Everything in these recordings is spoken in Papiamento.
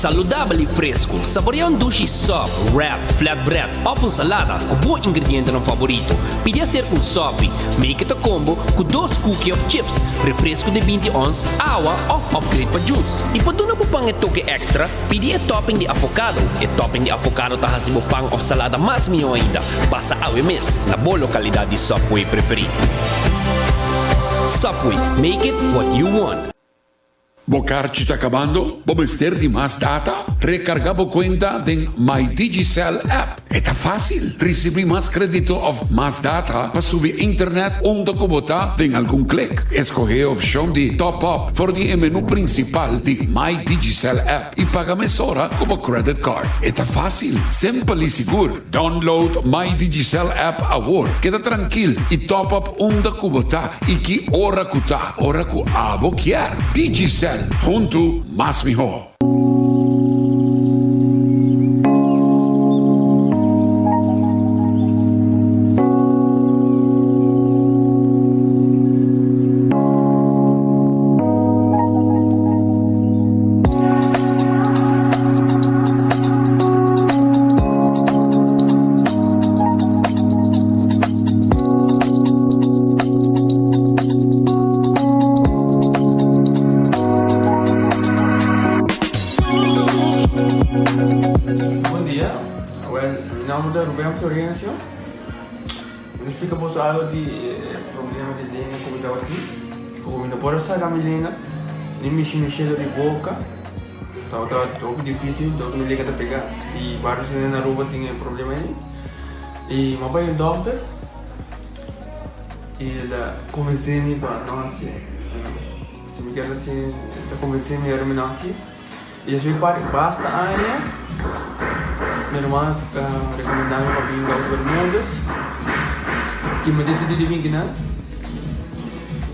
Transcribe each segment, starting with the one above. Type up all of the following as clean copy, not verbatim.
Saludabel y fresco, saborea un dushi sop, wrap, flatbread of un salada cu bo ingredientenan favorito. Pidi hacer un sopi, make it a combo cu dos cookie of chips, refresco di binti ons, awa of upgrade pa juice. Y pa duna bo pan e toke extra, pidi e topping di avocado. E topping di avocado ta haci bo pan of salada mas miho ainda. Pasa awe mes na bo localidad di Subway preferi. Subway, make it what you want. Bo karchi ta kabando? Bo mester di mas data? Rekargá bo kuenta den My Digicel app. E ta fásil! Risibí mas krédito òf mas data pa subi internet unda ku bo ta den algun klik. Eskohé e opshon di Top Up for di e menú prinsipal di My Digicel app i paga mesora ku bo credit card. E ta fásil, simpel i sigur. Download My Digicel app awor. Keda trankil i top up unda ku bo ta i ki ora ku ta. Ora ku abo kier. Digicel, huntu mas mihó. Bon dia, awel mi nomber ta Ruben Florencio. Mi ta splika boso algo di e problema di lenga ku mi tabatin. Ku mi no por a saka mi lenga ni mishi mi shelo di boka. Tabata hopi dificil, dor mi lenga ta pega. I varios hende na Aruba tin e problema ei. I mi a bai un dokter i el a konvensé mi pa no hasié. Si mi kier hasié, el ta konvensé mi ora mi no hasié. I despues di basta aña mi ruman a rekomendá mi pa bin Dokter Bermudez i mi a disidí di bin kinan.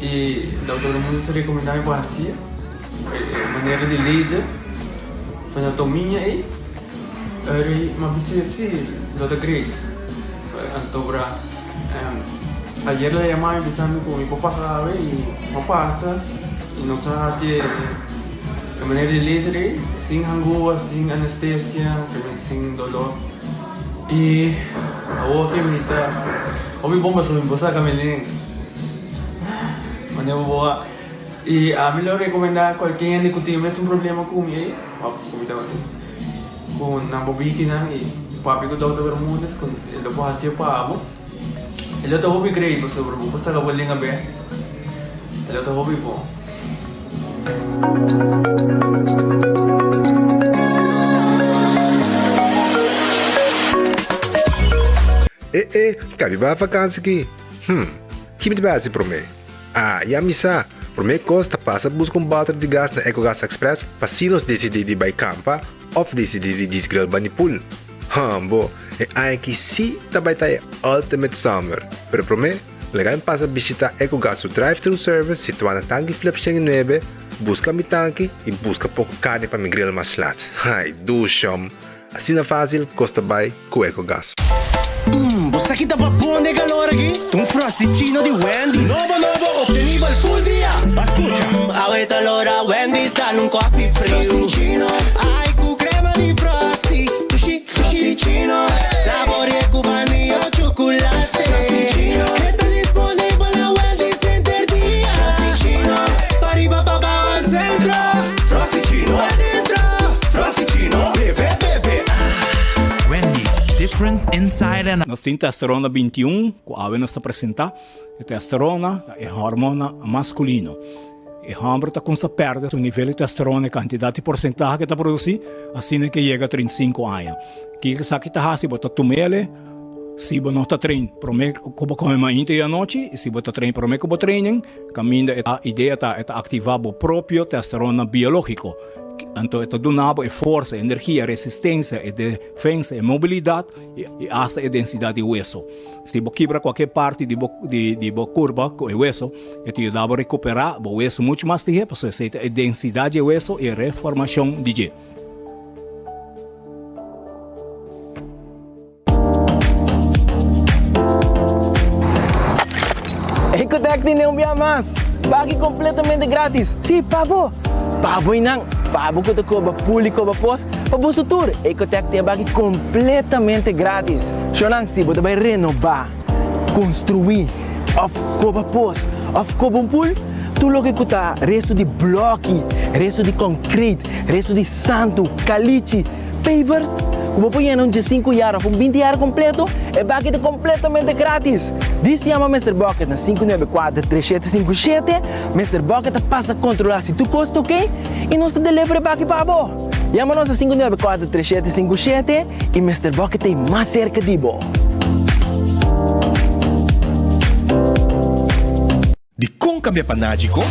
I Dokter Bermudez a rekomendá mi pa hasié e manera di laser, fenotomia ei. Eri m'a bisa si lo ta great. Anto bra ayer la yama mi bisa mi ku mi por pasa awe i m'a pasa i nos a hasi e manera di laser ei sin hangua, sin anestesia, sin dolor. I awor ke mi ta hopi bon pasobra mi por saka mi lenga. Manera bo por wak. I ami lo rekomendá kualke hende ku tin mesun problema ku mi ei òf ku mi tabatin ku nan por bitinan i papia ku Dòkter Bermudez ku e lo por hasié pa bo. E lo ta hopi great pasobra bo por saka bo lenga bèk. E lo ta hopi bon. E e, kabi bai vakansi ki? Hm, ki mi ta bai hasi promé? Ah, ya mi sa! Promé kos ta pasa buska un bòter di gas na Ecogas Express pa si nos disidí di bai kampa òf disidí di djis grill bani pool. Hambo, e aña aki sí ta bai ta e ultimate summer! Pero promé, laga mi pasa bishitá Ecogas su drive-thru service situá na Tanki Flip 109, buska mi tanki i buska poko karni pa mi grill mas lat. Ai, dushom! Asina fácil kos ta bai ku Ecogas. Mmm, bo sa ki ta babon den calor aki? Ta un Frosty-chino di Wendy's. Nobo nobo, obtenibel full dia. Ba scucha. Mmm, awe ta lora Wendy's dal un coffee friu. Frosty-chino. Ai, cu crema di Frosty. Dushi, Frosty-chino. Saborea cu vanilla o chocolate. Frosty-chino. E ta disponibel na Wendy's henter dia. Frosty-chino. Pariba, pabao al centro. Frosty-chino. Adentro. Frosty-chino. Bebe, bebe, ah. Wendy's, different inside and out. Nos tin testosterona 21 ku awe nos ta presentá. E testosterona ta e hormona maskulino. E hòmber ta kumsa pèrdè su nivel di testosterona, e kantidat i porsentahe ku e ta produsí, asina ke yega 35 aña. Kiko esaki ta hasi? Bo ta tum'el si bo no ta train promé ku bo kome mainta i anochi, i si bo ta train promé ku bo training, kaminda e idea ta e ta aktivá bo propio testosterona biológiko. Anto e ta duna bo e forsa, e energia, e resistensia, e defensa, e mobilidat i asta e densidat di weso. Si bo kibra kualke parti di bo di bo kurpa ku e weso, e ta yuda bo rekuperá bo weso muchu mas lihé pasobra esei ta e densidat di e weso i e reformashon di dje. Ecotec tene un bia mas! Baki completamente gratis! Si, pa bo! Pa bo y nan! Pa bo ku ta koba pul i koba pos, pa boso tur, Ecotec tin e baki kompletamente gratis. Shownan, si bo ta bai renobá, konstruí òf koba pos òf koba un pul, tur loke ku ta restu di blòki, restu di kònkreit, restu di santu, kalichi, pavers, ku bo por yena un diesinku yar òf un binti yar kompleto, e baki ta kompletamente gratis. Dis yama Mister Bucket na 594 3757. Mister Bucket ta pasa kontrolá si tur kos ta oké i nos ta deliver e baki pa bo. Yama nos na 594 3757 i Mister Bucket ta ei mas serka di bo. Dikon kambia pa Nagico?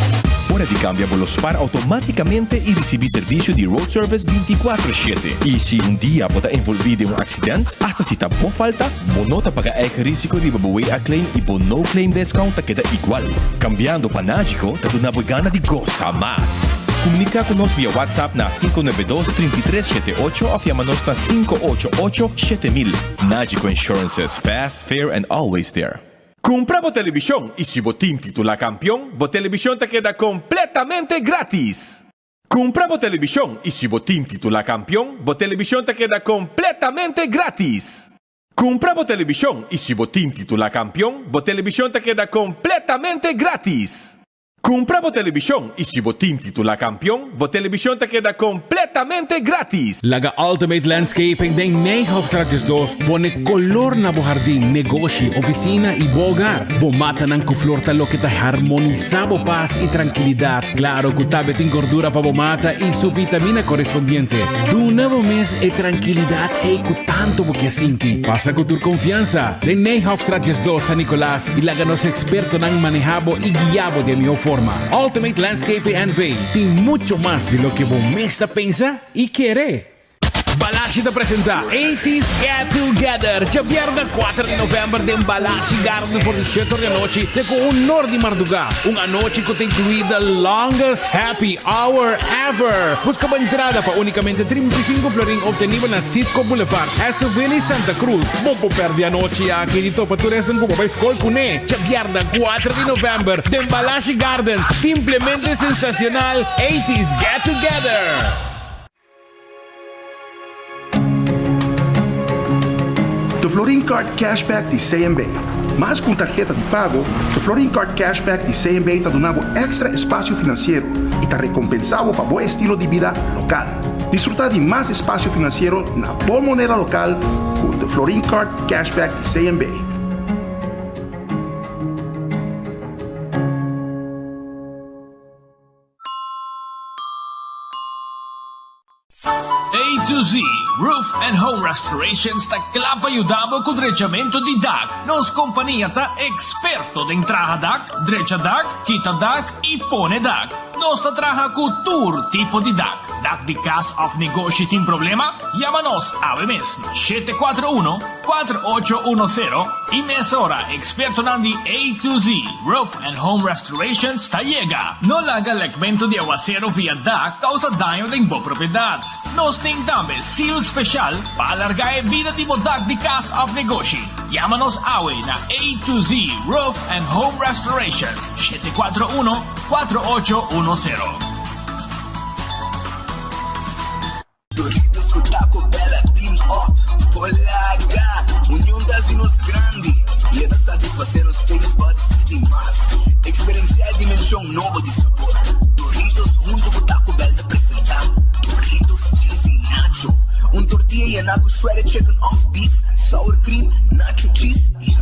Ora di kambia bo lo spar outomátikamente i risibí servisio di road service bintikuatro shete. I si un dia bo ta envolví den un aksident, asta si ta bo falta, bo no ta paga eigen risiko riba bo WA claim i bo no claim discount ta keda igual. Kambiando pa Nagico ta duna bo e gana di gosa mas. Komuniká ku nos via WhatsApp na 592 33 78 òf yama nos na 588 7000. Nagico Insurances, fast, fair and always there. Kumpra bo telebishon i si bo tin titulá kampion, bo telebishon ta keda kompletamente gratis! Kumpra bo telebishon i si bo tin titulá kampion, bo telebishon ta keda kompletamente gratis! Kumpra bo telebishon i si bo tin titulá kampion, bo telebishon ta keda kompletamente gratis! Kumpra bo telebishon i si bo tin titulá kampion, bo telebishon ta keda kompletamente gratis! Laga Ultimate Landscaping den Nijhoffstraat 12 pone kolor na bo hardin, negoshi, ofisina i bo hogar. Bo matanan ku flor ta loke ta harmonisá bo pas i trankilidat. Klaro ku tambe tin gordura pa bo mata i su vitamina korespondiente. Duna bo mes e trankilidat ei ku tantu bo ke sinti. Pasa ku tur konfiansa den Nijhoffstraat 12, San Nicolas. I laga nos ekspertonan manehá bo i guiá bo di e mihó forma. Ultimate Landscaping NV tin mucho mas di loke bo mes ta pensa i kere. Balashi ta presentá Eighties Get Together djabièrnè kuater di novèmber den Balashi Garden for di shete or di anochi te ku un nor di mardugá. Un anochi ku ta inkluí the longest happy hour ever! Buska bo entrada pa únikamente 35 florin optenibel na Citgo Boulevard, Esselville i Santa Cruz. Bo por pèrdè anochi aki di topa tur esnan ku bo bai skol kuné djabièrnè kuater di novèmber den Balashi Garden. Simplemente sensacional Eighties Get Together! De Florin Card Cashback di CMB. Mas ku un tarheta di pago, De Florin Card Cashback di CMB ta duna bo èkstra espasio finansiero i ta rekompensá bo pa bo estilo di bida lokal. Disfrutá di mas espasio finansiero na bo moneda lokal ku De Florin Card Cashback di CMB. A to Z Roof and Home Restorations ta kla pa yuda bo ku drechamentu di dak. Nos kompania ta eksperto den traha dak, drecha dak, kita dak i pone dak. Nos ta traha ku tur tipo di dak. Dak di kas òf negoshi tin problema? Yama nos awe mes na 741 4810 i mesora ekspertonan di A to Z Roof and Home Restorations ta yega. No laga lekmentu di awasero via dak kousa daño den bo propiedat. Nos tin tambe seal speshal pa alargá e bida di bo dak di kas òf negoshi. Yama nos awe na A to Z Roof and Home Restorations, 741 4810. Doritos ku Taco Bell a team up por laga Union ta hasi nos grandi i e ta satisfasé nos taste buds di mas. Eksperensiá e dimenshon nobo di sabor. Doritos huntu ku Taco Bell ta presentá Doritos Cheesy Nacho, un tortilla yená ku shredded chicken òf beef, sour cream, nacho cheese i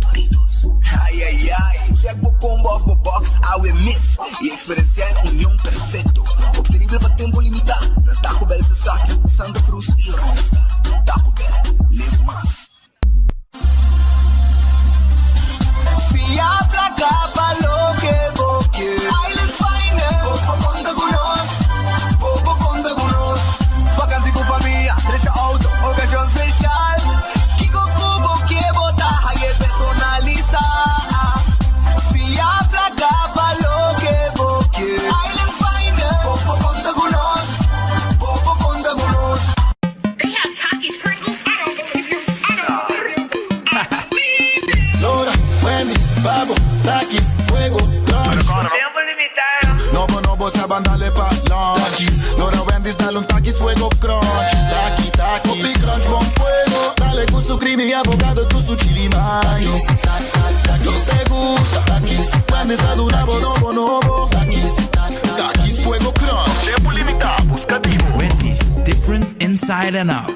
Doritos. Ai ai ai! Check bo combo òf bo box awe mes i Eksperensiá e union perfekto, optenibel pa tempu limitá na Taco Bell Sasaki, Santa Cruz i Oranjestad. Taco Bell, live mas. Fia placa pa loke bo kier. Island Finance. Bo por conta cu nos. Bo por conta cu nos. Vakantie cu famia, drecha auto, ocasion special. Kico cu bo kier bo ta haye personalisa. Fia placa pa loke bo kier. Island Finance. Bo por conta cu nos. Bo por conta cu nos. They have Takis Pringles? I don't believe you. I don't believe you. I believe you. Lora, Wendy's, Babo, Takis, Fuego, Lunch. Tempo limitá. Nobo, nobo, sa bandale pa lunch. Lora, Ku su creamy avocado ku su chili mayo. Nos ta gusta Takis. Wendy's ta duna bo nobo nobo. Takis, Takis Fuego Crunch. Tempo limita, busca di bo. Wendy's, different inside and out.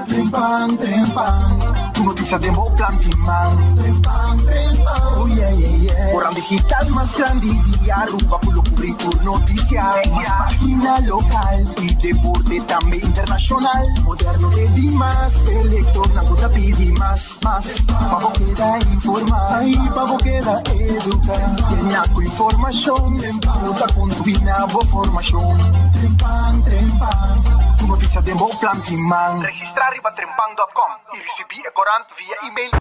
Trempan, trempan, tur noticia den bo plan di man. Trempan, trempan, oh yeah, yeah, yeah. Oran digital mas grandi di Aruba cu lo cubri tur noticia. Mas pagina local y deporte tambe internacional. Moderno te di mas, e lectornan cu ta pidi mas, mas. Pa bo keda informa y pa bo keda educa. Llena cu informacion cu ta contribui na bo formacion. Trempan, trempan, tur noticia den bo plan di man. Registra riba trempan dot com y ricibi e corant via email.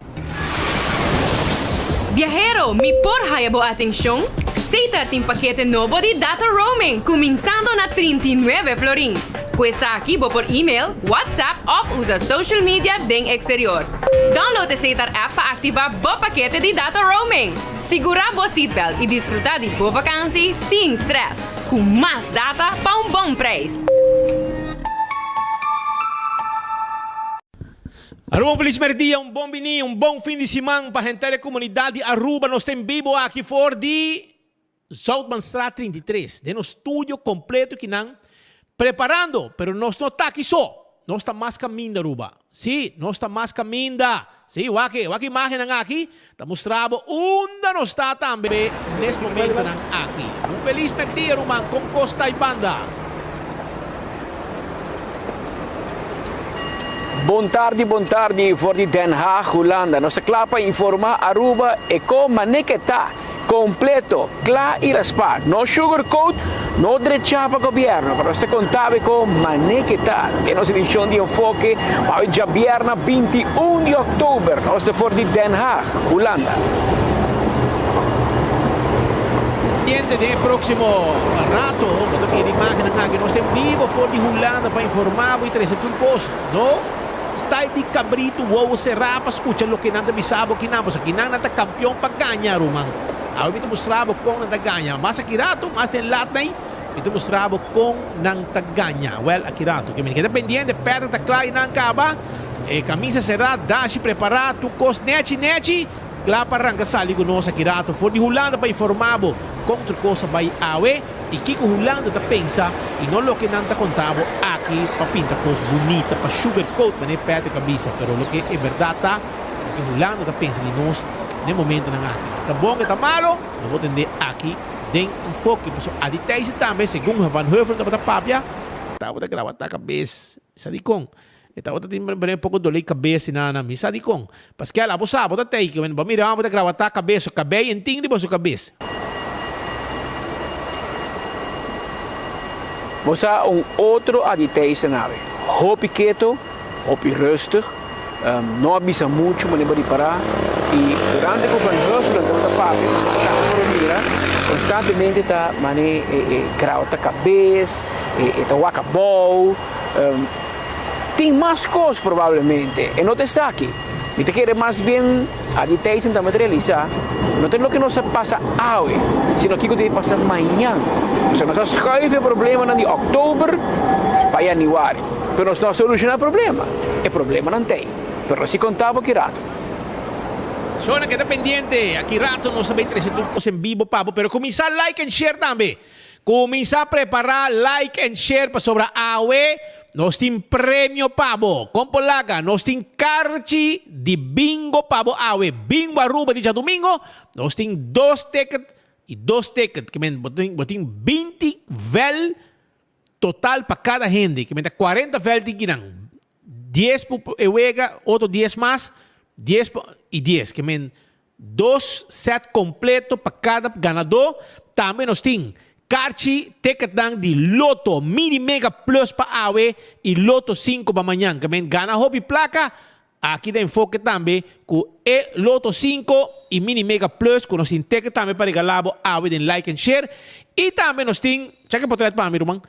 Biahero, mi por haya bo atencion? Setar tin pakete nobo di data roaming cuminsando na 39 florin. Cu esaki bo por email, WhatsApp of usa social media den exterior. Download e Setar app pa activa bo pakete di data roaming. Sigura bo seatbelt y disfruta di bo vakantie sin stress, cu mas data pa un bon prijs. Aruba un felis merdia, un bon bini, un bon fin di siman pa henter e comunidad di Aruba. Nos ta en bibo aki for di Zoutmanstraat 33, den nos studio completo kinan preparando, pero nos no ta aki so, nos ta mas caminda Aruba. Si, nos ta mas caminda. Si, wak e, wak imagennan aki ta mustra bo unda nos ta tambe nes momentonan aki. Un felis merdia ruman, con cos ta y banda? Bon tardi bon tardi for di Den Haag, Hulanda. Nos ta kla pa informa Aruba e ko maneke ta. Completo, cla y raspa. No sugar coat, no drecha pa gobierno, pero nos ta conta bo con maneke ta. Den nos edicion di Enfoke pa hoy djabierna 21 di october, nos ta for di Den Haag, Hulanda. Pendiente den e proximo rato, bo ta mira imagennan aki. Nos ta en bibo for di Hulanda pa informa bo y trece tur cos. No style di cabrito wowo cerá pa scucha loke nan ta bisa bo kinan, pasobra kinan nan ta campeon pa gaña, ruman. Awe mi ta mustra bo con nan ta gaña. Mas aki rato, mas den lat nei, mi ta mustra bo con nan ta gaña. Wel, aki rato. Ke mi keda pendiente, Patrick ta cla y nan caba. E camisa cerá, dashi prepará, tur cos nechi nechi, cla pa ranca sali cu nos aki rato for di Hulanda pa informa bo con tur cos a bay awe. I kiko Hulanda ta pensa i no loke nan ta konta bo aki pa pinta kos bunita pa sugar coat manera Patrick a bisa pero loke e berdad ta loke Hulanda ta pensa di nos n'e momentonan aki e ta bon e ta malo lo bo tende aki den enfoke pasobra Adi Thijssen tambe segun Van Heuvelen tabata papia tabata grabata kabes mi sa dikon e tabata tin un poko dole di kabes i nana mi sa dikon Paskel abo sa bo ta teiken wen bo mira bo ta grawatá kabes su kabei en tin riba su kabes. Bo sa un otro a di Thijssen awe. Hopi keto, hopi rustig, no a bisa muchu manera bo ripará i durante ku Van Huffelen tabata papia tambe por a mira konstantemente ta mane e grawata kabes, e ta wak abou. Tin mas kos probablemente, e no ta esaki. Mi ta kere mas bien Adi Thijssen tambe ta realisa, no ta loke nos a pasa awe, sino kiko debe pasa mañan. Pasobra nos a schuif e problemanan di oktober pa januari, pero nos no a soluciona e problema. E problemanan ta ei, pero nos si konta bo ki rato. Shona keda pendiente, aki rato nos ta bay trece tur cos en bibo pa bo, pero cuminsa like and share tambe. Cuminsa prepara like and share pasobra awe nos tin premio pa bo. Con por laga? Nos tin karchi di bingo pa bo awe. Bingo Aruba di djadumingo nos tin dos ticket y dos ticket ke men bo tin bo tin binti vel total pa cada hende ke men ta cuarenta vel tin kinan. Dies pa e wega otro dies mas dies pa y dies ke men Dos set completo pa cada ganador. Tambe nos tin karchi ticketnan di Lotto Mini Mega Plus pa awe y Lotto 5 pa mañan. Ke men gana hopi placa. Aki ta enfoke tambe cu e Lotto 5 y Mini Mega Plus cu nos tin ticket tambe pa regala bo awe den Like and Share. Y tambe nos tin, check e potret pa mi ruman,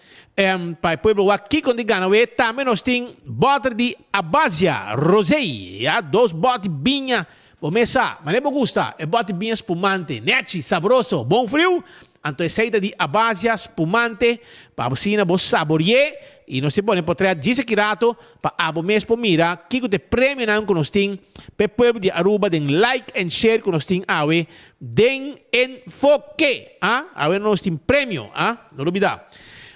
pa e pueblo wak kico di gana we. Tambe nos tin boter di Abazia Rosé, ya, dos boti biña. Bo mes sa, manera bo gusta, e bòti biña spumante, nechi, sabroso, bon friu. Anto esei ta di Abasia spumante pa abo asina bo sabori'é i nos ta pone potret djis aki rato pa abo mes por mira kiko ta e premionan ku nos tin pa e pueblo di Aruba den like and share ku nos tin awe den Enfoke. A Awe nos tin premio, a no lubida.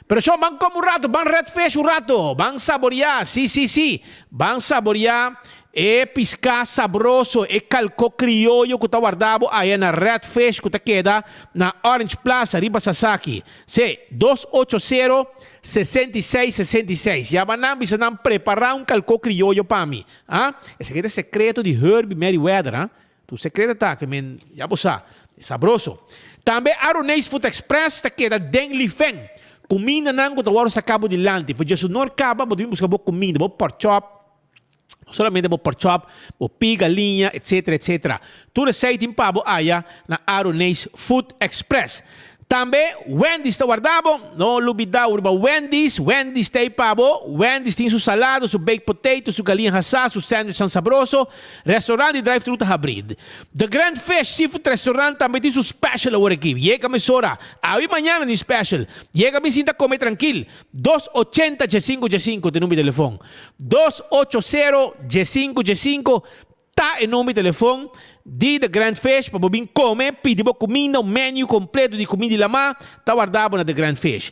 Pero shon ban kome un rato, ban red fish un rato, ban saboriá, si si si, ban saboriá E piská sabroso, e kalkó krioyo ku ta warda bo aya na Red Fish ku ta keda na Orange Plaza riba Sasaki. Se, 280 66 66. Yama nan bisa nan prepará un kalkó krioyo pa mi. Ah, esaki ta e sekreto di Herbie Merryweather, ah. Tur sekreto ta ke men, ya bo sa, e sabroso. Tambe Aroneis Food Express ta keda den Lifen. Kumindanan ku ta wòrdu saká bo dilanti. For djesunor kaba bo ta bin buska bo kuminda, bo porkchop, No solamente bo porkchop, bo pi galiña, etcetera, etcetera. Tur esei tin pa bo aya na Aroneis Food Express. Tambe Wendy's ta warda bo. No lubida riba Wendy's. Wendy's ta ei pa bo. Wendy's tin su salado, su baked potato, su galiña hasá, su sandwichnan sabroso. Restaurant di drive-thru ta habrí. The Grand Fish Seafood Restaurant tambe tin su special awor aki. Yega mesora. Awe mañana tin special. Yega bin sinta come trankil. Dos ochenta djesinku djesinku ta e number di telefon. Dos ocho sero djesinku djesinku ta e number di telefon di The Grand Fish pa bo bin kome, pidi bo kuminda, un menu kompleto di kuminda di lamá ta warda bo na The Grand Fish.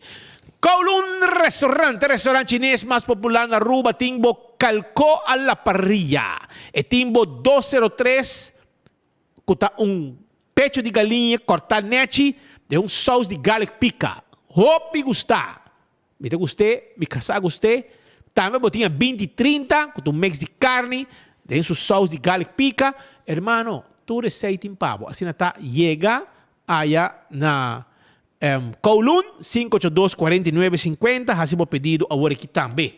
Kowloon Restaurant, e restaurant chines mas popular na Aruba tin bo kalkó a la parrilla. E tin bo dos sero tres ku ta un pecho di galiña kòrtá nèchi den un sous di garlic pika. Hopi gustá! Mi ta gust'é, mi kasá gust'é. Tambe bo tin a 20 30 ku ta un mix di karni den su sous di garlic pika. Hermano, tur esei tin pa bo. Asina ta yega aya na Kowloon, 582 49 50, hasi bo pedido awor aki tambe.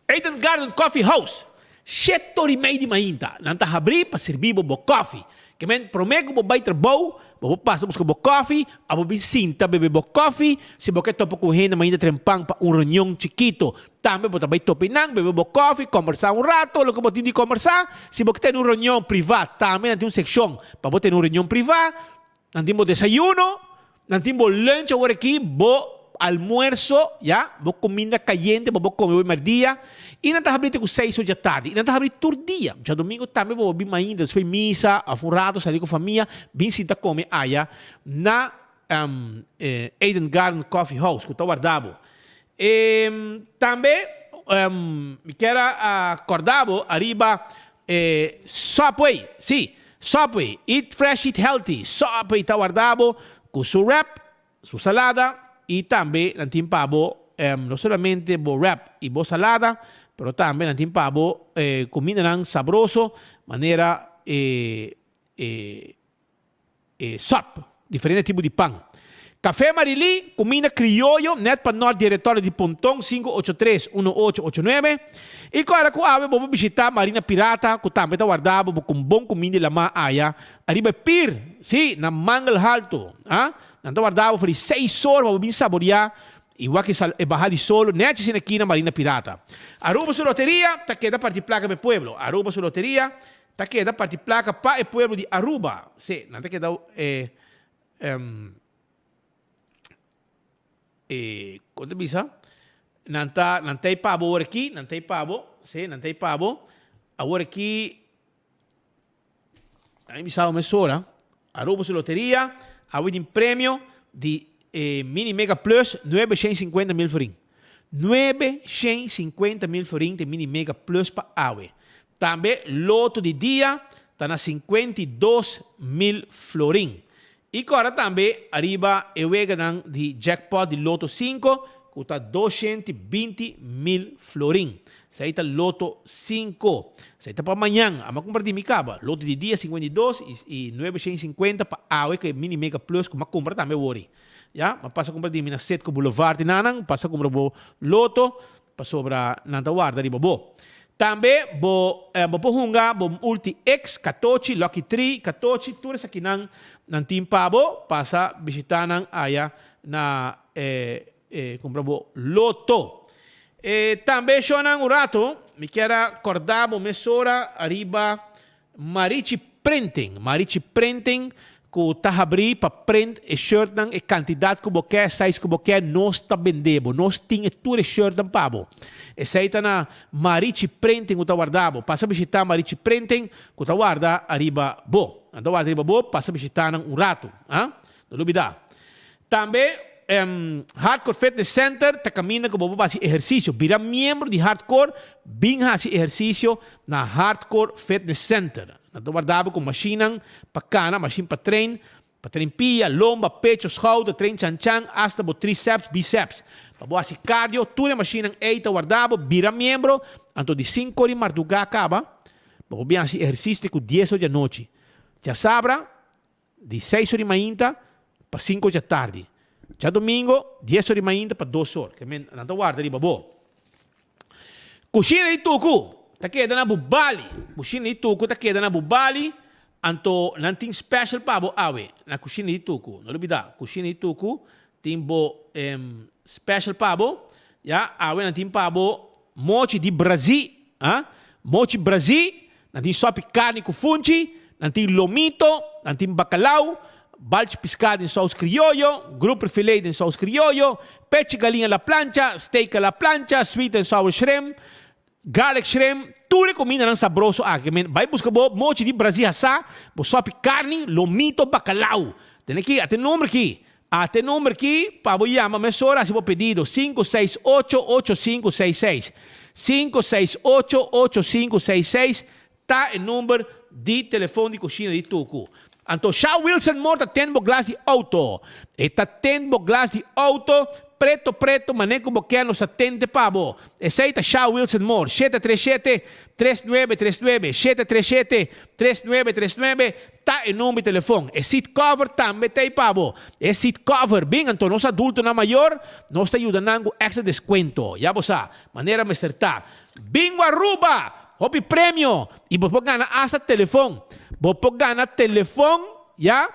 Eden Garden Coffee House, Shete ora i mei di mainta, nan ta habrí pa sirbí bo bo kòfi. Ke men, promé ku bo bai trabou, bo por pasa buska bo kòfi, òf bo bin sinta bebe bo kòfi. Si bo ke topa ku hende mainta trempan pa un reunion chikito, tambe bo ta bai topa einan, bebe bo kòfi, kòmbersá un rato loke bo tin di kòmbersá. Si bo ke tene un reunion privá, tambe nan tin un sekshon pa bo tene un reunion privá. Nan tin bo desayuno. Nan tin bo lunch awor aki, bo almuerso, ya, bo kuminda kayente bo bo kome bo merdia, i nan ta habri te ku seis or dja tardi, i nan ta habri tur dia, djadumingu tambe bo bo bin mainta despues misa of un rato sali ku famia, bin sinta kome aya na Eden Garden Coffee House ku ta warda bo. E tambe mi kier a korda bo ariba E Subway, sí, Subway, eat fresh, eat healthy, Subway ta warda bo cu su wrap, su salada y tambe nan tin pa bo no solamente bo wrap y bo salada, pero tambe nan tin pa bo cumindanan sabroso manera e e E sòp, diferente tipo di pan. Café Marilí, kuminda krioyo nèt pa nòrt di e retòrno di Ponton, 583 1889. I kòrda ku awe bo por bishitá Marina Pirata ku tambe ta warda bo ku un bon kuminda di lamá aya ariba e pir, sí, na Mangel Halto. A Nan ta warda bo for di seis or pa bo bin saboriá i wak e baha di solo nèchi asina aki na Marina Pirata. Aruba su loteria ta keda parti plaka pa e pueblo. Aruba su loteria Ta keda parti placa pa e pueblo di Aruba. Sí, nan ta keda e, e, con ta bisa? Nan ta, nan ta e pa bo awor aki, nan ta e pa bo, sí, nan ta e pa bo. Awor aki, nan a bisa bo mesora, Aruba su loteria, awe tin premio di e Mini Mega Plus 950 mil florin. 950 mil florin ta e Mini Mega Plus pa awe. Tambe loto di dia ta na 52 mil florin. I kòrda tambe ariba e weganan di jackpot di loto sinku ku ta 220 mil florin. Esei ta loto sinku. Esei ta pa mañan. Ama kumpra di mi kaba. Loto di dia 52 i 950 pa awe ku e mini mega plus ku m'a kumpra tambe wori. Ya, m'a pasa kumpra di mi na Citgo Boulevard nanan, pasa kumpra bo loto. Pasobra nan ta warda riba bo. Tambe bo bo por hunga bo Multi X, Katochi, Lucky Tree, Katochi, tur esakinan nan tin pa bo. Pasa bishita nan aya na e kumpra bo loto. E tambe shownan un rato mi kier a korda bo mesora ariba Marichi Printing. Marichi Printing. ku ta habrí pa print e shirtnan e kantidat ku bo ke, size ku bo ke, nos ta bende bo. Nos tin e tur e shirtnan pa bo. Esei ta na Marichi Printing ku ta warda bo. Pasa bishitá Marichi Printing ku ta warda ariba bo. Nan ta warda riba bo, pasa bishitá nan un ratu. Ha? No lubidá. Tambe Hardcore Fitness Center ta kaminda ku bo por hasi ehersisio. Bira miembro di Hardcore, bin hasi ehersisio na Hardcore Fitness Center. Nan ta warda bo ku mashinnan pa kana, mashin pa train, pa train pia, lomba, pecho, schouder, train chanchan, asta bo triceps, biceps. Pa bo hasi cardio, tur e mashinnan ei ta warda bo. Bira miembro, anto di sinku or di mardugá kaba, bo por bin hasi ehersisio te ku dies or di anochi. Djasabra, Di seis or di mainta pa sinku or djatardi. Djadomingo, dies or di mainta pa dos or. Ke men nan ta warda riba bo. Kushina di tuku ta keda na Bubali. Kushina di tuku ta keda na Bubali, anto nan tin special pa bo awe na kushina di tuku. No lubida, kushina di tuku tin bo special pa bo. Ya, awe nan tin pa bo mochi di Brazi, ah, mochi Brazi Nan tin sopi karni ku funchi, nan tin lomito, nan tin bakalau, balchi piská den sous krioyo, grouper filet den sous krioyo, pechi galiña la plancha, steak a la plancha, sweet and sour shrimp, garlic shrimp, tur e kumindanan sabroso aki. Men bai buska bo mochi di Brazil hasá, bo sopi karni, lomito, bakalau. Tene aki, ate number aki, ate number aki pa bo yama mesora hasi bo pedido, 568 8566. 568 8566 ta e number di telefon di kushina di Tuku. Anto Sha Wilson Moore ta ten bo glas di auto. E ta ten bo glas di auto preto preto mane ku bo kier nos ta tente pa bo. Esei ta Sha Wilson Moore, 737 3939, 737 3939 ta e number di telefon. E seat cover tambe ta ei pa bo. E seat cover, bin anto nos adultonan mayor nos ta yuda nan ku extra descuento. Ya bo sa, manera mester ta. Bingo Aruba! Hopi premio! Y bo por gana hasta telefon. Bo por gana telefon, ya,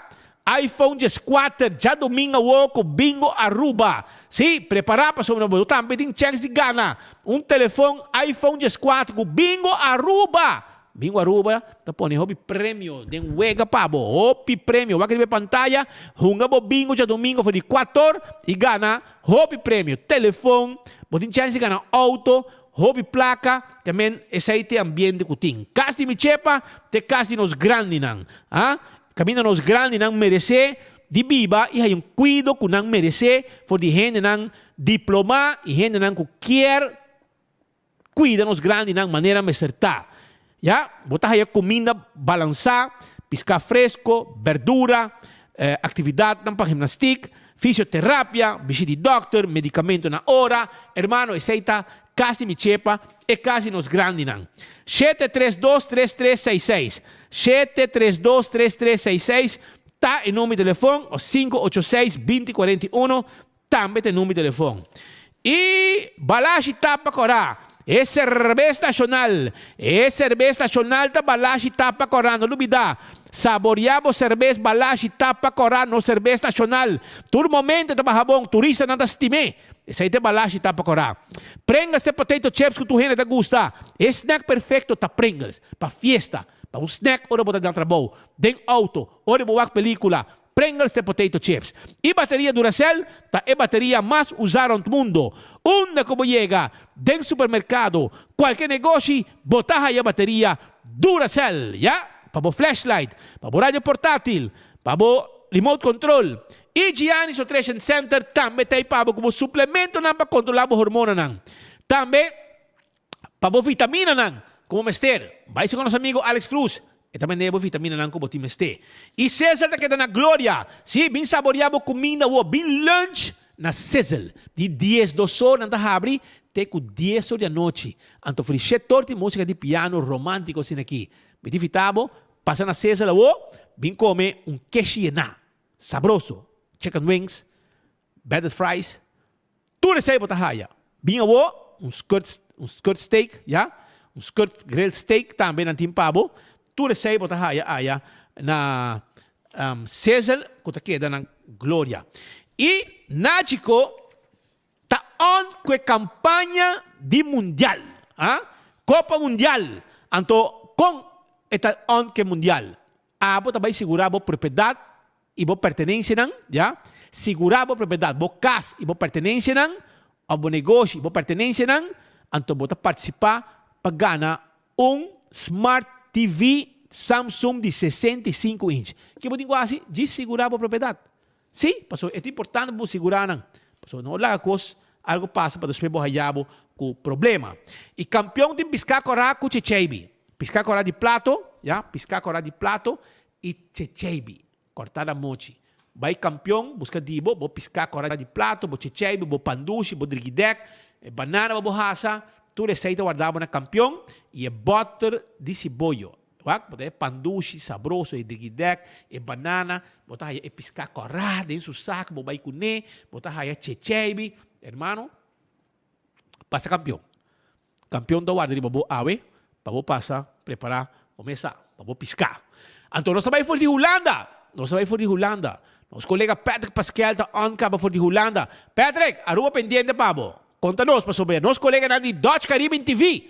iPhone 14 djadomingo awo ku Bingo Aruba. Sí, prepara pasobra bo tambe tin chèns di gana un telefon iPhone 14 ku Bingo Aruba! Bingo Aruba ta pone hopi premio den wega pa bo. Hopi premio. Wak riba e pantaya, hunga bo bingo djadomingo for di kuator i gana hopi premio. Telefon, bo tin chèns di gana outo, hopi plaka, te men esei t'e ambiente ku tin. Kas di mi chepa t'e kas di nos grandinan. Ha? Kaminda nos grandinan meresé di biba i haña un kuido ku nan meresé for di hendenan diplomá i hendenan ku kier Cuida nos grandinan manera mester ta. Ya, bo ta haya cuminda balansa, pisca fresco, berdura, actividadnan pa gimnastiek, fisioterapia, bishit di dokter, medicamento na ora. Hermano, esey ta casi mi chepa, e casi nos grandinan. 732 3366, 732 3366 ta e number di telefon, o 586 2041 Tambe ta e number di telefon. I Balashi Tapa Kòrá, e serbes nashonal. E serbes nashonal ta Balashi Tapa Kòrá, no lubidá. Saboriá bo serbes Balashi Tapa Kòrá, nos serbes nashonal. Tur momento e ta baha bon, turistanan ta stim'é. Esei ta e Balashi Tapa Kòrá. Pringles ta e potato chips ku tur hende ta gusta. E snack perfekto ta Pringles. Pa fiesta, pa un snack ora bo ta na trabou, den outo, ora bo wak pelikula, Pringles te potato chips. E bateria Duracell ta e bateria mas usá rond mundo. Unda ku bo yega, den supermerkado, kualke negoshi, bo ta haya bateria Duracell. Ya, pa bo flashlight, pa bo radio portátil, pa bo remote control. E Gianni's Nutrition Center tambe ta ei pa bo ku bo suplementonan pa kontrolá bo hormonanan. Tambe. Pa bo vitaminanan ku bo mester, bai si ku nos amigo Alex Cruz. E ta bende bo vitaminanan ku bo tin mester. I Sizzle ta keda na gloria. Sí, bin saboreá bo kuminda awor. Bin lunch na Sizzle. Di diesdos or nan ta habri te ku dies or di anochi. Anto for di shet or tin músika di piano romántico asina aki. Mi ta invitá bo pasa na Sizzle awor, bin kome un keshi yená, sabroso, chicken wings, breaded fries, Tur esei bo ta haya. Bin awo, un skirt, un skirt steak, ya, un skirt grilled steak tambe nan tin pa bo. Tur esei bo ta haya aya na Sizzle ku ta keda na Gloria. I Nachico ta on ku e kampaña di mundial, ah, Kopa Mundial. Anto kon e ta on ku e mundial? Abo ta bai sigurá bo propiedat. i bo pertenensianan, ya, sigurá bo propiedat, bo kas i bo pertenensianan, òf bo negoshi i bo pertenensianan, anto bo ta partisipá pa gana un Smart TV Samsung di 65 inch. Ke bo tin ku hasi? Djis sigurá bo propiedat. Sí, pasobra e ta importante pa bo sigurá nan. Pasobra no laga kos algu pasa pa despues bo haya bo ku problema. I kampion tin piská kòrá ku checheibi. Piská kòrá di plato, ya, piská kòrá di plato i checheibi, kòrtá na mochi. Bai kampion buska di bo, bo piská kòrá di plato, bo checheibi, bo pandushi, bo drigidèk, e banana pa bo hasa, tur esei ta warda bo na kampion i e bòter di siboyo. Wak, bo ta e pan dushi, sabroso, e digidèk, e banana, bo ta haya e piská kòrá den su sak, bo bai kuné, bo ta haya checheibi. Hermano, pasa kampion. Kampion ta warda riba bo awe pa bo pasa prepará bo mesa, pa bo piská. Anto nos ta bai for di Hulanda! Nos ta bai for di Hulanda. Nos kolega Patrick Paskel ta on kaba for di Hulanda. Patrick, Aruba pendiente pa bo. Konta nos pasobra nos koleganan di Dutch Caribbean TV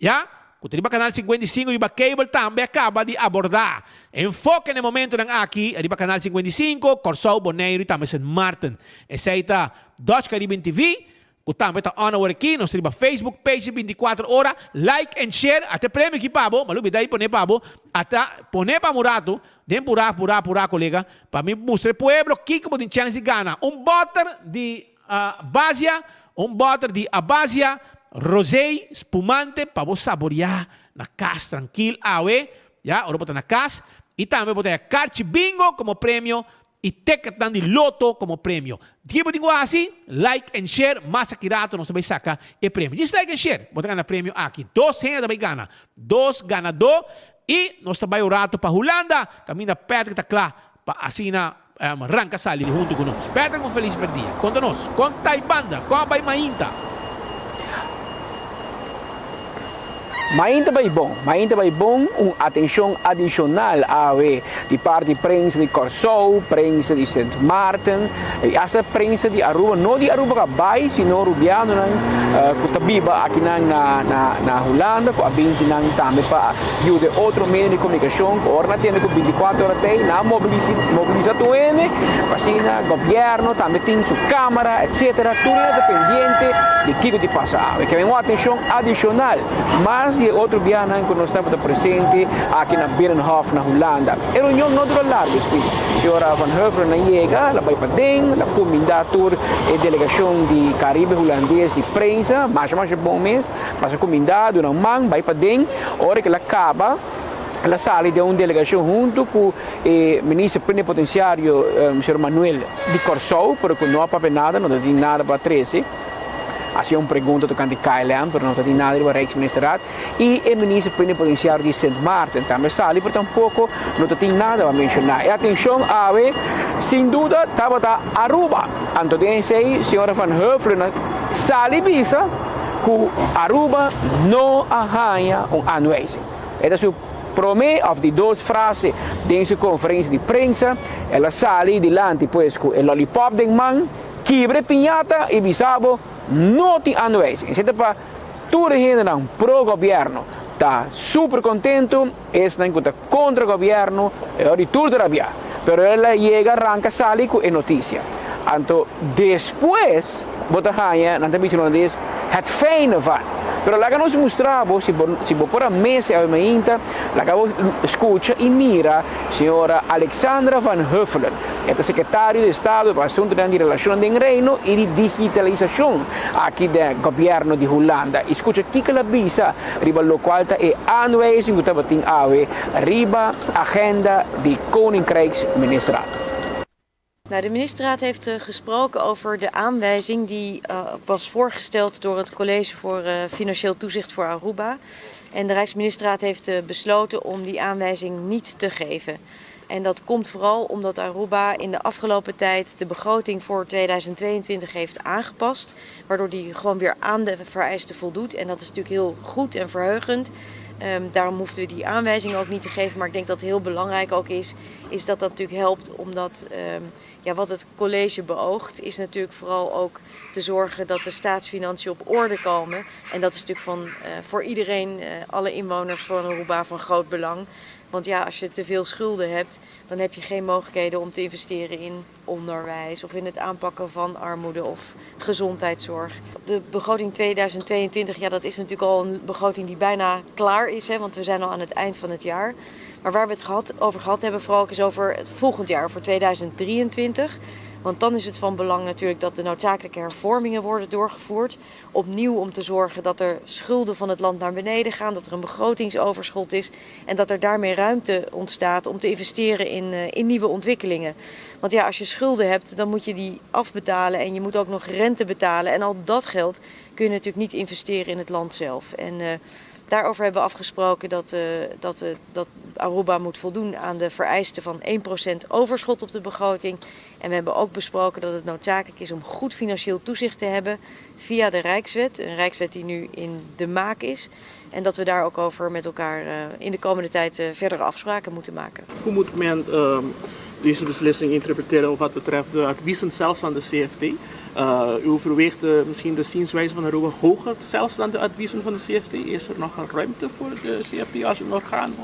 Ya, ku ta riba Kanal 55 riba cable tambe a kaba di abordá. Enfoke na e momentonan aki riba Kanal 55, Kòrsou, Boneiru i tambe Sint Maarten. Esei ta Dutch Caribbean TV, ku tambe ta on awor aki. Nos ta riba Facebook page di 24 ora. Like and share. Ata e premio aki pa bo, ma lubidá di pone pa bo. Ata pone pa un ratu, den purá, purá, purá, kolega, pa mi mustra e pueblo kiko bo tin chèns di gana. Un bòter di Abasia, un bòter di Abasia rosé spumante pa bo saboriá na kas trankil awe, ya, ora bo ta na kas, i tambe bo ta haña karchi bingo komo premio i teketnan di loto komo premio. Dje bo tin ku hasi? Like and share, mas aki rato nos ta bai saka e premio. Djis like and share, bo ta gana premio aki. Dos hende ta bai gana, dos ganadó, i nos ta bai un rato pa Hulanda, kaminda Patrick ta kla pa asina Ranka sali huntu ku nos. Patrick un felis berdia. Konta nos, kon ta e banda? Kon a bai mainta? Mainta bai bon, mainta bai bon, un atenshon adishonal awe di parti prensa di Kòrsou, prensa di Sint Maarten i asta prensa di Aruba, no di Aruba ku a bai sino rubianonan ku ta biba akinan na na Hulanda ku a binti nan tambe pa yuda e otro medio di komunikashon ku ora nan tende ku bintikuater ora t'ei nan a mobilisa tur hende pa asina gobièrnu tambe tin su kamera etsetera tur hende ta pendiente di kiko di pasa awe. Ke un atenshon adishonal mas di e otro biahanan ku nos tabata presente aki na Binnenhof na Hulanda. E reunion no dura largu espi señora Van Heuvelen a yega el a bai paden el a kuminda tur e delegashon di Karibe Hulandes di prensa masha masha bon mes. Pasa kuminda, duna un man, bai paden. Ora ku el a kaba, el a sali den un delegashon huntu ku e minister plenipotensiario, señor Manuel di Kòrsou, pero ku no a papia nada, no ta tin nada pa trese. Hasi un pregunta tokante KLM, pero no ta tin nada riba Rijksministerraad. I e minister plenipotensiario di Sint Maarten tambe a sali, pero tampoko no ta tin nada pa menshoná. E atenshon awe, sin duda, tabata Aruba. Anto den esei, señora Van Heuvelen a sali bisa ku Aruba no a haña un aanwijzing. E ta su promé òf di dos frase den su konferensia di prensa. El a sali dilanti pues ku e lòlipòp den man, kibra e piñata i bisa bo no tin aanwijzing. Esei ta pa tur e hendenan pro gobièrnu ta super kontentu, esnan ku ta kontra gobièrnu e ora di tur ta rabiá. Pero el a yega ranka sali ku e notisia. Anto despues bo ta haña, nan ta bisa na holandes, het fijne van. Pero laga nos mustra bo, si bo si bo por a mesa awe mainta, laga bo skucha i mira señora Alexandra van Huffelen. E ta sekretario di Estado pa asuntunan di relashonnan den Reino i di digitalisashon aki den gobièrnu di Hulanda. I skucha kiko el a bisa riba lokual ta e aanwijzing ku tabatin awe riba agenda di Koninkrijksministerraad. Nou, de ministerraad heeft eh, gesproken over de aanwijzing die eh, was voorgesteld door het College voor eh, Financieel Toezicht voor Aruba. En de Rijksministerraad heeft besloten om die aanwijzing niet te geven. En dat komt vooral omdat Aruba in de afgelopen tijd de begroting voor 2022 heeft aangepast. Waardoor die gewoon weer aan de vereisten voldoet. En dat is natuurlijk heel goed en verheugend. Daarom hoefden we die aanwijzing ook niet te geven. Maar ik denk dat het heel belangrijk ook is, is dat dat natuurlijk helpt. Omdat ja, wat het college beoogt, is natuurlijk vooral ook te zorgen dat de staatsfinanciën op orde komen. En dat is natuurlijk van, voor iedereen, alle inwoners van Aruba, van groot belang. Want ja, als je te veel schulden hebt, dan heb je geen mogelijkheden om te investeren in onderwijs of in het aanpakken van armoede of gezondheidszorg. De begroting 2022, ja, dat is natuurlijk al een begroting die bijna klaar is, hè, want we zijn al aan het eind van het jaar. Maar waar we het gehad, over gehad hebben, vooral ook is over het volgend jaar, voor 2023. Want dan is het van belang natuurlijk dat de noodzakelijke hervormingen worden doorgevoerd. Opnieuw om te zorgen dat er schulden van het land naar beneden gaan, dat er een begrotingsoverschot is en dat er daarmee ruimte ontstaat om te investeren in, in nieuwe ontwikkelingen. Want ja, als je schulden hebt, dan moet je die afbetalen en je moet ook nog rente betalen. En al dat geld kun je natuurlijk niet investeren in het land zelf. En daarover hebben we afgesproken dat, dat, dat Aruba moet voldoen aan de vereisten van 1% overschot op de begroting. En we hebben ook besproken dat het noodzakelijk is om goed financieel toezicht te hebben via de Rijkswet. Een Rijkswet die nu in de maak is. En dat we daar ook over met elkaar in de komende tijd verdere afspraken moeten maken. Hoe moet men deze beslissing interpreteren wat betreft de adviezen zelf van de CFT? U overweegt misschien de zienswijze van Aruba hoger zelfs dan de adviezen van de CFT. Is er nog een ruimte voor de CFT als een orgaan?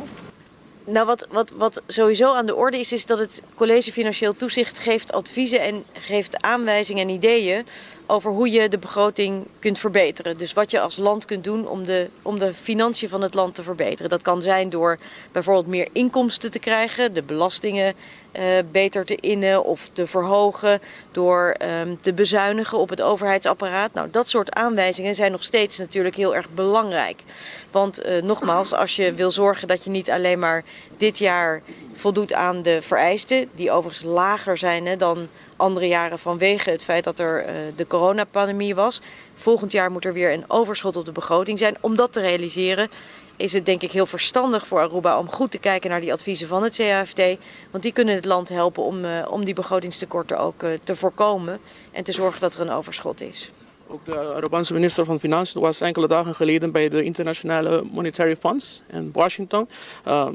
Nou, wat, wat, wat sowieso aan de orde is, is dat het College Financieel Toezicht geeft adviezen en geeft aanwijzingen en ideeën over hoe je de begroting kunt verbeteren. Dus wat je als land kunt doen om de financiën van het land te verbeteren. Dat kan zijn door bijvoorbeeld meer inkomsten te krijgen, de belastingen beter te innen of te verhogen, door te bezuinigen op het overheidsapparaat. Nou, dat soort aanwijzingen zijn nog steeds natuurlijk heel erg belangrijk. Want nogmaals, als je wil zorgen dat je niet alleen maar dit jaar voldoet aan de vereisten, die overigens lager zijn hè, dan andere jaren vanwege het feit dat er de coronapandemie was. Volgend jaar moet er weer een overschot op de begroting zijn. Om dat te realiseren is het denk ik heel verstandig voor Aruba om goed te kijken naar die adviezen van het CAFT. Want die kunnen het land helpen om, om die begrotingstekorten ook te voorkomen en te zorgen dat er een overschot is. Ook de Arubaanse minister van Financiën was enkele dagen geleden bij de Internationale Monetary Funds in Washington.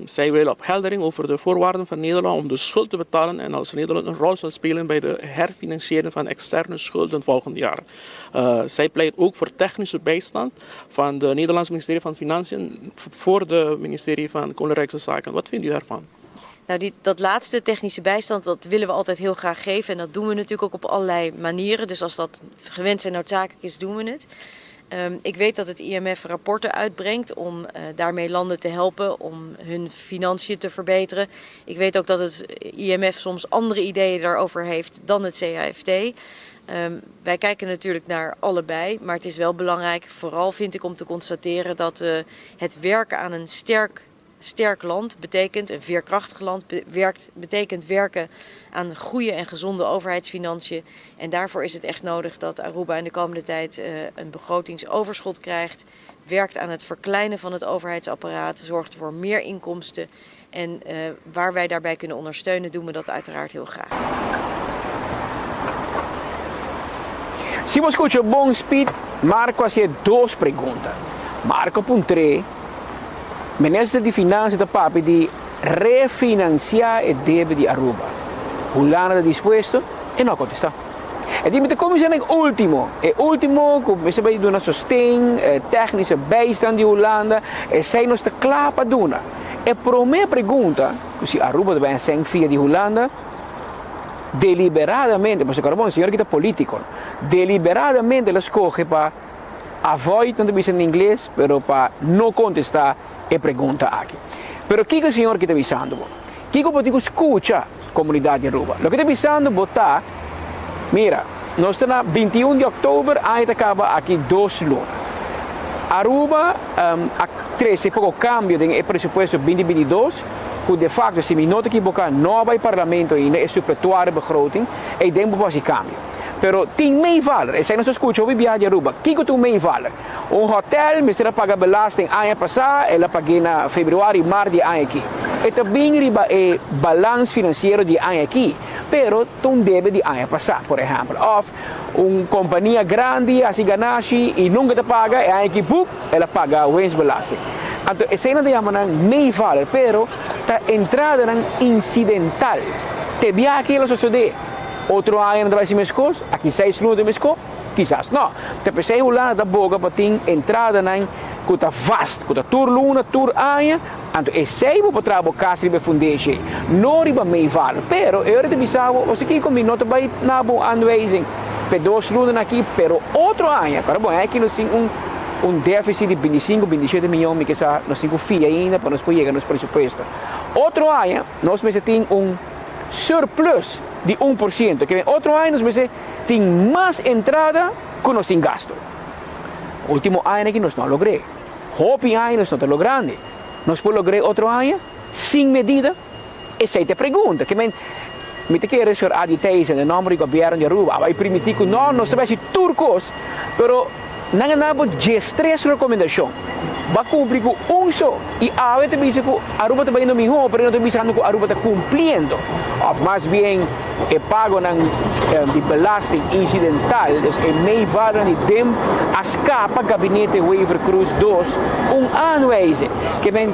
Zij willen opheldering over de voorwaarden van Nederland om de schuld te betalen en als Nederland een rol zal spelen bij de herfinanciering van externe schulden volgend jaar. Zij pleit ook voor technische bijstand van het Nederlands ministerie van Financiën voor het ministerie van Koninkrijkse Zaken. Wat vindt u daarvan? Nou, die, dat laatste technische bijstand, dat willen we altijd heel graag geven. En dat doen we natuurlijk ook op allerlei manieren. Dus als dat gewenst en noodzakelijk is, doen we het. Ik weet dat het IMF rapporten uitbrengt om daarmee landen te helpen om hun financiën te verbeteren. Ik weet ook dat het IMF soms andere ideeën daarover heeft dan het CAFT. Wij kijken natuurlijk naar allebei, maar het is wel belangrijk, vooral vind ik, om te constateren dat het werken aan een sterk sterk land betekent, een veerkrachtig land werkt, betekent werken aan goede en gezonde overheidsfinanciën. En daarvoor is het echt nodig dat Aruba in de komende tijd een begrotingsoverschot krijgt, werkt aan het verkleinen van het overheidsapparaat, zorgt voor meer inkomsten. En waar wij daarbij kunnen ondersteunen, doen we dat uiteraard heel graag. Si bo scucha bon Speed, Marco a hacié dos pregunta. Marco a puntr'é, Minister di Financia ta papia di refinancia e debe di Aruba. Hulanda ta dispuesto? E no a contesta. E di mi ta cuminsa na e ultimo, e ultimo cu mester bay duna sosten, technische bijstand di Hulanda, esey nos ta cla pa duna. E prome pregunta, cu si Aruba ta bay haci'en via di Hulanda, deliberadamente, pasobra Carbon, señor aki ta politico, deliberadamente el a scoge pa avoid, nan ta bisa na ingles, pero pa no contesta e pregunta aki. Pero kico e señor aki ta bisando bo? Kico bo tin cu scucha, comunidad di Aruba? Loke ta bisando bo ta, mira, nos ta na 21 di october, aña ta caba aki dos luna. Aruba a trece poco cambio den e presupuesto 2022, cu de facto, si mi no ta equivoca, no a bay Parlamento ainda, e suppletoire begroting, ey den bo por haci cambio. Pero tin meevaller, esey nos a scucha hopi biaha di Aruba. Kico ta un meevaller? Un hotel mester a paga belasting aña pasa, el a pag'é na februari, mart di e aña aki. E ta bin riba e balans financiero di e aña aki, pero ta un debe di aña pasa, por ehempel. Of un compania grandi haci ganashi y nunca ta paga, e aña aki, boep, el a paga winstbelasting. Anto esei nan ta yama nan meevaller, pero ta entradanan incidental. Te biaha aki lo sosodé. Otro aña nan ta bai hasi meskos, aki seis luna ta meskos, kisas no. Ta p'esei Hulanda ta boga pa tin entradanan ku ta vast, ku ta tur luna, tur aña, anto esei bo por traha bo kas riba e fundeshi ei, no riba meevaller. Pero e ora ta bisa bo, ose kiko mi no ta bai na bo aanwijzing p'e dos lunanan aki, pero otro aña, kòrda bon, aki nos tin un un deficit di bintisinku, bintishete miyon mi ke sa nos tin ku fia ainda pa nos por yega nos presupuesto. Otro aña nos mester tin un surplus di 1%, ke otro aña nos mester tin mas entrada ku nos tin gasto. Ultimo aña aki nos no a logr'é. Hopi aña nos no ta logrando. Nos por logr'é otro aña sin medida? Esei ta e pregunta. Ke men, mi ta kere señor Adi Thijssen den nomber di gobierno di Aruba a bai primiti ku no, nos ta bai hasi tur kos, pero nan a na bo diestres rekomendashon. Bo a kumpli ku un so i awe ta bisa ku Aruba ta bayendo mihó, pero e no ta bisando ku Aruba ta kumpliendo. Òf mas bien e pagonan di belasting insidental, dus e meevallernan di dem a skapa gabinete Wever-Croes dos un aanwijzing. Ke men,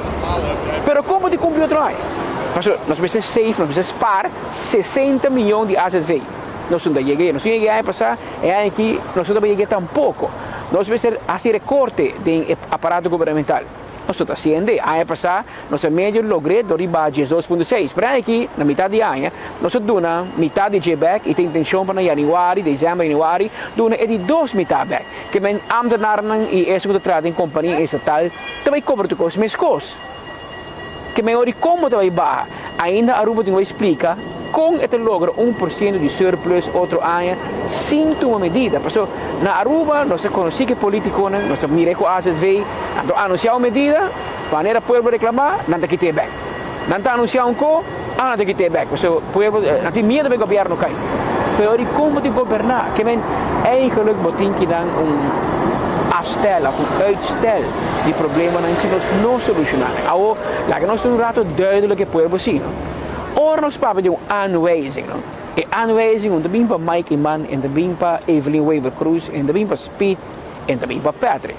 pero kon bo tin kumpli otro aña? Pasobra nos mester save, nos mester spaar 60 miyon di azv. Nos no ta yega ei. Nos no yega ei aña pasá, e aña aki nos no ta yega ei tampoko. Nos mester hasi rekorte den e aparato gubernamental. Nos no ta hasiendo ei. Aña pasá nos a medio logr'é dor di baha 12.6. Pero e aña aki, na mitad di aña, nos a duna mitad di dje bèk i ta intenshon pa na yanüari, desèmber, yanüari, duna e di dos mitad bèk. Ke men ámtenarnan i esun ku ta traha den kompania estatal ta bai kobra tur kos meskos. Ke men ora di komo ta bai baha. Ainda Aruba tin ku bai splika kon e ta logra 1% di surplus otro aña sin tuma medida. Paso na Aruba nos ta konosí ku e politikonan, nos ta mira ku azv, nan ta anunsiá un medida, wanneer pueblo reklamá nan ta kit'é bèk. Nan ta anunsiá un ko, ah nan ta kit'é bèk. Paso pueblo nan tin miedu pa e gobièrnu kai. Pero di kon bo tin goberná? Ke men eigenlijk bo tin ki nan un afstel of un uitstel di problemanan si nos no solushoná nan. Awor, laga nos ta un rato duidelijk e pueblo si, no? Ora nos papia di un aanwijzing, no? E aanwijzing no ta bin pa Mike Eman, e no ta bin pa Evelyn Wever-Croes, e no ta bin pa Speed, e no ta bin pa Patrick.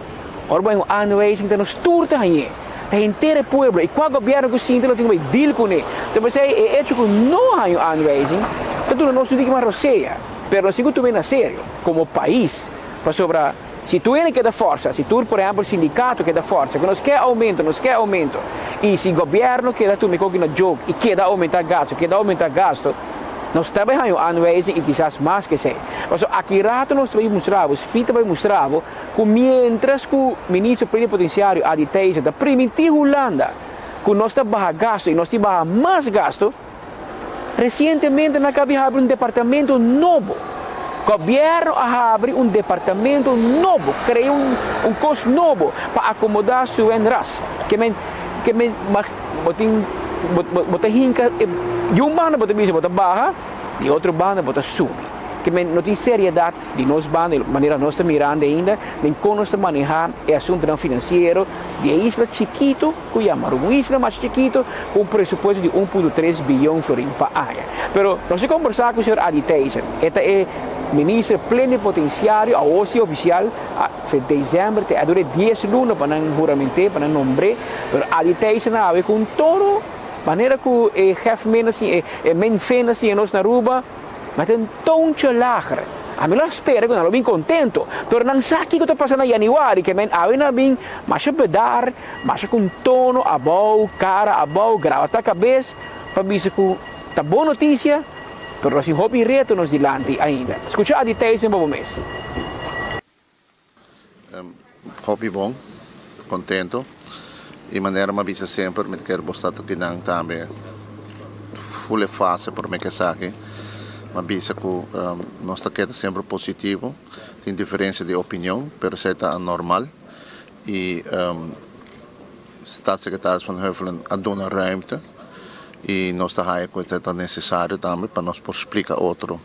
Ora bo hay un aanwijzing ta nos tur ta hañ'é, ta henter e pueblo, i kua gobièrnu ku sinti lo tin ku bai deal kuné. Ta p'esei e echo ku no haña un aanwijzing ta duna nos un tiki mas rosea, pero nos tin ku tum'é na serio komo pais, pasobra si tur hende keda forsa, si tur por ehèmpel sindikato keda forsa ku nos ke oumento, nos ke oumento, i si gobièrnu keda tuma e koki na joke i keda oumentá gasto, keda oumentá gasto, Nos ta bai haña un aanwijzing i kisas mas ku esei. Pasobra aki rato nos ta bai mustra bo, Speed ta bai mustra bo, ku mientras ku Ministro Plenipotenciario Adi Thijssen ta primintí Hulanda ku nos ta baha gasto i nos tin baha mas gasto, resientemente nan a kabi habri un departamento nobo. Gobièrnu a habri un departamento nobo, krea un un kos nobo pa akomodá Suen Ras. Ke men ke men bo tin bo bo ta hinka e di un banda bo ta bisa bo ta baha, di otro banda bo ta subi. Ke men no tin seriedat di nos banda i manera nos ta mirando ainda den kon nos ta manehá e asuntunan finansiero di e isla chikitu ku yama Aruba. Un isla mas chikitu ku un presupuesto di 1.3 biyon florin pa aña. Pero nos a kombersá ku señor Adi Thijssen, e ta e minister plenipotenciario awor si ofisial a fe desèmber te a dura dies luna pa nan hurament'é, pa nan nombr'é, pero Adi Thijssen a hawe ku un tono manera ku e gef men a siña, e men fen a siña nos na Aruba, Ma ta un toontje lager. Ami lo a spera ku nan lo bin kontento, pero nan sa kiko ta pasa na yanüari, ke men awe nan a bin masha bedar, masha ku un tono abou, kara abou, grabata kabes, pa bisa ku ta bon notisia, pero nos tin hopi reto nos dilanti ainda. Skucha Adi Thijssen pa bo mes. Hopi bon, contento y manera mi a bisa semper mi ta kere bo sta kinan tambe full e fase prome ke esaki. Mi a bisa cu nos ta keda semper positivo, tin diferencia di opinion pero esey ta normal y Staatssecretaris Van Huffelen a duna ruimte y nos ta haya cu ta necesario tambe pa nos por splica otro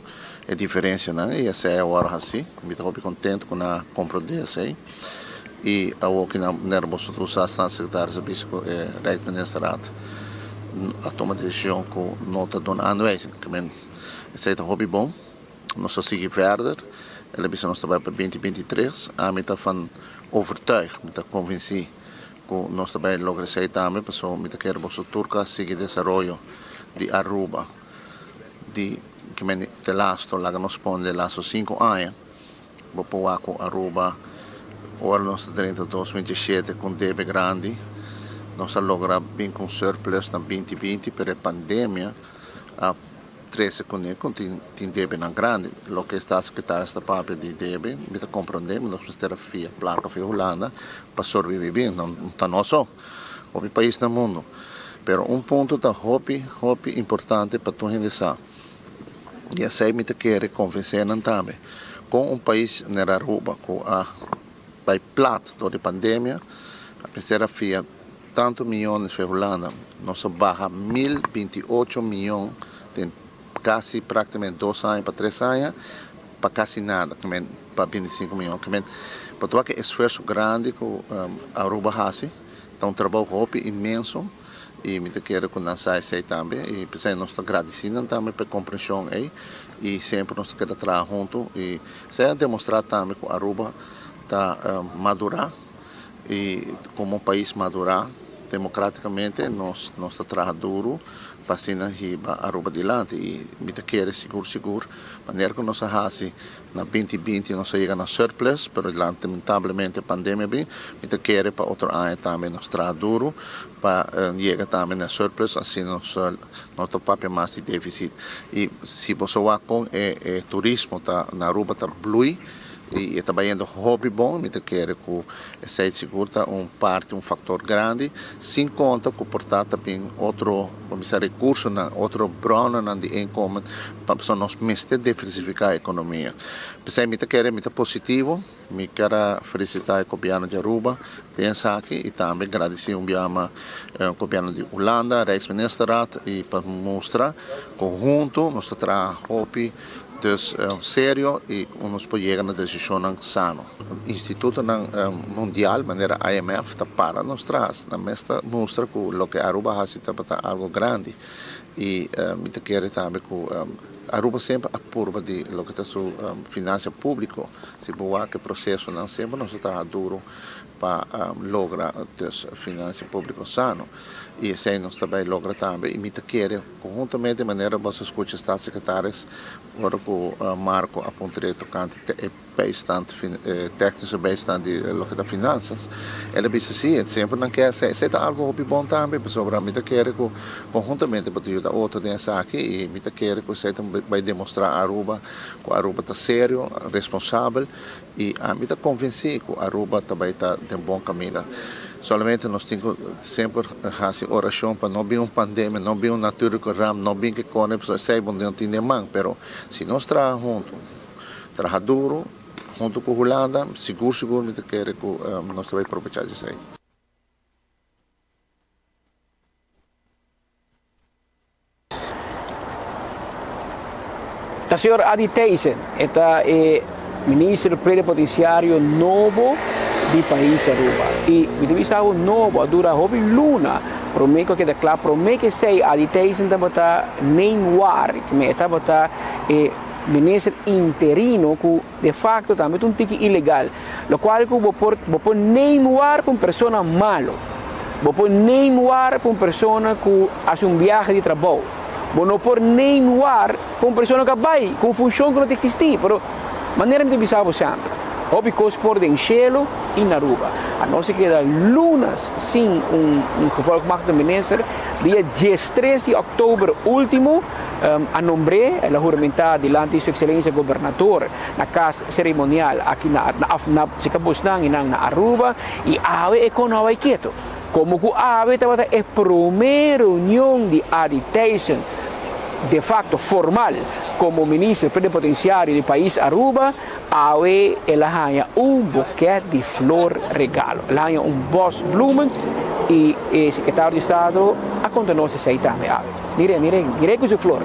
e diferencianan y esey a worde haci. Mi ta hopi contento cu nan a comprende esey y awor cu nan manera boso tur sa Staatssecretaris a bisa cu e Rijksministerraad a tuma decision cu no ta duna aanwijzing. Esey ta hopi bon. Nos ta sigui verder. El a bisa nos ta bai pa 2023. Ami ta van overtuig, mi ta convenci. ku nos ta bai logra esei tambe pasobra mi ta kere boso tur ka sigui desaroyo di Aruba di kimen te lasto laga nos pone de lasto sinku aña bo por wak ku Aruba ora nos ta drenta 2017 ku un debe grandi nos a logra bin ku un surplus na binti binti pero e pandemia a Trese kuné ku tin tin debenan grandi. Loke e staatssecretaris ta papia di debe, mi ta komprondé, mi nos mester a fia plaka fia Hulanda pa sorbibibí. No ta nos so, hopi pais na mundu. Pero un punto ta hopi, hopi importante pa tur hende sa, i esei mi ta kere konvensé nan tambe, kon un pais manera Aruba ku a bai plat dor di pandemia, a mester a fia Tantu miyones fe Hulanda, nos a baha 1028 miyon den kasi praktikamente dos aña pa tres aña pa kasi nada, kimen pa 25 miyon. Kimen bo ta wak e esfuerso grandi ku Aruba hasi, ta un trabou hopi inmenso i mi ta kere ku nan sa esei tambe i p'esei nos ta gradisí nan tambe pa e komprenshon ei i semper nos ta keda traha huntu i esei a demostrá tambe ku Aruba ta madurá. I komo pais madurá demokratikamente nos nos ta traha duru pa asina hiba Aruba dilanti i mi ta kere sigur sigur manera ku nos a hasi na 2020 nos a yega na surplus pero lamentablemente pandemia bin mi ta kere pa otro aña tambe nos traha duru pa yega tambe na surplus asina nos no ta papia mas di deficit i si boso wak kon e e turismo ta na Aruba ta blui. I e ta bayendo hopi bon, mi ta kere ku esei sigur ta un parti, un faktor grandi, sin konta ku por ta ta bin otro, bo bisa rekursonan, otro bronnan di inkomen, pasobra nos mester diversifiká ekonomia. P'esei mi ta kere, mi ta positivo, mi kier a felisitá e gobièrnu di Aruba den esaki i tambe gradisí un biaha e gobièrnu di Hulanda, Rijksministerraad, i pa mustra ku huntu nos ta traha hopi Dus serio y nos por yega na decisionnan sano. Institutonan mundial manera IMF ta para nos tras, nan mes ta mustra cu loke Aruba haci tabata algo grandi y mi ta kere tambe cu Aruba semper a purba di loke ta su financia publico, si bo wak e procesonan semper nos a traha duro pa logra dus financia publico sano y esey nos ta bay logra tambe y mi ta kere Conhuntamente manera bo a scucha Staatssecretaris ora cu Marco a puntr'e tocante e bijstand, e technische bijstand di loke ta finanzas, el a bisa si, semper nan ke haci, esey ta algo hopi bon tambe pasobra mi ta kere cu conhuntamente bo ta yuda otro den esaki y mi ta kere cu esey ta bay demostra Aruba cu Aruba ta serio, responsabel Y ami ta convenci cu Aruba ta bay ta den bon caminda. Solamente nos tin cu semper haci oracion pa no bin un pandemia, no bin un natuurlijke ramp, no bin ke cone, pasobra esey bo no tin den man. Pero si nos traha hunto, traha duro, hunto cu Hulanda, sigur sigur mi ta kere cu nos ta bay probecha di esey. Ta señor Adi Thijssen, e ta e minister plenipotenciario nobo di pais Aruba. Y mi ta bisa awo nobo, a dura hopi luna prome cu a keda cla, prome cu esey Adi Thijssen tabata neemwaar, e tabata e minister interino cu de facto tambe ta un tiki ilegal, locual cu bo por bo por neemwaar pa un persona malo, bo por neemwaar pa un persona cu haci un biahe di trabou, bo no por neemwaar pa un persona cu a bay cu un funcion cu no ta existi, pero manera mi ta bisa bo semper, hopi cos por den cielo y na Aruba, anos a keda lunas sin un un gevolgmachtigde minister, dia diestres di october ultimo, A nombr'é, el a huramentá dilanti Su Ekselencia Gobernador na kas seremonial aki na na Sikabosnan i nan na Aruba, i awe e kon no a bai ketu. Komo ku awe tabata e promé reunion di Adi Thijssen de facto formal komo minister plenipotenciario di pais Aruba, awe el a haña un boket di flor regalo. El a haña un bos bloemen i e sekretario di estado a konta nos esei tambe awe. Mire, mire, mire ku su flor.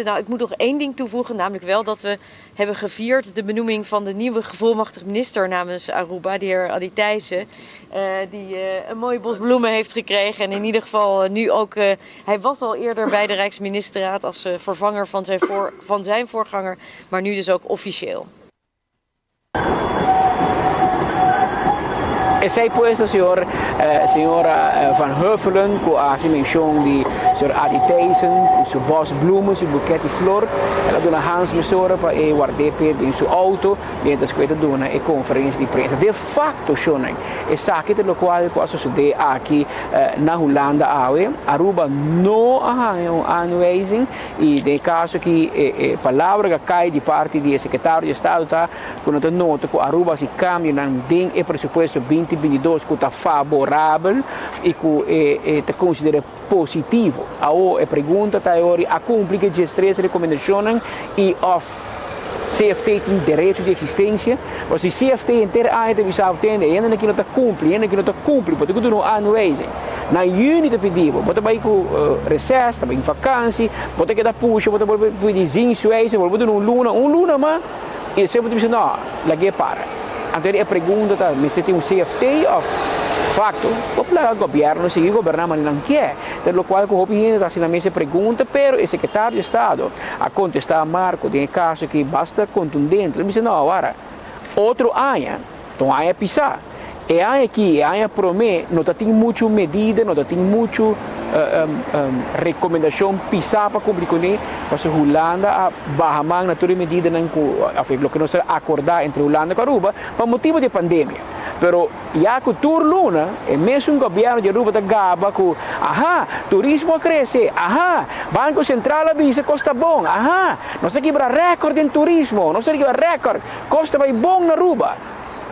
Nou, ik moet nog één ding toevoegen, namelijk wel dat we hebben gevierd de benoeming van de nieuwe gevolmachtigd minister namens Aruba, de heer Adi Thijssen, uh, die uh, een mooie bos bloemen heeft gekregen en in ieder geval nu ook, uh, hij was al eerder bij de Rijksministerraad als vervanger van zijn, voor, van zijn voorganger, maar nu dus ook officieel. Esey pues ta señor señora Van Huffelen cu a haci mencion di señor Adi Thijssen cu su bos bloemen, su buket di flor. El a duna Hans mesora pa e ward'é p'e den su auto mientras cu e ta duna e conferencia di prensa. De facto, shownan, esaki ta locual cu a sucede aki na Hulanda awe. Aruba no a haña un aanwijzing y den e caso aki e palabra cu a cay di parti di e secretario di Estado ta cu no ta nota cu Aruba haci cambionan den e presupuesto binti bintidos cu ta faborabel y cu e ta considera positivo. Awo e pregunta ta e ora a cumpli cu e diestres recomendacionnan y of CFT tin derecho di existencia? Pasobra si CFT henter aña ta bisa bo tende e hendenan aki no ta cumpli, e hendenan aki no ta cumpli, bo ta cu duna un aanwijzing. Na juni ta pidi bo, bo ta bay cu reces, ta bay vakantie, bo ta keda pusha, bo ta bolbe pidi zienswijze, bo bolbe duna un luna, un luna mas. I esei bo ta bisa, no, lag'é para. Anto e pregunta ta, mester tin un CFT òf fakto? Bo por laga gobièrnu sigui goberná manera nan kier. Ta lokual ku hopi hende ta hasi nan mes e pregunta, pero e sekretario di estado a kontestá Marco den e kaso aki basta kontundente. El a bisa, no, awara, otro aña ta un aña pisá. E aña aki, e aña promé, no ta tin muchu medida, no ta tin muchu rekomendashon pisá pa kumpli kuné, pasobra Hulanda a baha man na tur e medidanan ku, òf loke nos a akordá entre Hulanda ku Aruba pa motibu di e pandemia. Pero ya ku tur luna e mesun gobièrnu di Aruba ta gaba ku, aha, turismo a krese, aha, Banko Sentral a bisa kos ta bon, aha, nos a kibra rèkòrt den turismo, nos a kibra rèkòrt, kos ta bai bon na Aruba.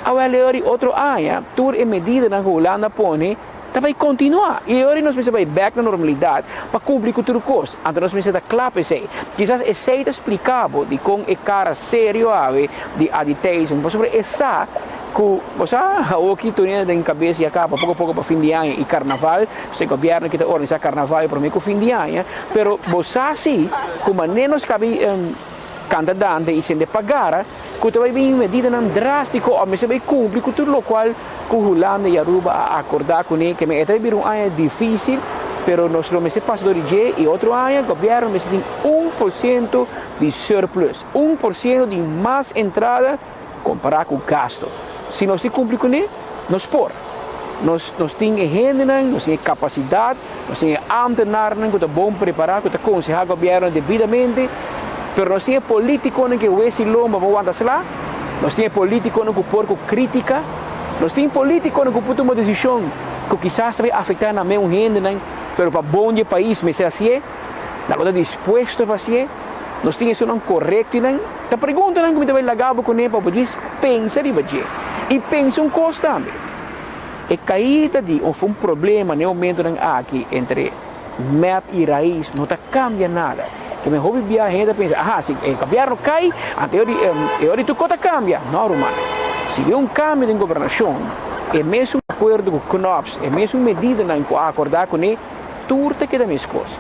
Awel e ora di otro aña tur e medidanan ku Hulanda pone ta bai kontinuá i e ora nos mester bai bèk na normalidat pa kumpli ku tur kos. Anto nos mester ta kla pa esei. Kisas esei ta splika bo dikon e kara serio awe di Adi Thijssen pasobra e sa ku bo sa awoki tuniendo den kabes ya kaba poko poko pa fin di aña i karnaval, pasobra e gobièrnu kita organisá karnaval promé ku fin di aña, pero bo sa si ku manera nos kabi kanta dande i sende pagara. Ku ta bai bin medidanan drástiko òf mester bai kumpli ku tur lokual ku Hulanda i Aruba a akordá kuné. Ke men e ta bai bira un aña difísil, pero nos lo mester pasa dor di dje i otro aña gobièrnu mester tin 1% di surplus, 1% di mas entrada kompará ku gasto. Si nos si kumpli kuné, nos por. Nos nos tin e hendenan, nos tin e kapasidat, nos tin e ámtenarnan ku ta bon prepará, ku ta konsehá gobièrnu debidamente, pero nos tin e polítikonan ku e wes i lomba pa wanta sla, nos tin e polítikonan ku por ku krítika, nos tin polítikonan ku por tuma desishon ku kisas ta bai afektá nan meun hendenan, pero pa bon di e pais mester hasié, nan lo ta dispuesto pa hasié. Nos tin esunnan korekto i nan ta preguntanan ku mi ta bai laga bo kuné pa bo djis pensa riba dje. I pensa un kos tambe, e kaida di òf un problema na e momentunan aki entre mep i rais no ta kambia nada. Ke men hopi bia hende ta pensa, aha, si e gobièrnu kai, anto e ora e ora di tur kos ta kambia. No, ruman. Si bin un kambio den gobernashon, e mesun akuerdo ku Knops, e mesun medidanan ku a akordá kuné, tur ta keda meskos.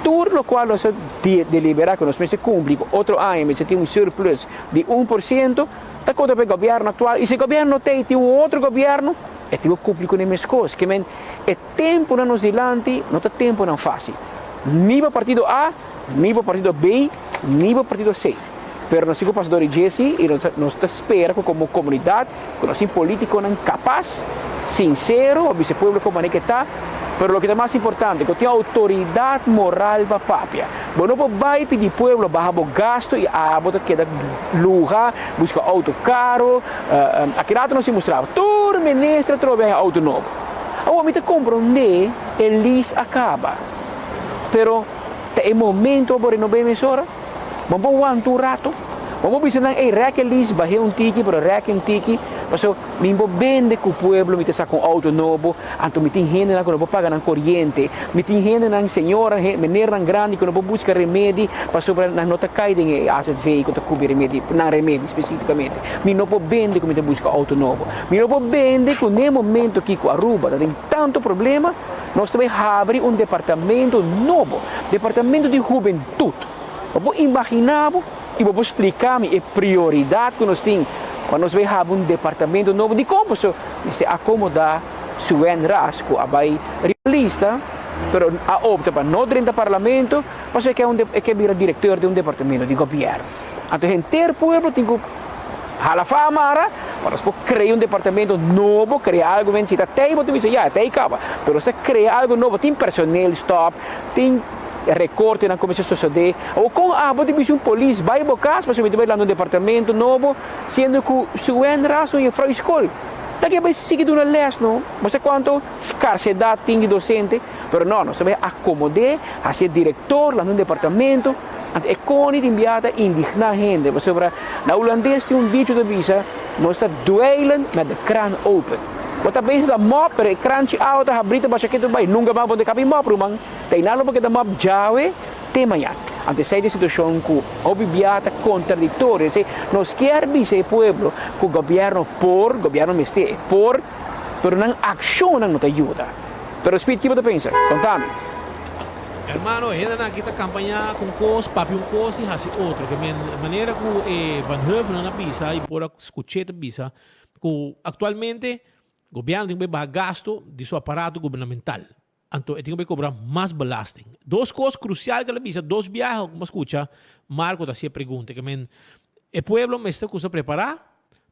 Tur lokual nos a deliberá ku nos mester kumpli ku otro aña mester tin un surplus di 1%, ta kontra pa e gobièrnu aktual. I si e gobièrnu no ta ei, tin un otro gobièrnu, e tin ku kumpli kuné meskos. Ke men e tempunan nos dilanti no ta tempunan fásil. Ni pa partido A, ni pa partido B, ni pa partido C. Pero nos tin ku pasa dor di dje si i nos ta spera ku komo komunidat ku nos tin politikonan kapas, sinsero pa bisa e pueblo kon manera ke ta, pero loke ta mas importante ku tin outoridat moral pa papia. Bo no por bai pidi pueblo baha bo gasto i abo ta keda luha, buska outo karo. Aki rato nos tin mustra bo tur minister atrobe haña outo nobo. Awor mi ta komprondé e lis a kaba, pero ta e momento pa bo renob'é mesora? Bo por wanta un rato. Bo por bisa nan, ey, rek e lis, bah'é un tiki, pero rek un tiki, paso mi por bende ku pueblo, mi ta saka un outo nobo, anto mi tin hendenan ku no por paga nan koriente, mi tin hendenan, señora, menernan grandi ku no por buska remedi, pasobra nan no ta kai den e azv ku ta kubri remedi, nan remedi spesifikamente. Mi no por bende ku mi ta buska outo nobo. Mi no por bende ku n'e momento aki ku Aruba ta den tantu problema, nos ta bai habri un departamento nobo, departamento di hubentut. Bo por imaginá bo i bo por spliká mi e prioridat ku nos tin pa nos bai habri un departamento nobo? Dikon? Pasobra mester akomodá Suen Ras ku a bai riba lista pero a opta pa no drenta parlamento pasobra e ke bira direktor di un departamento di gobièrnu. Anto henter pueblo tin ku. Hala fa mara, pa nos por crea un departamento nobo, crea algo men si ta tey bo ta bisa ya, tey caba, pero nos ta crea algo nobo, tin personeel stop, tin recortenan cuminsa sosode. Awor con abo ta bisa un polis bay bo cas pasobra mi ta bay lanta un departamento nobo, siendo cu su wen ras un juffrouw school ta ke bay sigui duna les no, bo sa cuanto scarsedad tin di docente, pero no, nos ta bay acomode, haci e director, lanta un departamento. Anto e koni tin bia ta indigná hende, pasobra na hulandes tin un dicho ta bisa, Nos ta dweilen met de kraan open. Bo ta bezig ta mòp, pero e kranchi awa ta habrí ta basha ketu bai. Nunka mas bo no ta kapi mòp, ruman. Ta einan lo bo keda mòp djawe te mañan. Anto esei ta e situashon ku hopi bia ta kontradiktorio. Esei nos kier bisa e pueblo ku gobièrnu por, gobièrnu mester e por, pero nan akshonnan no ta yuda. Pero Speed, ki bo ta pensa? Konta mi. Hermano, hendenan aki ta kampañá ku un kos, papia un kos i hasi otro. Ke men manera ku e Van Heuvelen a bisa i por a skuch'é ta bisa ku aktualmente gobièrnu tin ku bai baha gasto di su aparato gubernamental. Anto e tin ku bai kobra mas belasting. Dos kos krusial ku el a bisa dos biaha ku mi a skucha Marco ta hasi e pregunta. Ke men e pueblo mester kusa prepará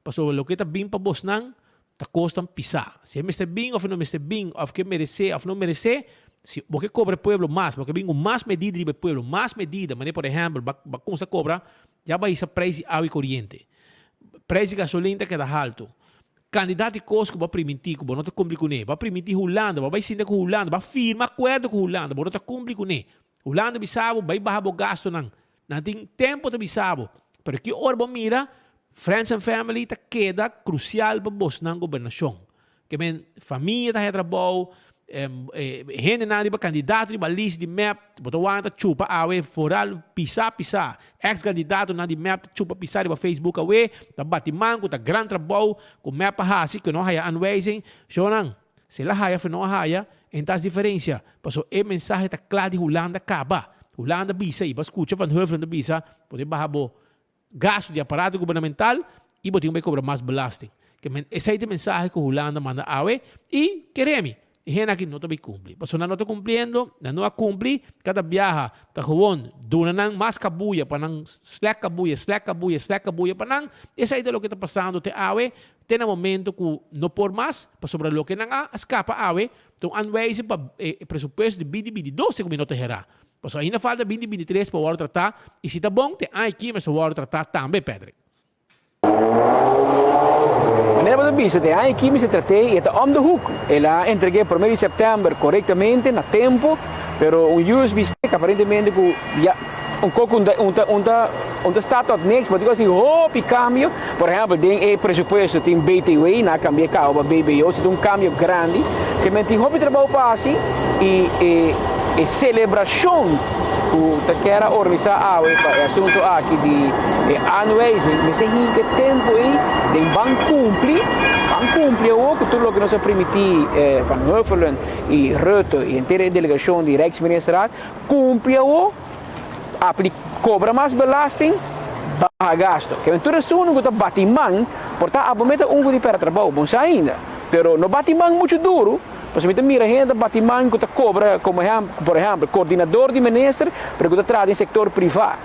pasobra loke ta bin pa bosnan Ta kosnan pisá. Si e mester bin òf e no mester bin, òf ke meresé òf no meresé, si bo ke kobra e pueblo mas, bo ke bin ku mas medida riba e pueblo, mas medida, manera por ehèmpel, bo a kuminsá kobra, ya bo a hisa preis di awa i koriente. Preis di gasolin ta keda haltu. Kantidat di kos ku bo a primintí ku bo no ta kumpli kuné. Bo a primintí Hulanda, bo a bai sinta ku Hulanda, bo a firma akuerdo ku Hulanda, bo no ta kumpli kuné. Hulanda bisa bo, bai baha bo gastunan. Nan tin tempo ta bisa bo, pero ki ora bo mira, friends and family ta keda crucial pa bosnan gobernacion. Ke men famia ta haya trabou, hendenan riba candidato riba list di mep, bo ta wak ta chupa awe foral pisa pisa. Ex candidatonan di mep ta chupa pisa riba Facebook awe, ta bati man cu ta gran trabou cu mep a haci cu no haya aanwijzing. Shownan, Si el a haya of e no a haya, en ta haci diferencia, pasobra e mensahe ta cla di Hulanda caba. Hulanda bisa y bo a scucha Van Heuvelen ta bisa, bo tin baha bo gasto di aparato gubernamental y bo tin cu bay cobra mas belasting. Ke men esey ta e mensahe cu Hulanda manda awe y kere mi, e hende aki no ta bay cumpli. Pasobra nan no ta cumpliendo, nan no a cumpli, cada biaha ta gewoon duna nan mas cabuya pa nan slek cabuya, slek cabuya, slek cabuya pa nan. Esey ta loke ta pasando te awe. Te na momento ku no por mas, pasobra loke nan a skapa awe ta un aanwijzing pa e presupuesto di binti binti dos segun mi no ta herá. Pasobra ainda falta binti binti tres pa wòrdu tratá i si ta bon te aña aki mester wòrdu tratá tambe, Patrick. Manera bo ta bisa, te aña aki mester trat'é i e ta om de hoek. El a entreg'é promé di sèptèmber korektamente, na tempu, pero un USB stick aparentemente ku ya. Un koko un ta un ta un ta un ta sta tot niks, bo tin ku hasi hopi kambio. Por ehèmpel, den e presupuesto tin BTW, nan a kambia e kaba pa BBO, si ta un kambio grandi. Ke men tin hopi trabou pa hasi i e e selebrashon ku ta kier a organisá awe pa e asuntu aki di e aanwijzing mester hinka e tempu ei den ban kumpli, ban kumpli awor ku tur loke nos a primití Van Huffelen i Rutte i henter e delegashon di Rijksministerraad. Cumpli awo, apli cobra mas belasting, baha gasto. Ke tur esun cu ta bati man, por ta abo meta un cu di pera trabou, bon sa ainda. Pero no bati man mucho duro, pasobra mi ta mira hende ta bati man cu ta cobra, como ehempel, por ehempel, coordinador di minister, pero cu ta traha den sector priva.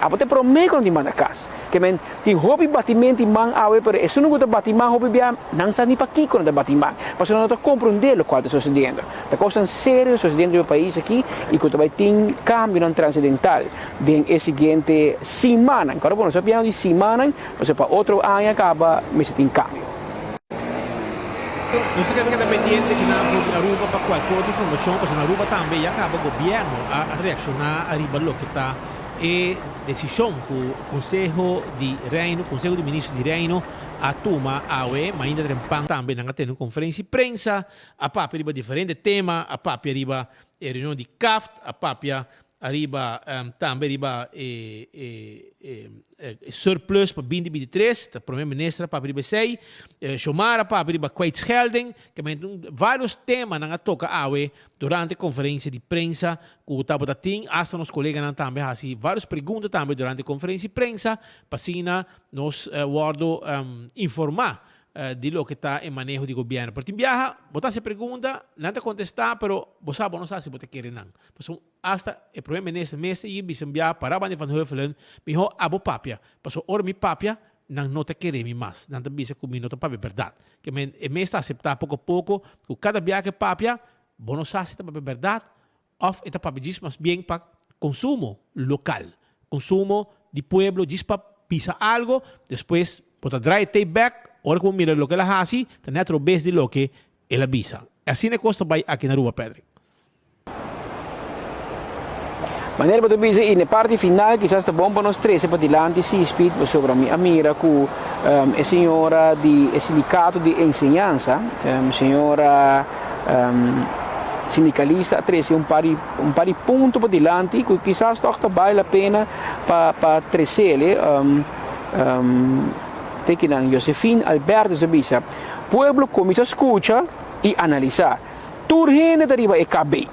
Abo ta e prome cu nan tin manda cas. Ke men tin hopi batimenti man awe pero esun ku ta bati man hopi bia nan sa ni pakiko nan ta bati man pasobra nan no ta komprondé lokual ta sosediendo. Ta kosnan serio sosediendo riba e pais aki i ku ta bai tin kambionan transendental den e siguiente simannan. Kòrda bo nos ta piano di simannan pasobra pa otro aña kaba mester tin kambio. Nos ta keda pendiente ki nan for di Aruba pa kualke otro informashon pasobra na Aruba tambe ya kaba gobièrnu a reakshoná ariba loke ta E desishon ku Konseho di Reino, Konseho di Ministro di Reino, a tuma awe mainta trempan tambe nan a tene un konferensia di prensa, a papia riba diferente tema, a papia riba e reunion di CAFT, a papia ariba tambe riba e e surplus pa binti binti tres, ta Prome Minister a papia riba esei, Xiomara a papia riba kwijtschelding, Varios temanan a toca awe durante conferencia di prensa cu tabata tin. Hasta nos coleganan tambe a haci varios pregunta tambe durante conferencia di prensa pa asina nos wordo informa di loke ta e maneho di gobierno. Pero tin biaha bo ta haci pregunta, nan ta contesta pero bo sa bo no sa si bo ta kere nan. Pasobra hasta e Prome Minister mes a yega bisa un biaha para Bandi van Huffelen, miho abo papia. Pasobra ora mi papia. nan no ta kere mi mas. Nan ta bisa ku mi no ta papia bèrdat. Ke men e mes ta aseptá poko poko ku kada biaha ku e papia, bo no sa si ta papia bèrdat òf e ta papia djis mas bien pa konsumo lokal, konsumo di pueblo djis pa bisa algo, despues bo ta draai e tape bèk, ora ku bo mira loke el a hasi ta nèt robes di loke el a bisa. Asina e kos ta bai aki na Aruba, Patrick. Manera bo ta bisa i na e parti final kisas ta bon pa nos trese padilanti si Speed pasobra mi a mira ku e señora di e sindikato di enseñansa, señora sindikalista a trese un par di un par di punto padilanti ku kisas tòg ta bale la pena pa pa tresele. Te kinan Josephine Albertus a bisa, Pueblo kuminsá skucha i analisá. Tur hende ta riba e KB.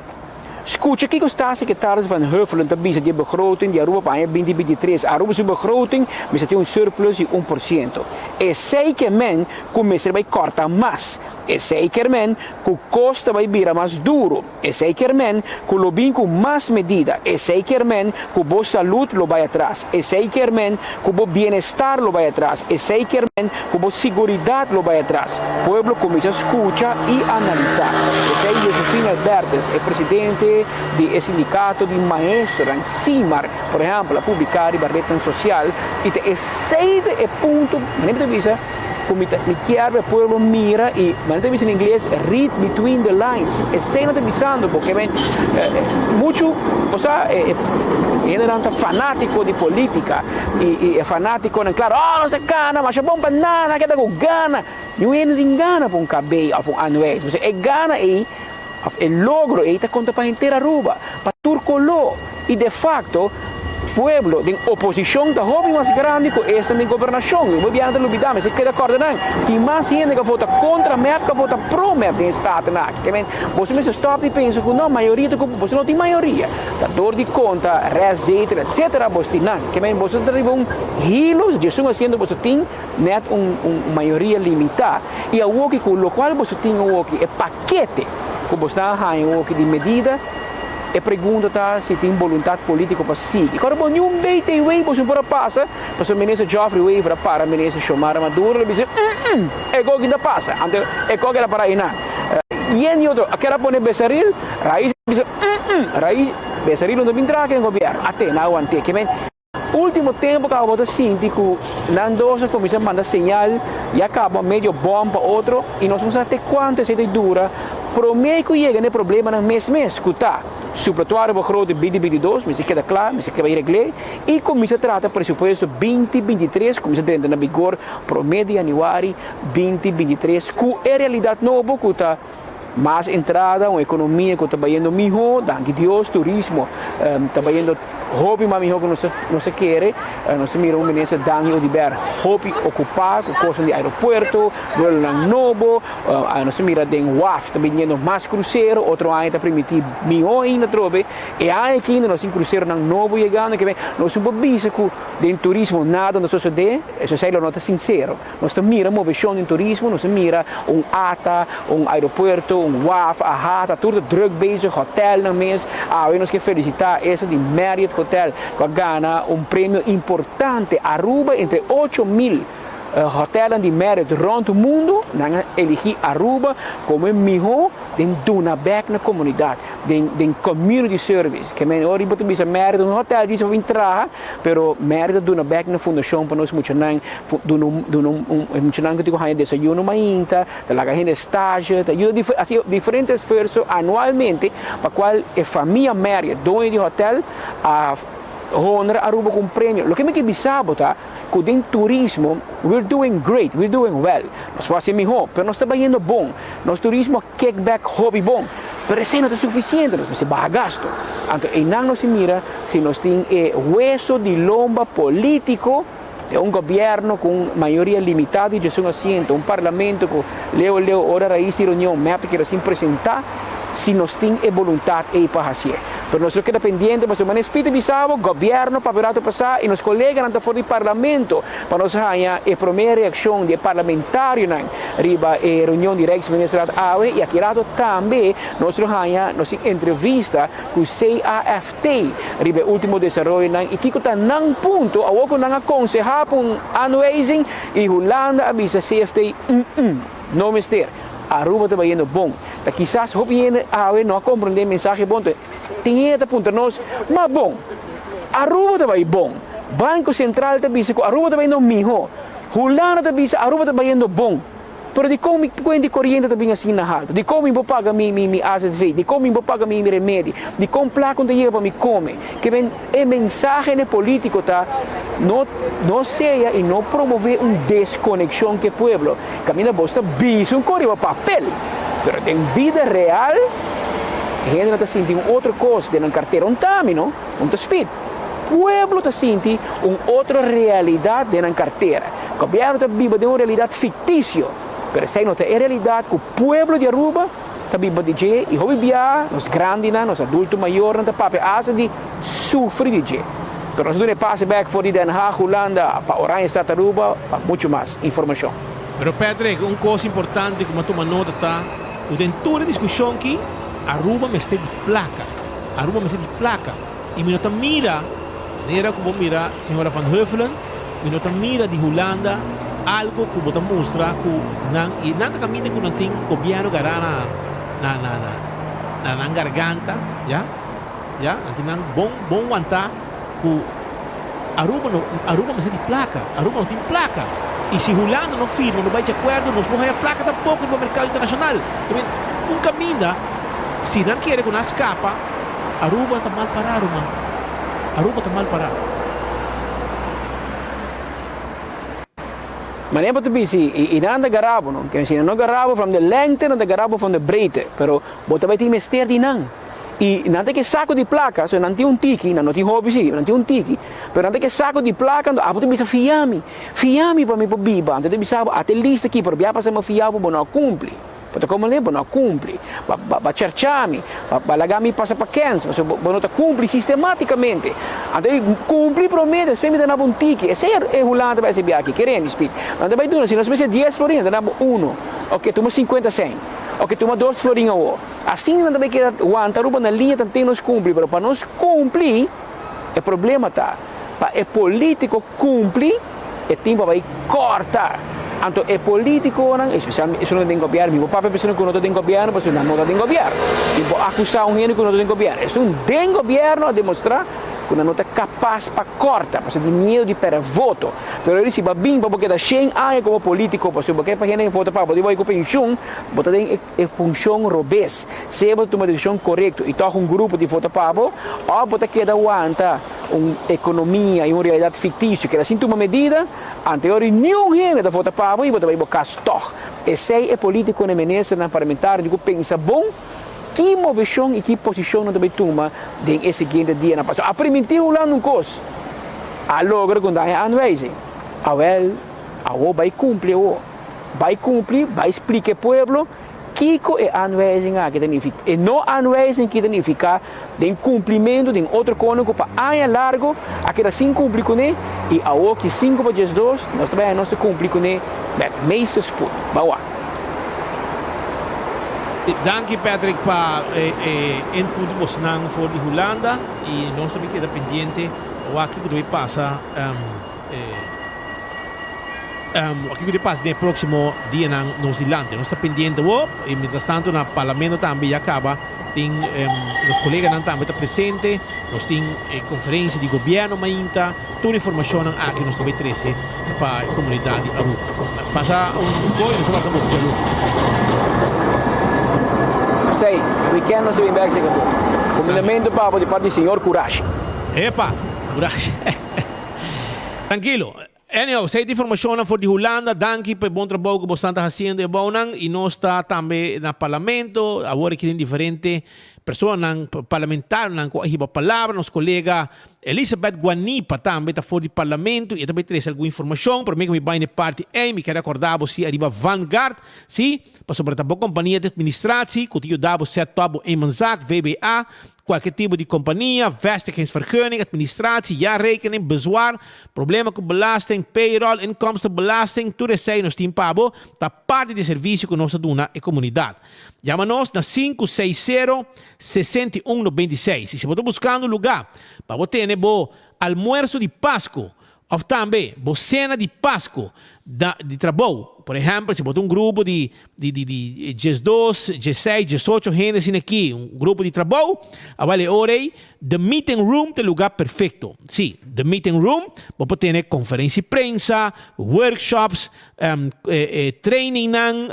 Skucha kiko Staatssecretaris Van Huffelen ta bisa di e begroting di Aruba pa aña 2023. Aruba su begroting mester tin un surplus di 1%. Esei ke men ku mester bai kòrta mas. Esei kier men ku kos ta bai bira mas duru. Esei kier men ku lo bin ku mas medida. Esei kier men ku bo salud lo bai atras. Esei kier men ku bo bienestar lo bai atras. Esei kier men ku bo siguridat lo bai atras. Pueblo kuminsá skucha i analisá. Esei Josephine Albertus, e presidente di e sindikato di maestronan, SIMAR, por ehèmpel, a publiká riba retnan sosial i ta esei ta e punto, manera mi ta bisa, ku mi ta mi kier pa e pueblo mira i manera ta bisa na ingles read between the lines. Esei nan ta bisando bo ke men muchu bo sa e hendenan ta fanátiko di polítika i i e fanátikonan klaro oh nos a gana masha bon pa nan nan a keda ku gana. Niun hende tin gana pa un kabei òf un anwijs pasobra e gana ei òf e logro ei ta konta pa henter Aruba, pa tur koló i de fakto pueblo den oposishon ta hopi mas grandi ku esnan den gobernashon. Bo biaha ta lubidá, mester keda kòrda nan tin mas hende ku a vota kontra mep ku a vota pro mep den e staten aki. Ke men boso mester stòp di pensa ku no mayoria ta ku boso no tin mayoria. Ta dor di konta restzetel etsetera boso tin nan. Ke men boso ta riba un hilo djesun asiento boso tin net un un mayoria limitá i awoki ku lokual boso tin awoki e pakete ku boso ta haña awoki di medida e pregunta ta si tin boluntat polítiko pa sigui. Kòrda bo niun BTW boso no por a pasa pasobra minister Geoffrey Wever a para minister Xiomara Maduro lo bisa mm e koki no ta pasa anto e koki a para einan. Yen di otro a keda pone Besaril Raiz a bisa mm Raiz Besaril no ta bin traha den gobièrnu ate nan a want'é ke men. Ultimo tempo caba bo ta sinti cu nan dos a cuminsa manda señal ya caba medio bom pa otro y nos no sa te cuanto esey ta dura prome cu yega na e problemanan mes mes cu ta supletorio begroting binti binti dos mester keda cla mester keda bay regle y cuminsa trata presupuesto binti binti tres cuminsa drenta na bigor prome di januari binti binti tres cu e realidad nobo cu ta Mas entrada, un economia cu ta bayendo miho, danki Dios, turismo ta bayendo hopi mas miho cu nos nos a kere. Nos ta mira un minister Dangui Oduber hopi ocupa cu cosnan di aeropuerto, vuelonan nobo, nos ta mira den waf ta biniendo mas crucero, otro aña ta primiti miho ainda atrobe. E aña aki nos tin cruceronan nobo yegando, nos no por bisa cu den turismo nada no sosode, esei lo no ta sincero. Nos ta mira moveshon den turismo, nos ta mira un ata, un aeropuerto, un waf, AHATA, tur ta druk bezig, hotelnan mes. Awe nos ke felisitá esa di Marriott Hotel ku a gana un premio importante. Aruba entre 8000 hotelnan di Marriott rònt mundu, nan a eligí Aruba komo e mihó den duna bèk na komunidat, den den community service. Ke men ora bo ta bisa Marriott un hotel djis pa bin traha, pero Marriott ta duna bèk na fundashon pa nos muchanan. Duna un duna un e muchanan ku tin ku haña desayuno mainta, ta laga hende stage, ta yuda dif hasi diferente esfuerso anualmente pa kual e famia Marriott, doño di hotel, a honra Aruba ku un premio. Loke mi ke bisa bo ta ku den turismo we're doing great, we're doing well. Nos por hasi mihó, pero nos ta bayendo bon. Nos turismo a kick back hopi bon, pero esei no ta sufisiente, nos mester baha gasto. Anto einan nos a mira si nos tin e hueso di lomba polítiko. Den un gobierno cu un mayoria limita di diesun asiento, un parlamento cu leu leu ora rais di reunion mep ta keda sin presenta, si nos tin e boluntad ey pa hacié. Pero nos lo keda pendiente pasobra manera Speed a bisa bo, gobierno papia rato pasa y nos coleganan ta for di parlamento pa nos haña e prome reaccion di e parlamentarionan riba e reunion di Rijksministerraad awe y aki rato tambe nos lo haña nos tin entrevista cu CAFT riba e ultimo desaroyonan y kico ta nan punto awor cu nan a conseha pa un aanwijzing y Hulanda a bisa CFT mm no mester. Aruba ta bayendo bon. Ta kisas hopi hende awe no a komprondé e mensahe bon, tin hende ta puntra nos, Ma bon, Aruba ta bai bon, Banko Sentral ta bisa ku Aruba ta bayendo mihó, Hulanda ta bisa Aruba ta bayendo bon, pero dikon mi kuenta di koriente ta bin asina haltu? Dikon mi por paga mi mi azv? Dikon mi por paga mi mi remedi? Dikon plaka no ta yega pa mi kome? Ke men e mensahe na e polítiko ta, no no sea i no promové un deskonekshon ku e pueblo. Kaminda bos ta bisa un kos riba papel, pero den bida real e hendenan ta sinti un otro kos den nan kartera. Un ta ami no, un ta Speed. Pueblo ta sinti un otro realidat den nan kartera. Gobièrnu ta biba den un realidat fiktisio, pero esei no ta e realidat ku pueblo di Aruba ta biba di dje i hopi biaha nos grandinan, nos adulto mayornan ta papia asta di sufri di dje. Pero nos a duna e pase bek for di Den Haag, Hulanda, pa Oranjestad, Aruba, pa muchu mas informashon. Pero Patrick, un kos importante ku mi a tuma nota ta ku den tur e diskushon ki, Aruba mester di plaka. Aruba mester di plaka. I mi no ta mira, manera ku bo mira señora Van Huffelen, mi no ta mira di Hulanda algo ku bo ta mustra ku nan, i nan ta kaminda ku nan tin gobièrnu gará na na na na na nan garganta, ya, ya, nan tin nan bon bon wantá ku Aruba no, Aruba mester di plaka, Aruba no tin plaka. I si Hulanda no firma, no bai di akuerdo, nos no haña plaka tampoko riba merkado internashonal. Un kaminda, si nan kere ku nan skapa, Aruba ta mal pará ruman. Aruba ta mal pará. Manera bo ta bisa i nan ta gara bo no. Si nan no gara bo from de lengte nan ta gara bo from de breedte. Pero bo ta bai tin mester di nan. I nan ta ke sako di plaka, so nan tin un tiki, nan no tin hopi si, nan tin un tiki, pero nan ta ke sako di plaka, anto abo ta bisa fia mi, fia mi pa mi por biba. Anto ta bisa bo, ate lista aki, pero bia pasa mi a fia bo, bo no a kumpli. Bo ta komo bo no a kumpli. Ba ba ba chercha mi, ba ba laga mi pasa pa kens, pasobra bo bo no ta kumpli sistematikamente. Anto e kumpli promé, despues mi ta duna bo un tiki. Esei e Hulanda ta bai hasi biaha aki, kere mi spik. Nan ta bai duna, si nos mester dies florin, nan ta duna bo uno. Oke, tuma sinkuenta sèn. Oke, tuma dos florin awor. Asina nan ta bai keda wanta Aruba na liña tanten nos kumpli, pero pa nos kumpli, e problema ta pa e politico kumpli e tin pa bai kòrta. Anto e politiconan, especialmente esun den gobièrnu, mi por papia pa esun ku no ta den gobièrnu pasobra nan no ta den gobièrnu. Mi por akusá un hende ku no ta den gobièrnu. Esun den gobièrnu a demostrá ku nan no ta kapas pa kòrta pasobra di miedu di pèrdè voto. Pero eri si bo a bin pa bo keda shen aña komo politico pasobra bo ke pa hende vota pa bo di bo bai ku penshun, bo ta den e. E funshon robes. Sea bo ta tuma desishon korekto i tòg un grupo di vota pa bo, òf bo ta keda wanta un ekonomia i un realidat fiktisio keda sin tuma medida, anteor i niun hende ta vota pa bo i bo ta bai bo kas tòg. Esei e polítikonan i ministernan parlamentarionan tin ku pensa bon ki moveshon i ki posishon nan ta bai tuma den e siguiente dianan. Pasobra a primintí Hulanda un kos, a logra ku nan e aanwijzing. Awèl, awor bai kumpli awor. Bai cumpli, bai splica e pueblo kico e aanwijzing aki ta nifica. E no aanwijzing ki ta nifica den cumplimento den otro cono cu pa aña largo a keda sin cumpli cune y awor ki cinco pa diesdos nos ta bai nos ta cumpli cune met meeste spoed. Ba wak. Danki Patrick pa e input di bosnan for di Hulanda y nos ta bin keda pendiente wak kico ta bay pasa. Kiko ta pasa den e próksimo dianan nos dilanti? Nos ta pendiente wou i mientras tanto na Parlamento tambe ya kaba tin nos koleganan tambe ta presente. Nos tin e konferensia di gobièrnu mainta. Tur informashonnan aki nos ta bai trese pa e komunidat di Aruba. Pasa un koi nos ta wak nos djaluna. Stay, e weekend nos ta bin bek seker bo. Kumindamentu pa bo di parti di señor Kurashi. Epa! Kurashi. Trankilo. Anyhow, esei ta informashonnan for di Hulanda. Danki pa e bon trabou ku bosnan ta hasiendo e bounan. I nos ta tambe na Parlamento. Awor aki tin diferente. Personanan, parlamentarionan ku a hiba palabra, nos kolega Elizabeth Guanipa tambe ta for di parlamento i e ta bai trese algun informashon. Promé ku mi bai na e parti ei, mi kere akorda bo si ariba Vanguard, si, pasobra ta bo kompania di atministratie ku ta yuda bo set top bo eenmanszaak, VBA, Kualke tipo di kompania, vestigingsvergunning, administratie, jaarrekening, bezwaar, problema ku belasting, payroll, inkomstenbelasting, tur esei nos tin pa bo, ta parti di e servisio ku nos ta duna e komunidat. Yama nos na 560 61 96 i si bo ta buskando lugá pa bo tene bo almuerso di Pasku Of tambe bo sena di Pasku da di trabou. Por ehèmpel, si bo ta un grupo di di di di diesdos, diesseis, diesocho hende asina aki, un grupo di trabou, awel e ora ei The Meeting Room ta e lugá perfekto. Sí, The Meeting Room, bo por tene konferensia di prensa, workshops, trainingnan,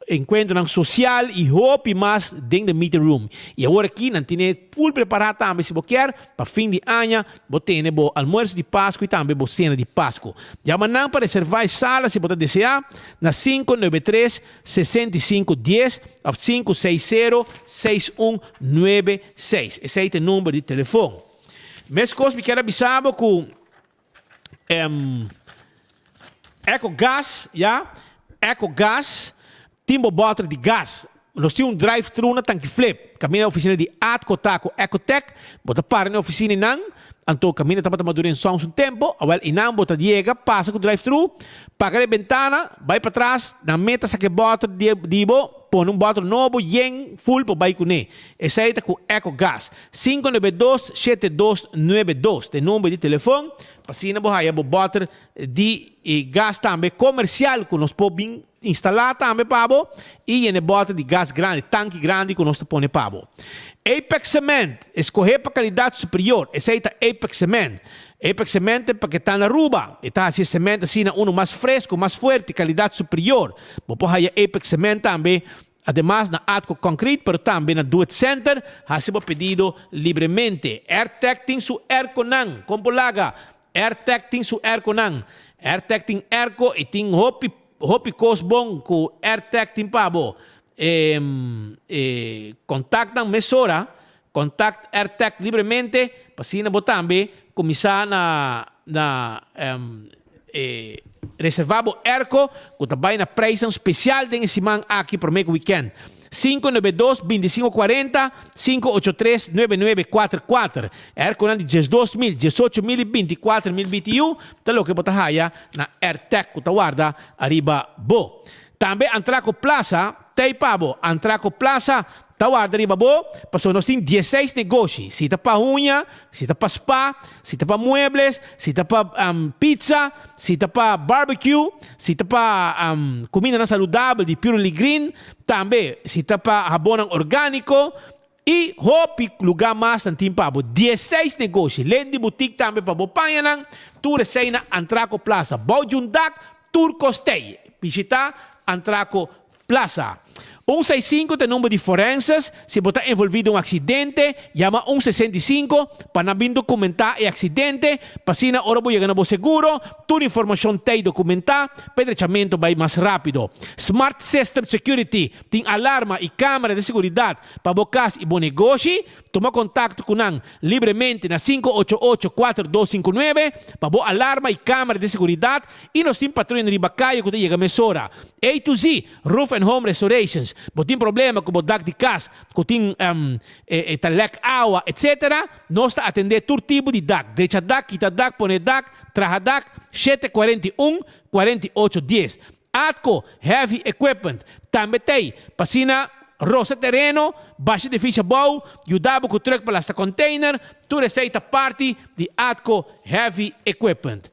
enkuentronan sosial i hopi mas den The Meeting Room. I awor aki nan tene full prepará tambe si bo kier pa fin di aña. Bo tene bo almuerso di Pasku i tambe bo sena di Pasku. Yama nan pa reservá e sala si bo ta deseá na 593 65 dies òf 560 6196. Esei ta e number di telefon. Meskos mi kier a bisa bo ku Ecogas, ya, Ecogas tin bo bòter di gas. Nos tin un drive thru na Tanki Flip. Kaminda e ofisina di Atco ta ku Ecotec. Bo ta para na e ofisina einan, anto kaminda tabata madura en sòns un tempu. Awèl einan bo ta yega, pasa ku drive thru, paga e bentana, bai patras, nan meta saka e bòter di bo, pone un bòter nobo yen ful pa bai kuné. Esei ta ku Ecogas. 592 7292 ta e number di telefon pa asina bo haya bo bòter di gas tambe komersial ku nos por bin Instalá tambe pa bo i yena e bòter di gas grandi, tanki grandi ku nos ta pone pa bo. Apex Cement, eskohé pa kalidat superior, esei ta Apex Cement. Apex Cement ta paketá na Aruba. E ta hasi e cement asina unu mas fresku, mas fuerte, kalidat superior. Bo por haya Apex Cement tambe ademas na Atco Concrete pero tambe na Do It Center. Hasi bo pedido libremente. Airtec tin su airconan. Kon por laga? Airtec tin su airconan. Airtec tin airco y tin hopi hopi cos bon cu Airtec tin pa bo. E e contact nan mesora, contact Airtec libremente pa asina bo tambe cuminsa na na e reserva bo airco cu ta bay na prijsnan special den e siman aki prome cu weekend. 592 2540 583 9944. Airconan di 12000, 18000 y 24000 BTU ta loke bo ta haya na Airtec cu ta warda ariba bo. Tambe Antraco Plaza t'ey pa bo. Antraco Plaza ta warda riba bo pasobra nos tin dieseis negoshi. Si ta pa huña, si ta pa spa, si ta pa muebles, si ta pa pizza, si ta pa barbecue, si ta pa cumindanan saludabel di Purely Green, Tambe si ta pa habonnan orgániko i hopi lugá mas nan tin pa bo. Dieseis negoshi, Lendi Boutique tambe pa bo pañanan, tur esei na Antraco Plaza. Bou di un dak, tur kos tei. Bishitá Antraco Plaza. Un seis sinku ta e number di forenses, si bo ta envolví den un aksidente, yama un 65 pa nan bin dokumentá e aksidente, pa asina ora bo yega na bo seguro, Tur informashon t'ei dokumentá pa e drechamentu bai mas rápido. Smart System Security tin alarma i kámara di seguridat pa bo kas i bo negoshi. Tuma kontakto ku nan libremente na 588 4259 pa bo alarma i kámara di seguridat i nos tin patruya riba kaya ku ta yega mesora. A to Z Roof and Home Restorations Bo tin problema ku bo dak di kas ku tin ta lèk awa etc. Nos ta atendé tur tipo di dak, drecha dak, kita dak, pone dak, traha dak, 7 41 48 10. Atco Heavy Equipment tambe t'ei pa asina rosa tereno, basha edifisio abou, yuda bo ku truck pa lasta container, tur esei ta parti di Atco Heavy Equipment.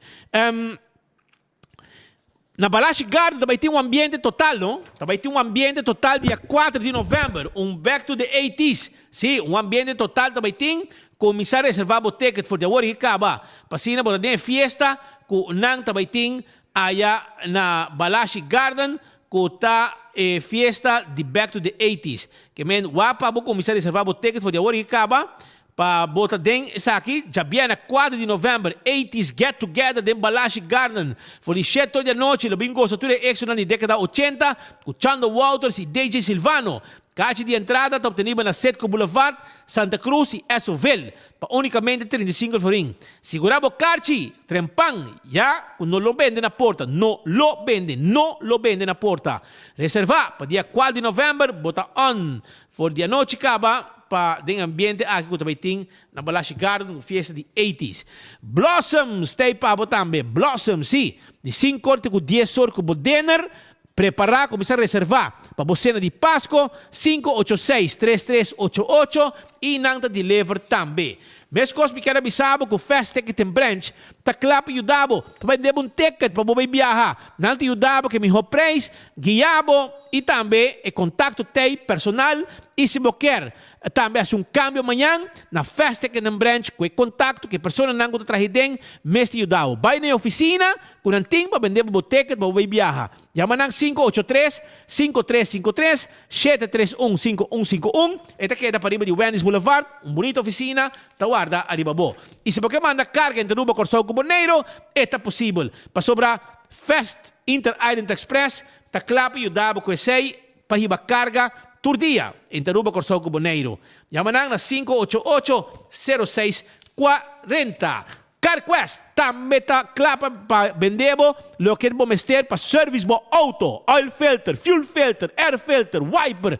Na Balashi Garden ta bai tin un ambiente total, no? Ta bai tin un ambiente total dia 4 di november, un back to the eighties. Sí, un ambiente total ta bai tin. Kuminsá reservá bo ticket for di awor i kaba. Pa asina bo ta den e fiesta ku nan ta bai tin aya na Balashi Garden ku ta e fiesta di back to the eighties. Ke men wak pa bo kuminsá reservá bo ticket for di awor i kaba. Pa bo ta den esaki, djabièrnè 4 di novèmber, Eighties Get Together den Balashi Garden. For di shete or di anochi lo bin gosa tur e éksitonan di dékada ochenta ku Chando Wouters i DJ Silvano. Kachi di entrada ta obtenibel na Citgo Boulevard, Santa Cruz y Essoville pa unicamente 35 florin. Sigura bo karchi, trempan, ya cu no lo bende na porta, no lo bende, no lo bende na porta. Reserva pa dia cual di november bo ta on for di anochi caba pa den ambiente aki cu ta bay tin na Balashi Garden cu fiesta di eighties. Blossom stay pa bo tambe, Blossom si, di cinco or te cu dies or cu bo dinner Prepará, kuminsá reservá pa bo sena di Pasko, 586 3388 i nan ta deliver tambe. Meskos mi kier a bisa bo ku Fast Ticket and Branch ta kla pa yuda bo pa bende bo un ticket pa bo bai biaha. Nan ta yuda bo ku e mihó preis, guia bo i tambe e kontakto t'ei personal i si bo kier Tambe hasi un kambio mañan na Fast Ticket and Branch ku e kontakto ku e personanan ku ta traha den mester yuda bo. Bai na e ofisina ku nan tin pa bende bo bo ticket pa bo bai biaha. Yama nan 583 5353 731 5151. E ta keda pariba di Wendy's Boulevard, un bunita ofisina ta warda ariba bo. I si bo ke manda karga entre Aruba, Kòrsou ku Boneiru, e ta posibel pasobra Fast Inter Island Express ta kla pa yuda bo ku esei. Pa hiba karga tur dia entre Aruba, Kòrsou ku Boneiru. Yama nan na 588 06 40. CarQuest tambe ta kla pa pa bende bo loke bo mester pa service bo outo, oil filter, fuel filter, air filter, wiper,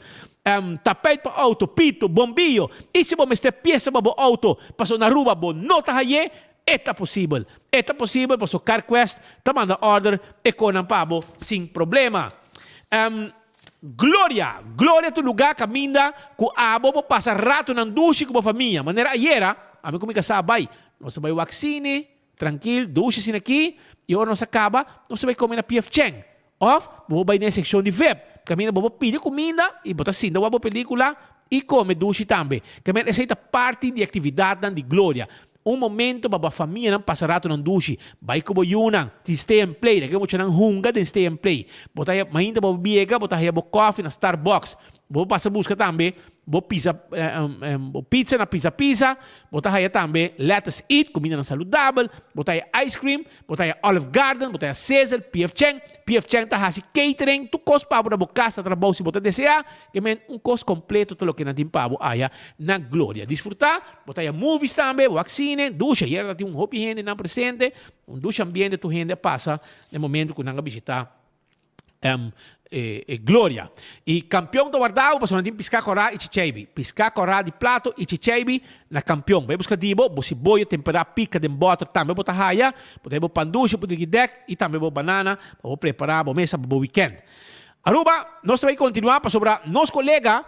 tapijt pa outo, pito, bombiyo i si bo mester piesa pa bo outo pasobra na Aruba bo no ta haye, e ta posibel. E ta posibel pasobra CarQuest ta manda order e konan pa bo sin problema. Gloria, Gloria ta un lugá kaminda ku abo por pasa ratonan dushi ku bo famia. Manera ayera, ami ku mi kasá a bai. Nos a bai wak sine, trankil, dushi asina aki, i ora nos a kaba, nos a bai kome na PF Chang. Òf, bo por bai den e sekshon di vip, kaminda bo por pidi kuminda i bo ta sinta wak bo pelíkula i kome dushi tambe. Kaminda esei ta parti di aktividatnan di Gloria. Un momento pa bo famianan pasa ratonan dushi. Bai ku bo yunan, tin stay and play, laga e muchanan hunga den stay and play. Bo ta haya, mainta bo biega bo ta haya bo kofi na Starbucks. Bo pasa buska tambe bo pizza, bo pizza na Pizza Pizza. Bo ta haya tambe Lettuce Eat, kumindanan saludabel. Bo ta haya ice cream, bo ta haya Olive Garden, bo ta haya Sizzle, PF Chang. PF Chang ta hasi catering, tur kos pa bo na bo kas, na trabou si bo ta desea. Ke men un kos kompleto ta loke nan tin pa bo aya na Gloria. Disfruta, bo ta haya movies tambe, bo wak sine, dusha. Ayera ta tin un hopi hende nan presente, un dusha ambiente tur hende a pasa na e momento ku nan a bishita e Gloria. I kampion ta warda bo pasobra nan tin piská kòrá i chicheibi. Piská kòrá di plato i chicheibi na kampion. Bai buska di bo, bo siboyo temperá pika den bòter tambe bo ta haya. Bo ta haya bo pan dushi, bo trigidèk i tambe bo banana pa bo prepará bo mesa pa bo wikènt. Aruba, nos ta bay continua pasobra nos colega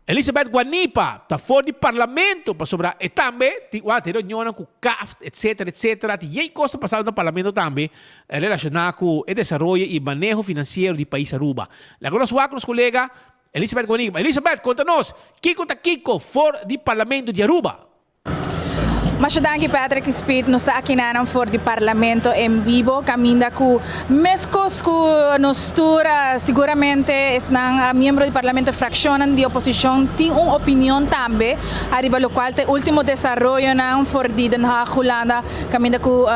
Elizabeth Guanipa ta for di Parlamento pasobra e tambe tin wak tin reunionnan cu CAFT etcetera etcetera tin yey cos ta pasando na Parlamento tambe relaciona cu e desaroyo y maneho financiero di pais Aruba. Laga nos wak nos colega Elizabeth Guanipa. Elizabeth, conta nos kico ta kico for di Parlamento di Aruba? Masha danki Patrick y Speed, nos ta akinanan for di Parlamento en bibo kaminda ku meskos ku nos tur siguramente esnan miembro di Parlamento frakshonnan di oposishon tin un opinion tambe ariba lokual ta e ultimo desaroyonan for di Den Haag Hulanda kaminda ku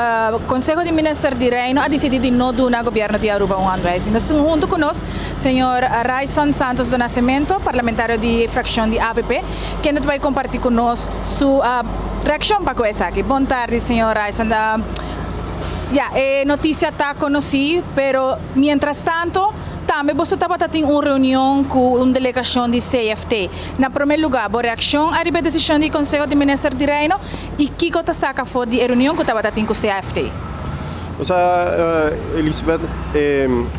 Konseho di Minister di Reino a disidi di no duna Gobierno di Aruba un aanwijzing. Nos tin huntu ku nos señor Ryson Santos do Nascimento parlamentario di frakshon di avp. Kende ta bai kompartí ku nos su reakshon pa ku esaki? Bon tardi, señor Ryson. Ya, e notisia ta konosí, pero mientras tanto tambe boso tabata tin un reunion ku un delegashon di CFT. Na promé lugá, bo reakshon ariba e desishon di Konseho di Minister di Reino i kiko ta saka afó di e reunion ku tabata tin ku CFT? Osea, Elisabeth,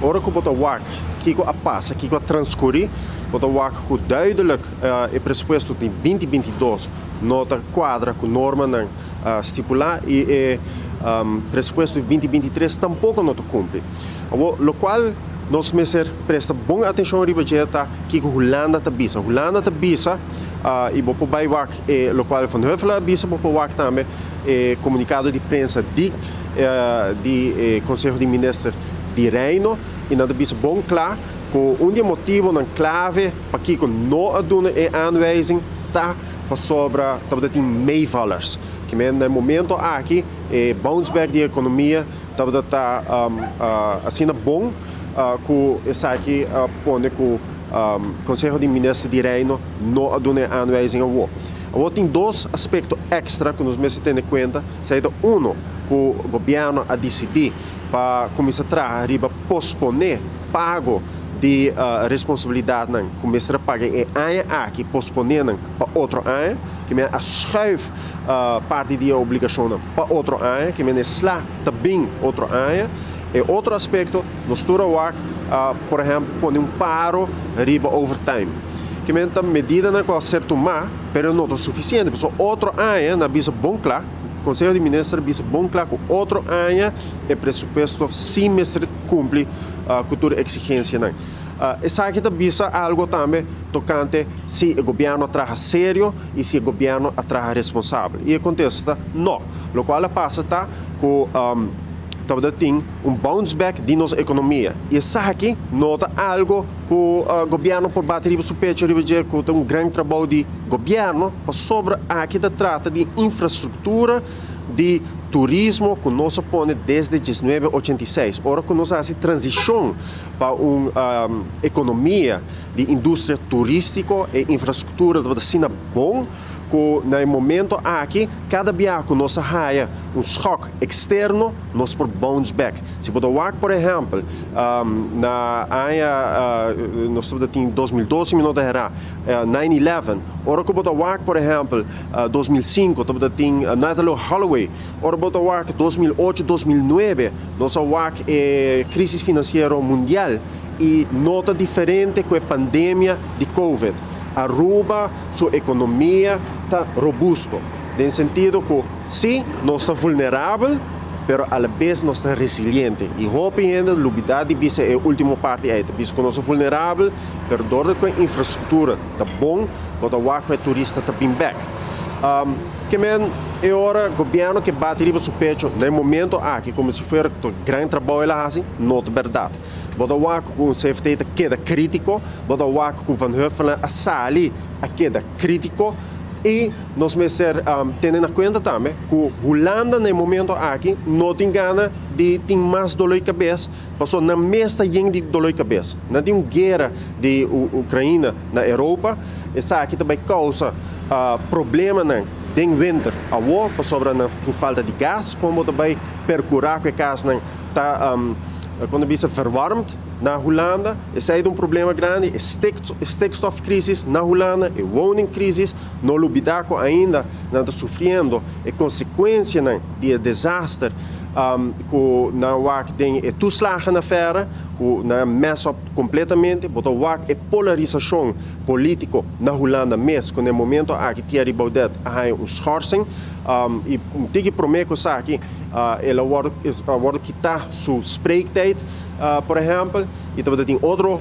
ora ku bo ta wak kiko a pasa, kiko a transkurí, bo ta wak ku duidelijk E presupuesto di binti binti dos no ta kuadra ku normanan stipulá i e presupuesto di binti binti tres tampoko no ta kumpli. Awor lokual nos mester presta bon atenshon riba dje ta kiko Hulanda ta bisa. Hulanda ta bisa i bo por bai wak e lokual Van Huffelen a bisa, bo por wak tambe e komunikado di prensa di di e Konseho di Minister di Reino i nan ta bisa bon kla Ku un di e motibonan klave pakiko no a duna e aanwijzing ta pasobra tabata tin meevallers. Kimen na e momento aki e bounce back di e ekonomia tabata ta asina bon ku esaki a pone ku Konseho di Minister di Reino no a duna e aanwijzing awor. Awor tin dos aspekto èkstra ku nos mester tene kuenta, esei ta uno ku gobièrnu a disidí pa kuminsá traha riba posponé pago di responsabilidatnan ku mester a paga e aña aki, posponé nan pa otro aña, ke men a schuif parti di e obligashonnan pa otro aña, ke men e sla ta bin otro aña. E otro aspekto, nos tur a wak, por ehèmpel, pone un paro riba overtime. Ke men ta medidanan ku a ser tumá, pero no ta sufisiente, pasobra otro aña nan a bisa bon kla, Konseho di Minister a bisa bon kla ku otro aña e presupuesto sí mester kumpli ku tur eksigensianan. Esaki ta bisa algo tambe tokante si e gobièrnu a traha serio i si e gobièrnu a traha responsabel. I e kontesta ta no. Lokual a pasa ta ku tabata tin un bounce back di nos ekonomia i esaki no ta algo ku gobièrnu por bati riba su pecho riba dje ku ta un gran trabou di gobièrnu pasobra aki ta trata di infrastruktura di turismo ku nos a pone desde diesnuebe ochenta i seis ora ku nos a hasi transishon pa un ekonomia di industria turístiko e infrastruktura tabata asina bon ku na e momento aki kada biaha ku nos a haya un schok eksterno nos por bounce back. Si bo ta wak por ehèmpel na aña nos tabata tin 2012 mi no ta herá nine eleven ora ku bo ta wak por ehèmpel 2005 tabata tin Natalie Holloway ora bo ta wak 2008 2009 nos a wak e krisis finansiero mundial i no ta diferente ku e pandemia di covid. Aruba su ekonomia ta robusto, den sentido ku sí nos ta vulnerabel, pero alabes nos ta resiliente. I hopi hende lubidá di bisa e último parti ei, ta bisa ku nos ta vulnerabel, pero dor di ku e infrastruktura ta bon, bo ta wak ku e turista ta bin bèk. Ke men e ora gobièrnu ke bati riba su pecho na e momento aki komo si fuera ku ta gran trabou el a hasi, no ta bèrdat. Bo ta wak ku un CFT ta keda krítiko, bo ta wak ku Van Huffelen a sali a keda krítiko i nos mester tene na kuenta tambe ku Hulanda na e momento aki no tin gana di tin mas doló di kabes pasobra nan mes ta yen di doló di kabes. Nan tin un guera di Ukraina na Europa, esaki ta bai kousa problemanan den winter awor pasobra nan tin falta di gas, kon bo ta bai perkurá ku e kasnan ta kon ta bisa verwarmd na Hulanda, esei ta un problema grandi, e stikstofcrisis na Hulanda, e woningcrisis, no lubida ku ainda nan ta sufriendo e konsekuensianan di e desaster ku nan wak den e toeslagenaffaire, ku nan a mess up kompletamente, bo ta wak e polarisashon politiko na Hulanda mes ku na e momento aki Thierry Baudet a haña un schorsing i un tiki promé ku esaki El a wòrdu a wòrdu kitá su spreektijd, por ehèmpel, i tabata tin otro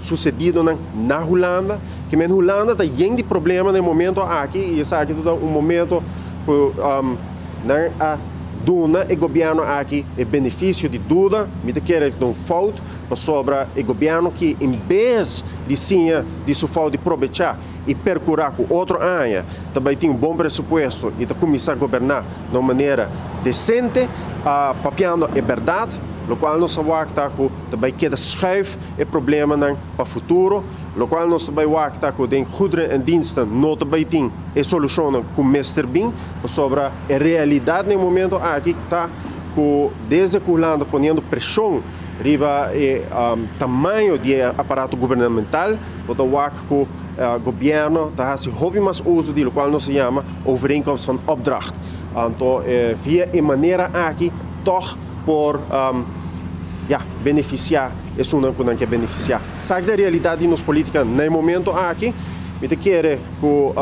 susedidonan na Hulanda. Ke men Hulanda ta yen di problema na e momento aki i esaki ta un momento ku nan a duna e gobièrnu aki e benefisio di duda. Mi ta kere ta un fout pasobra e gobièrnu ki en bes di siña di su fout di probechá i perkurá ku otro aña ta bai tin un bon presupuesto i ta kuminsá goberná na un manera desente, papiando e bèrdat, lokual nos a wak ta ku ta bai keda schuif e problemanan pa futuro, lokual nos ta bai wak ta ku den goederen en diensten no ta bai tin e solushonnan ku mester bin, pasobra e realidat na e momento aki ta ku desde ku Hulanda poniendo preshon riba e tamaño di e aparato gubernamental, bo ta wak ku gobièrnu ta hasi hopi mas uso di lokual nos ta yama overeenkomst van opdracht. Anto via e manera aki tòg por ya benefisiá esunnan ku nan ke benefisiá. Esaki ta e realidat di nos polítika na e momento aki. Mi ta kere ku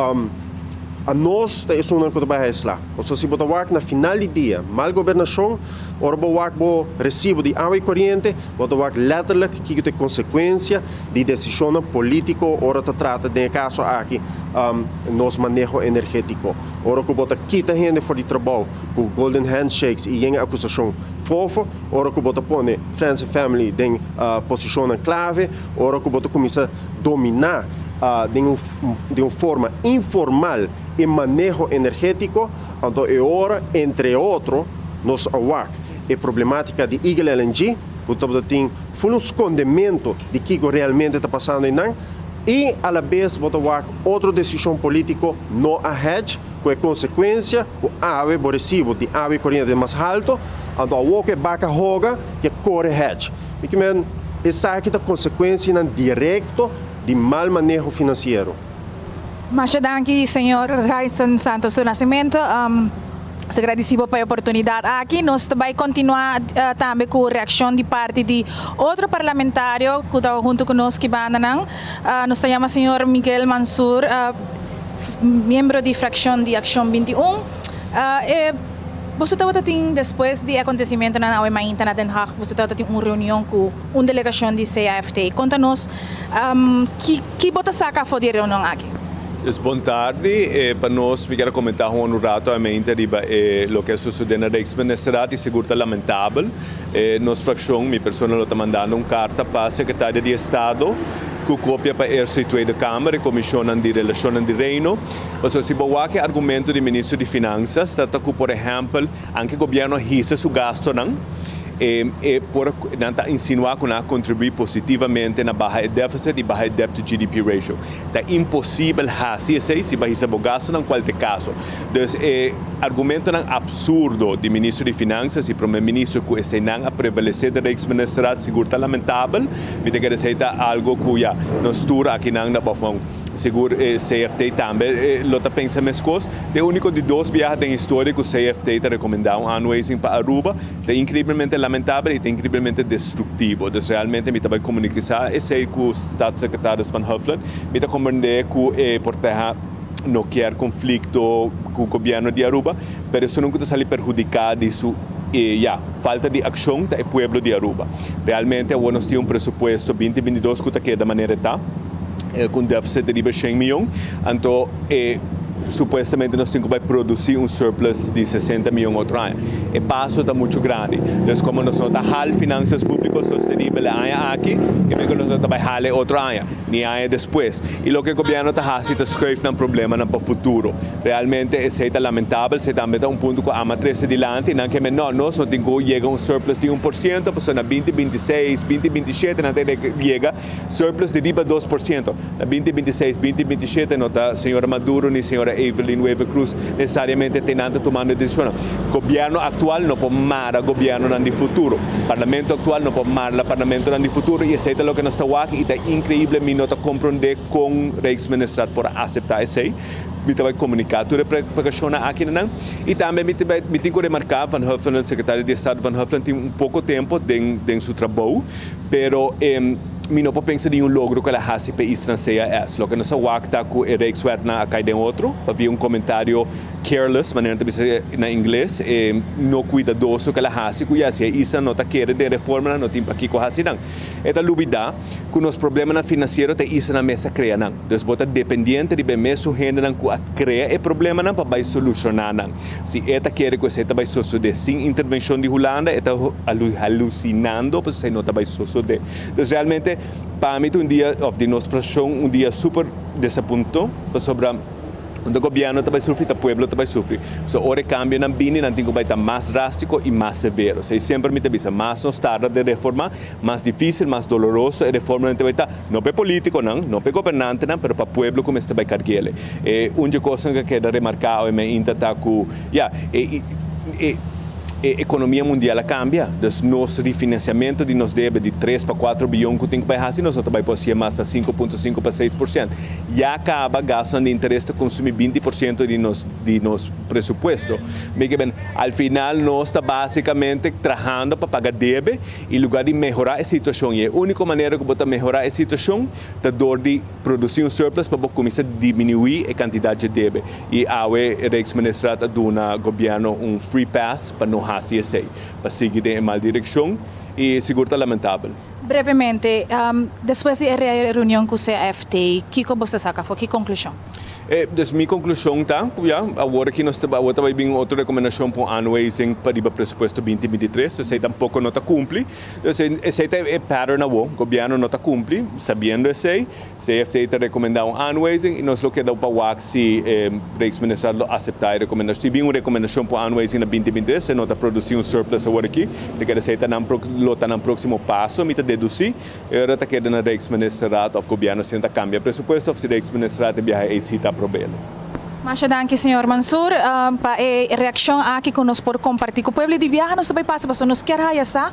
anos ta esunnan ku ta bai haesla. Pasobra si bo ta wak na final di dia mal gobernashon, ora bo wak bo resibo di awa i koriente, bo ta wak letterlijk kiko ta e konsekuensia di desishonnan polítiko ora ta trata den e kaso aki nos maneho energétiko. Ora ku bo ta kita hende for di trabou ku golden handshakes i yen akusashon fofo, ora ku bo ta pone friends and family den posishonnan klave, ora ku bo ta kuminsá dominá den den un forma informal e maneho energétiko, anto e ora entre otro nos a wak e problemátika di Eagle LNG. ku tabata tin ful un skondementu di kiko realmente ta pasando einan i alabes bo ta wak otro desishon polítiko no a hedge ku e konsekuensia ku awe bo resibo di awe i koriente mas halto, anto awor ku e baka hoga ke kore hedge. Mi ke men esaki ta konsekuensianan direkto di mal maneho finansiero. Masha danki señor Ryson Santos do Nascimento. Nos ta gradisi bo pa e oportunidad aki. Nos ta bay continua tambe cu reaccion di parti di otro parlamentario cu ta hunto cu nos ki bandanan. Nos ta yama señor Miguel Mansur, miembro di fraccion di Accion 21. E boso tabata tin despues di e acontecimentonan awe mainta na Den Haag, boso tabata tin un reunion cu un delegacion di CAFT. Conta nos ki. Ki bo ta saka afó di e reunion aki? Dus bon tardi. Pa nos mi kier a komentá hoon un rato amente riba e loke a sosodé na Rijksministerraad i sigur ta lamentabel. Nos frakshon, mi persona lo ta mandando un karta pa Sekretario di Estado ku kopia pa Eerste i Tweede Kamer, e komishonnan di Relashonnan di Reino. Pasobra si bo wak e argumento di Minister di Finansas ta ta ku por ehèmpel anke gobièrnu a hisa su gastonan, E por nan ta insinuá ku nan a kontribuí positivamente na baha e deficit i baha e debt to GDP ratio. Ta imposibel hasi esei si bo a hisa bo gastunan kual ta e kaso. Dus e argumentonan absurdo di Ministro di Finansas i Prome Ministro ku eseinan a prevalesé den Rijksministerraad sigur ta lamentabel. Mi ta kere esei ta algo ku ya nos tur akinan na bòf. Sigur e CFT tambe lo ta pensa meskos. Ta e úniko di dos biaha den historia ku CFT ta rekomendá un aanwijzing pa Aruba. Ta inkreibelmente lamentabel i ta inkreibelmente destruktivo. Dus realmente mi ta bai komunikisá esei ku Staatssecretaris Van Huffelen. Mi ta komprendé ku e por teha no kier konflikto ku gobièrnu di Aruba, pero esun ku ta sali perhudiká di su ya falta di akshon ta e pueblo di Aruba. Realmente awor nos tin un presupuesto binti 22 ku ta keda manera e ta. Ku un deficit di riba shen miyon, anto e supuestamente nos tin ku bai produsi un surplus di 60 miyon otro aña. E paso ta muchu grandi. Dus komo nos no ta hal finansas públiko sostenibel e aña aki, ke men ku nos no ta bai hal e otro aña, ni e aña despues. I loke gobièrnu ta hasi ta schuif nan problemanan pa futuro. Realmente esei ta lamentabel, esei tambe ta un punto ku ama trese dilanti. Nan ke men no, nos no tin ku yega un surplus di 1%, pasobra na 2026, 2027 nan ta yega Surplus di riba 2%. Na 2026, 2027 no ta señora Maduro ni señora Evelyn Wever-Croes necesariamente te nan ta tumando e decisionnan. Gobierno actual no por mara gobiernonan di futuro. Parlamento actual no por mara parlamentonan di futuro y esey ta loke nos ta wak y ta increible mi no ta compronde con Rijksministerraad por a acepta esey. Mi ta bay comunica tur e preocupacionnan aki na nan y tambe mi ta bay mi tin cu remarca Van Huffelen, Secretario di Estado Van Huffelen tin un poco tempo den den su trabou. Pero mi no por pensa di un logro ku el a hasi p'e isla CAS. Loke nos a wak ta ku e Rijkswetnan a kai den otro pabia un komentario careless, manera nan ta bisa na ingles, e no kuidadoso ku el a hasi ku ya si e isla no ta kere den reformanan no tin pakiko hasi nan. E ta lubida ku nos problemanan finansiero ta e islanan mes a krea nan. Dus bo ta dependiente riba e mesun hendenan ku a krea e problemanan pa bai solushoná nan. Si e ta kere ku esei ta bai sosodé sin intervenshon di Hulanda, e ta halusinando pasobra esei no ta bai sosodé. Dus realmente pa mi ta un dia, òf di nos frakshon, un dia super desapuntó pasobra unda gobièrnu ta bai sufri ta pueblo ta bai sufri. So ora e kambionan bini nan tin ku bai ta mas drástiko i mas severo. Esei semper mi ta bisa, mas nos tarda den reformá, mas difísil, mas doloroso e reformanan ta bai ta, no pa e polítikonan, no pa e gobernantenan, pero pa pueblo ku mester bai karg'el. E un dje kosnan ku a keda remarká awe meinta ta ku, ya, e e e ekonomia mundial a kambia, dus nos refinanciamento di nos debe di tres pa kuatro biyon ku tin ku bai hasi, nos no ta bai por hasié mas na 5.5 pa 6%. Ya kaba gastunan di interes ta konsumí 20% di nos di nos presupuesto. Mi ke ben, al final nos ta básikamente trahando pa paga debe I lugar di mehorá e situashon, i e úniko manera ku bo ta mehorá e situashon ta dor di produsí un surplus pa bo kuminsá diminuí e kantidat dje debe. I awe Rijksministerraad a duna gobièrnu un free pass pa no hasi esei, pa sigui den e mal direkshon, i sigur ta lamentabel. Brevemente, despues di e reunion ku CFT, kiko bo sa saka afó? Ki konklushon? Dus mi konklushon ta ku ya, awor aki nos ta awor ta bai bin otro rekomendashon pa un aanwijzing pa riba presupuesto binti binti tres, dus esei tampoko no ta kumpli. Dus esei ta e pattern awor, gobièrnu no ta kumpli, sabiendo esei, CFT ta rekomendá un aanwijzing i nos lo keda pa wak si e Rijksminister lo aseptá e rekomendashon. Si bin un rekomendashon pa un aanwijzing na binti binti tres, esei no ta produsí un surplus awor aki, ta keda esei ta nan lo ta nan próksimo paso, mi ta dedusí. E ora ta keda na Rijksministerraad of Gobierno si nan ta cambia presupuesto of si Rijksministerraad e biaha ei si ta aprobele. Masha danki señor Mansur pa e reaccion aki cu nos por comparti cu pueblo. Di biaha nos ta bay pasa pasobra nos kier haya sa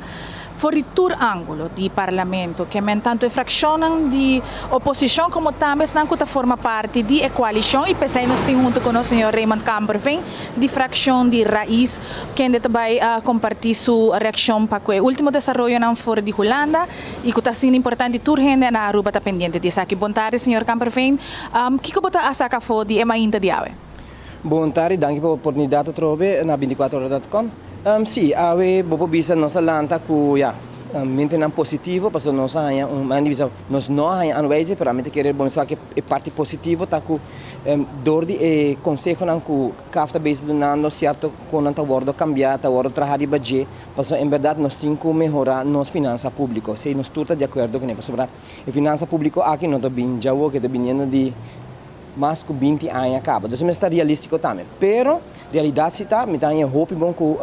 for di tur angulo di Parlamento ke men tanto e fraccionnan di oposicion como tambe esnan cu ta forma parti di e coalicion y pesey nos tin hunto cu nos señor Raymond Kamperveen di fraccion di Raiz kende ta bai comparti su reaccion pa cu e ultimo desaroyonan for di Hulanda y cu ta asina importante tur hende na Aruba ta pendiente di esaki. Bon tardi señor Kamperveen, kico bo ta a saca afo di e mainta di awe? Bon tardi, danki pa e oportunidad atrobe na binticuatro ora dot com. Si, awe bo por bisa nos a lanta cu ya, mentenan positivo pasobra nos a haña un, nan di bisa nos no a haña aanwijzing pero ami ta kere bo mester wak e parti positivo ta cu dor di e consehonan cu CAF ta bezig dunando cierto conan ta wordo cambia, ta wordo traha riba dje, pasobra en berdad nos tin cu mehora nos finansa publico. Esey nos tur ta di acuerdo cune, pasobra e finansa publico aki no ta bin djawo, ke ta biniendo di mas cu binti aña caba. Dus mester ta realistico tambe. Pero realidad si ta, mi ta haña hopi bon cu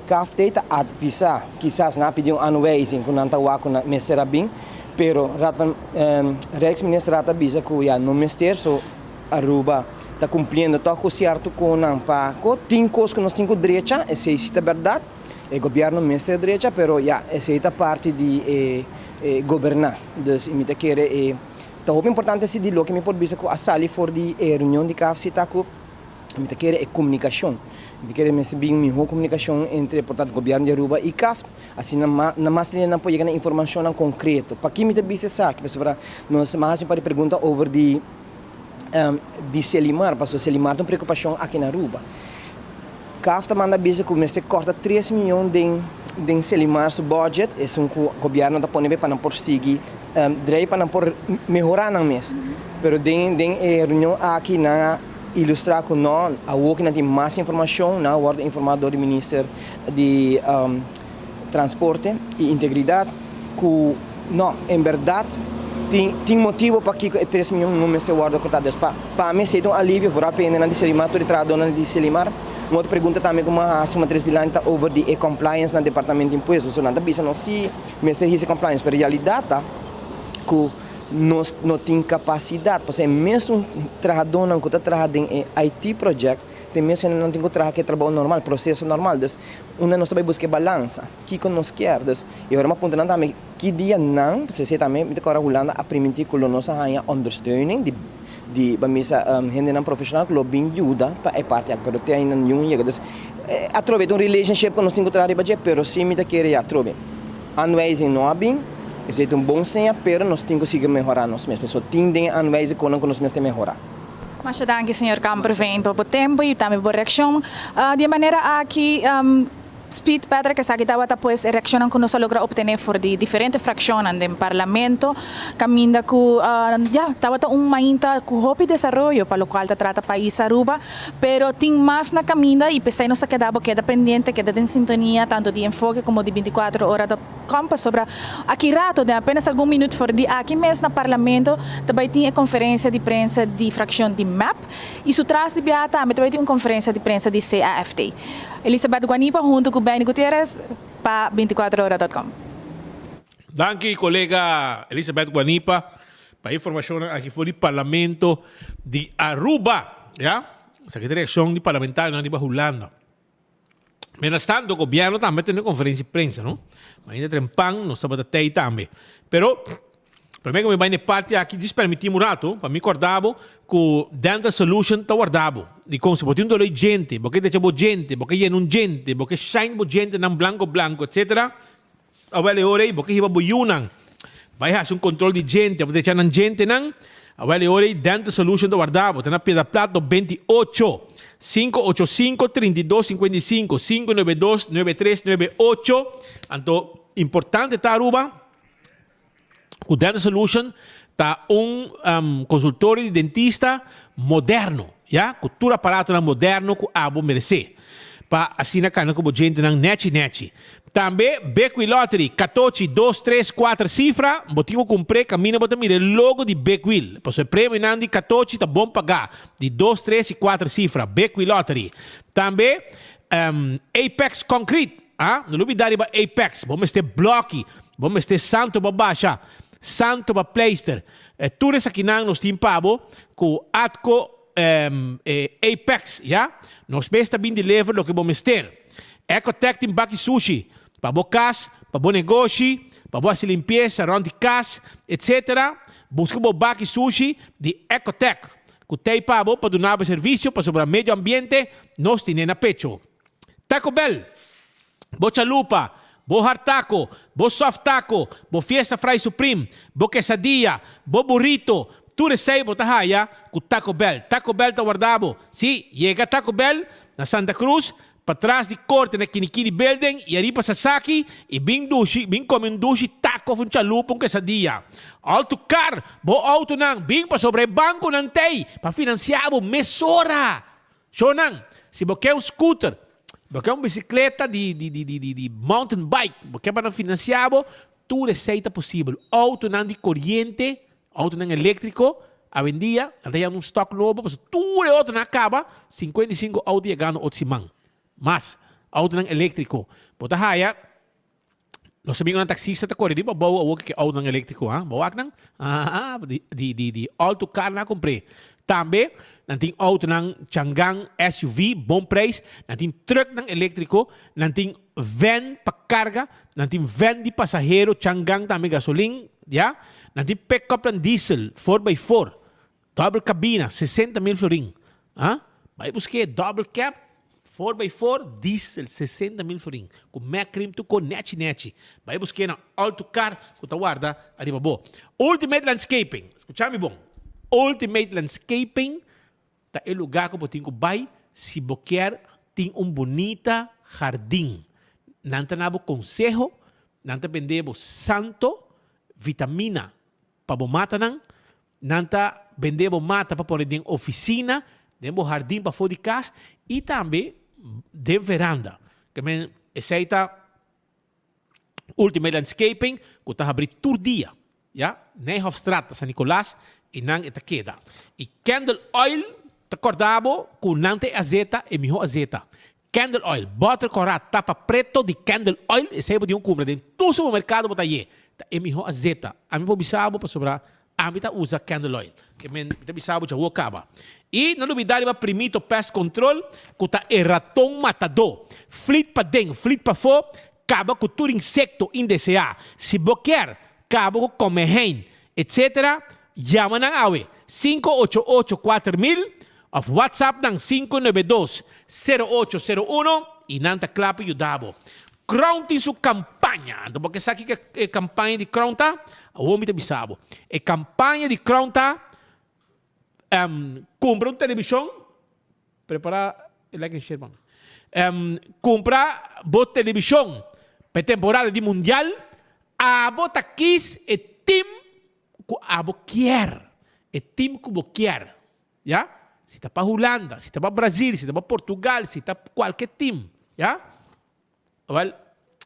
CAF tey ta advisa, kisas nan a pidi un aanwijzing cu nan ta wak cu nan mester a bin, pero Raad van Rijksministerraad a bisa cu ya no mester, so Aruba ta cumpliendo toch cu cierto conan pa co tin cos cu nos tin cu drecha, esey si ta berdad, e gobierno mester drecha, pero ya, esey ta parti di e e goberna. Dus mi ta kere e ta hopi importante si di loke mi por bisa cu a sali for di e reunion di CAFC ta cu mi ta kere e comunicacion, mi ta kere mester bin miho comunicacion entre por tanto gobierno di Aruba y CAFT, asina na mas linenan nan por yega na informacionnan concreto. Paki mi ta bisa esaki? Pasobra nos a haci un par di pregunta over di. di Selimar, pasobra Selimar ta un preokupashon aki na Aruba. CAF ta manda bisa ku mester kòrta tres mion den den Selimar su budget, esun ku gobièrnu ta pone pa nan por sigui drei pa nan por mehorá nan mes. Pero den den e reunion aki nan a ilustrá ku no, awor ku nan tin mas informashon, nan a wòrdu informá dor di minister di Transporte i Integridat ku no, en bèrdat tin tin motibu pakiko e tres mion no mester wòrdu kortá. Dus pa pa mi esei ta un alivio, vooral pa hendenan di Selimar, tur e trahadónan di Selimar. Un otro pregunta tambe ku mi a hasi matres dilanti ta over di e compliance na departamento di impuesto. So nan ta bisa nos si mester hisa compliance, pero realidat ta ku nos no tin kapasidat pasobra e mesun trahadónan ku ta traha den e IT project den mesun nan tin ku traha ku e trabou normal, proseso normal. Dus Unda nos ta bai buska e balansa? Kiko nos kier? Dus, e ora mi a puntra nan tambe ki dia nan, pasobra esei tambe mi ta kòrda Hulanda a primintí ku lo nos a haña ondersteuning di di ban bisa hendenan profeshonal ku lo bin yuda pa e parti aki, pero te ainda niun yega. Dus, atrobe ta un relationship ku nos tin ku traha riba dje, pero si mi ta kere ya atrobe aanwijzing no a bin, esei ta un bon seña, pero nos tin ku sigui mehorá nos mes, pasobra tin den e aanwijzing konan ku nos mester mehorá. Masha danki señor Kamperveen pa bo tempo y tambe bo reaccion. Di e manera aki Speed Patrick esaki tabata pues e reaccionnan cu nos a logra obtene for di diferente fraccionnan den Parlamento caminda cu ya tabata un mainta cu hopi desaroyo pa locual ta trata pais Aruba pero tin mas na caminda y pesey nos ta keda bo keda pendiente keda den sintonia tanto di Enfoke como di binticuatro ora. Com pasobra aki rato, den apenas algun minuut for di aki mes na Parlamento, ta bai tin e conferencia di prensa di fraccion di mep y su tras di biaha tambe ta bai tin un conferencia di prensa di CAFT. Elizabeth Guanipa hunto cu Benny Gutierrez pa binticuatro ora dot com. Danki colega Elizabeth Guanipa pa e informacionnan aki for di Parlamento di Aruba. Ya, esaki ta reaccion di parlamentarionan riba Hulanda. Mientras tanto, gobierno tambe tene conferencia di prensa, no? Ma ainda trempan nos tabata tei tambe. Pero, prome cu mi bai n'e parti aki, djis permiti mi un rato pa mi corda bo cu Dental Solution ta warda bo. Dicon? Si bo tin un dolor di djente, bo ke drecha bo djente, bo ke yena un djente, bo ke shine bo djentenan blanco blanco, etcetera, Awel e ora ei bo ke hiba bo yunan bai hasi un kontrol di djente of drecha nan djentenan. Awel e ora ei Dental Solution ta warda bo. Ta na Piedra Plat 98, 585 32 55, 592 9398. Anto importante ta Aruba ku Dental Solution. Ta un consultorio di dentista moderno, ya, cu tur aparatonan moderno cu abo merece, pa asina cana cu bo djentenan nechi nechi. Tambe Big Wheel Lottery, catochi, dos, tres, cuater cifra, bo tin cu cumpr'e caminda bo ta mira e logo di Big Wheel, pasobra e premionan di catochi ta bon pagá, di dos, tres y cuater cifra, Big Wheel Lottery. Tambe Apex Concrete, ah, no lubida riba Apex, bo mester bloki, bo mester santo pa basha, santo pa pleister, tur esakinan nos tin pa bo ku Atco Apex, ya. Nos mes ta bin deliver loke bo mester. Ecotec tin baki sushi pa bo kas, pa bo negoshi, pa bo hasi limpiesa rònt di kas, etc. Buska bo baki sushi di Ecotec ku t'ei pa bo pa duna bo e servisio pasobra medio ambiente nos tine na pecho. Taco Bell, bo chalupa, bo hard taco, bo soft taco, bo fiesta fry supreme, bo quesadilla, bo burrito, tur esei bo ta haya ku Taco Bell. Taco Bell ta warda bo. Sí, yega Taco Bell na Santa Cruz, patras di korte na Kinikini Building y ariba Sasaki y bin dushi, bin come un dushi taco of un chalupa, un quesadilla. All to car, bo autonan, bin pasobra e banconan t'ey pa financia bo mesora. Shownan, si bo ke un scooter, bo ke un bicicleta di di di di di mountain bike, bo ke pa nan financia bo, tur esey ta posibel. Autonan di coriente, autonan electrico, awendia nan ta yanda un stock nobo pasobra tur e otronan a caba, 55 auto yegando otro siman. Mas, autonan electrico. Bo ta haya. Nos amigonan taxista ta kore riba bou awor ku e autonan eléktriko, ha? Bo wak nan? Ah, di, di, di, di auto kar nan a kumpr'é. Tambe nan tin autonan Changan SUV, bon preis, nan tin trucknan eléktriko, nan tin van pa karga, nan tin van di pasahero Changan tambe gasolin, ya. Nan tin pickupnan diesel, four by four. Double cabina, 60 mil florin. Ah, bai busk'é double cab, four by four, diesel, 60 mil florin. Ku Mac Cream tur ko nechi nechi. Bai busk'é na Alto Car ku ta warda ariba bo. Ultimate Landscaping, skucha mi bon. Ultimate Landscaping ta e lugá ku bo tin ku bai si bo kier tin un bunita hardin. Nan ta na bo konseho, nan ta bende bo santo, vitamina pa bo matanan, Nan ta bende bo mata pa pone den oficina, den bo hardin pafó di cas y tambe den veranda. Ke men esey ta Ultimate Landscaping cu ta habri tur dia, ya. Nijhofstraat ta San Nicolas y nan e ta keda. Y Candle Oil ta corda bo cu nan ta e azeta, e miho azeta. Candle oil, boter kora tapa preto di candle oil, esei bo tin ku kumpra den tur supermerkado bo ta haye. Ta e mihó azeta. Ami por bisa bo pasobra ami ta usa candle oil. Ke men mi ta bisa bo djawo kaba. I no lubida riba Primito Pest Control ku ta e raton matadó. Flit paden, flit pafó, kaba ku tur insekto indeseá. Si bo kier kaba ku komehein, etc. Yama nan awe, 588 4000 of WhatsApp nan 592 0801 y nan ta kla pa yuda bo. Crown tin su campaña. Anto bo ke sa kiko e campaña di Crown ta? Awor mi ta bisa bo. E campaña di Crown ta, cumpra un television, prepara e like and share pa mi. Cumpra bo television pa e temporada di mundial, abo ta kies e team ku abo kier, e team ku bo kier, ya, si ta pa Hulanda, si ta pa Brazil, si ta pa Portugal, si ta kualke team, ya, awel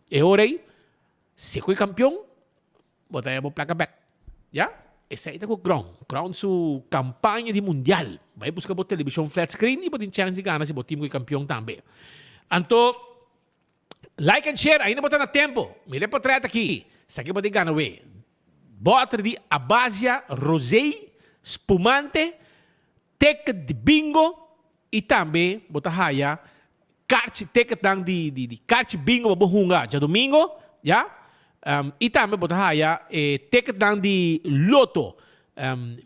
e ora ei si ku e kampion bo ta haya bo plaka bek, ya, esei ta ku Crown, Crown su kampaña di mundial, bai buska bo televishon flat screen i bo tin chèns di gana si bo team ku e kampion tambe. Anto like and share, ainda bo ta na tempo, mira e potret aki, esaki bo tin gana we. Bòter di Abasia Rosé, spumante, ticket di bingo y tambe bo ta haya karchi, ticketnan di di karchi bingo pa bo hunga djadomingo, ya. Y tambe bo ta haya e ticketnan di loto,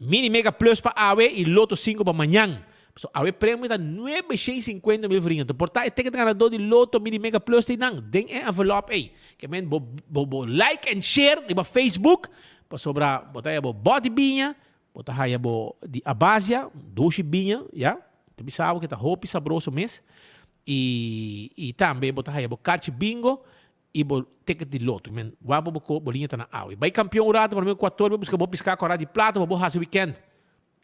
Mini Mega Plus pa awe y Loto sinku pa mañan. So awe premio ta nuebe shen sinkuenta mil florin. Anto por ta e ticket ganador di Lotto Mini Mega Plus ta einan den e envelop ei. Ke men bo bo bo like and share riba Facebook pasobra bo ta haya bo bòt di biña, bo ta haya bo di Abasia, dushi biña, ya. Ta bisa bo ke ta hopi sabroso mes. I i tambe bo ta haya bo karchi bingo. i bo ticket di loto. Men wak bo bo bo liña ta na awe. Bai kampion un rato prome ku kuator bo buska bo piska kora di plata pa bo hasi weekend.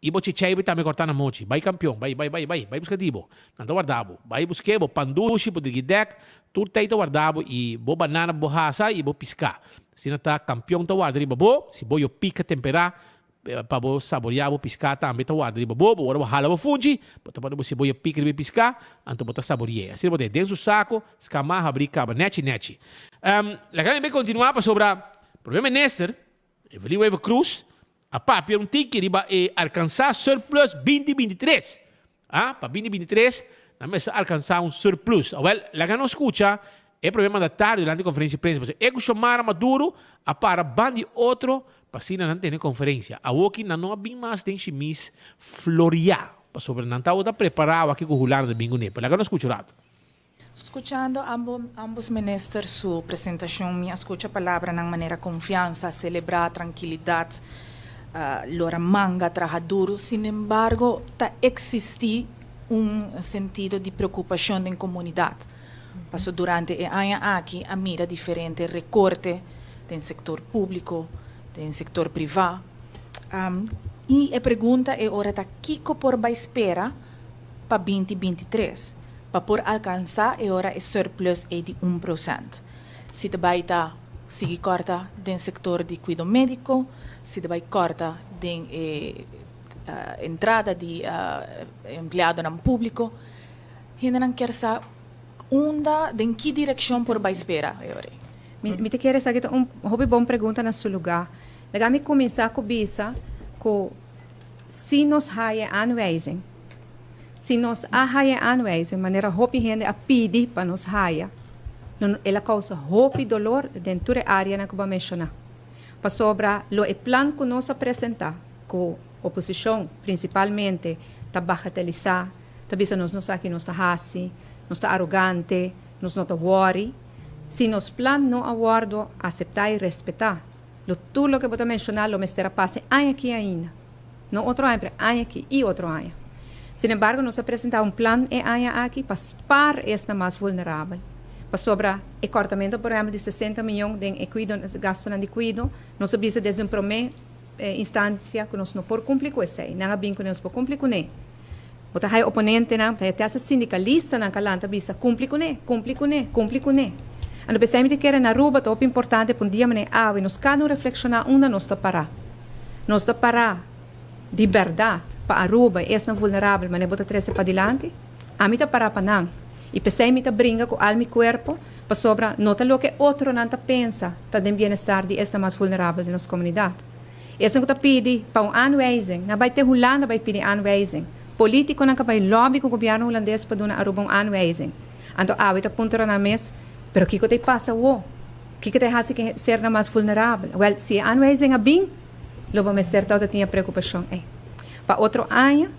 I bo chicheibe tambe kortá na mochi. Bai kampion, bai, bai, bai, bai, bai buska di bo. Nan ta warda bo. Bai busk'é bo pan dushi, bo drigi dèk, tur tei ta warda bo i bo banana bo hasa i bo piská. Asina ta kampion ta warda riba bo, si bo yo pika temperá pa bo saboriá bo piská tambe ta warda riba bo, bo ora bo hala bo funchi, bo ta pone bo siboya pika riba e piská, anto bo ta sabori'é. Asina bo ta den su sako, skamá, habrí, kaba, nèchi nèchi. Laga mi bai kontinuá pasobra Prome Minister Evelyn Wever-Croes a papia un tiki riba e alkansá surplus 2023. Ah, pa 2023 nan mester alkansá un surplus. Awel, laga nos skucha e prome mandatario durante konferensia di prensa, pasobra e ku Xiomara Maduro a para ban di otro pa asina nan tene konferensia. Awoki nan no a bin mas den shimis floriá, pasobra nan tabata prepará awaki ku Hulanda ta bin kuné. Pero laga nos skucha un rato. Skuchando ambos minister su presentashon mi a skucha palabranan manera konfiansa, selebrá, trankilidat, lora manga, traha duru. Sinembargo ta eksistí un sentido di preokupashon den komunidat. Paso durante e aña aki a mira diferente rekorte den sektor públiko, den sektor privá. I e pregunta e ora ta kiko por bai spera pa 2023 pa por alkansá e ora e surplus ei di un prosènt. Si ta bai ta sigui kòrta den sektor di kuido médiko, si ta bai kòrta den e entrada di empleadonan públiko, hendenan kier sa unda, den ki direkshon por bai spera e ora ei. Mi ta kere esaki ta un hopi bon pregunta na su lugá. Laga mi kuminsá ku bisa ku Si nos haya e aanwijzing, si nos a haya e aanwijzing manera hopi hende a pidi pa nos haya, lo el a causa hopi dolor den tur e areanan cu bo a menciona. Pasobra lo e plan cu nos a presenta, cu oposicion principalmente ta bagatelisa, ta bisa nos no sa ki nos ta haci, nos ta arogante, nos no ta worry, si nos plan no a wordo acepta y respeta, Lo tur loke bo ta menshoná lo mester a pasa e aña akí ainda. No otro aña, pero e aña akí i otro aña. Sin embargo, nos a presentá un plan e aña akí pa spar esnan mas vulnerabel. Pasobra e kòrtamentu, por ehèmpel, di sesenta mion den e kuido, gastunan di kuido, nos a bisa desde un promé instansia ku nos no por kumpli ku esei. Nan a bin kuné, nos por kumpli kuné. Bo ta haya oponentenan, bo ta haya te hasta sindikalistanan ka lanta bisa kumpli kuné, kumpli kuné, kumpli kuné. Anto p'esei mi ta kere na Aruba ta hopi importante pa un dia manera awe nos kada un reflekshoná unda nos ta pará. Nos ta pará di bèrdat pa Aruba i esnan vulnerabel manera bo ta trese padilanti? Ami ta pará pa nan i p'esei mi ta bringa ku al mi kuerpo pasobra no ta loke otronan ta pensa ta den bienestar di esnan mas vulnerabel den nos komunidat. Esun ku ta pidi pa un aanwijzing, nan bai te Hulanda bai pidi aanwijzing. Politikonan ka bai lobby ku gobièrnu hulandes pa duna Aruba un aanwijzing. Anto awe ta puntra nan mes, pero kiko ta e pasa awo? Kiko ta e hasi ku e sernan mas vulnerabel? Wèl, si e aanwijzing a bin, lo bo mester tabata tin e preokupashon ei. Pa otro aña,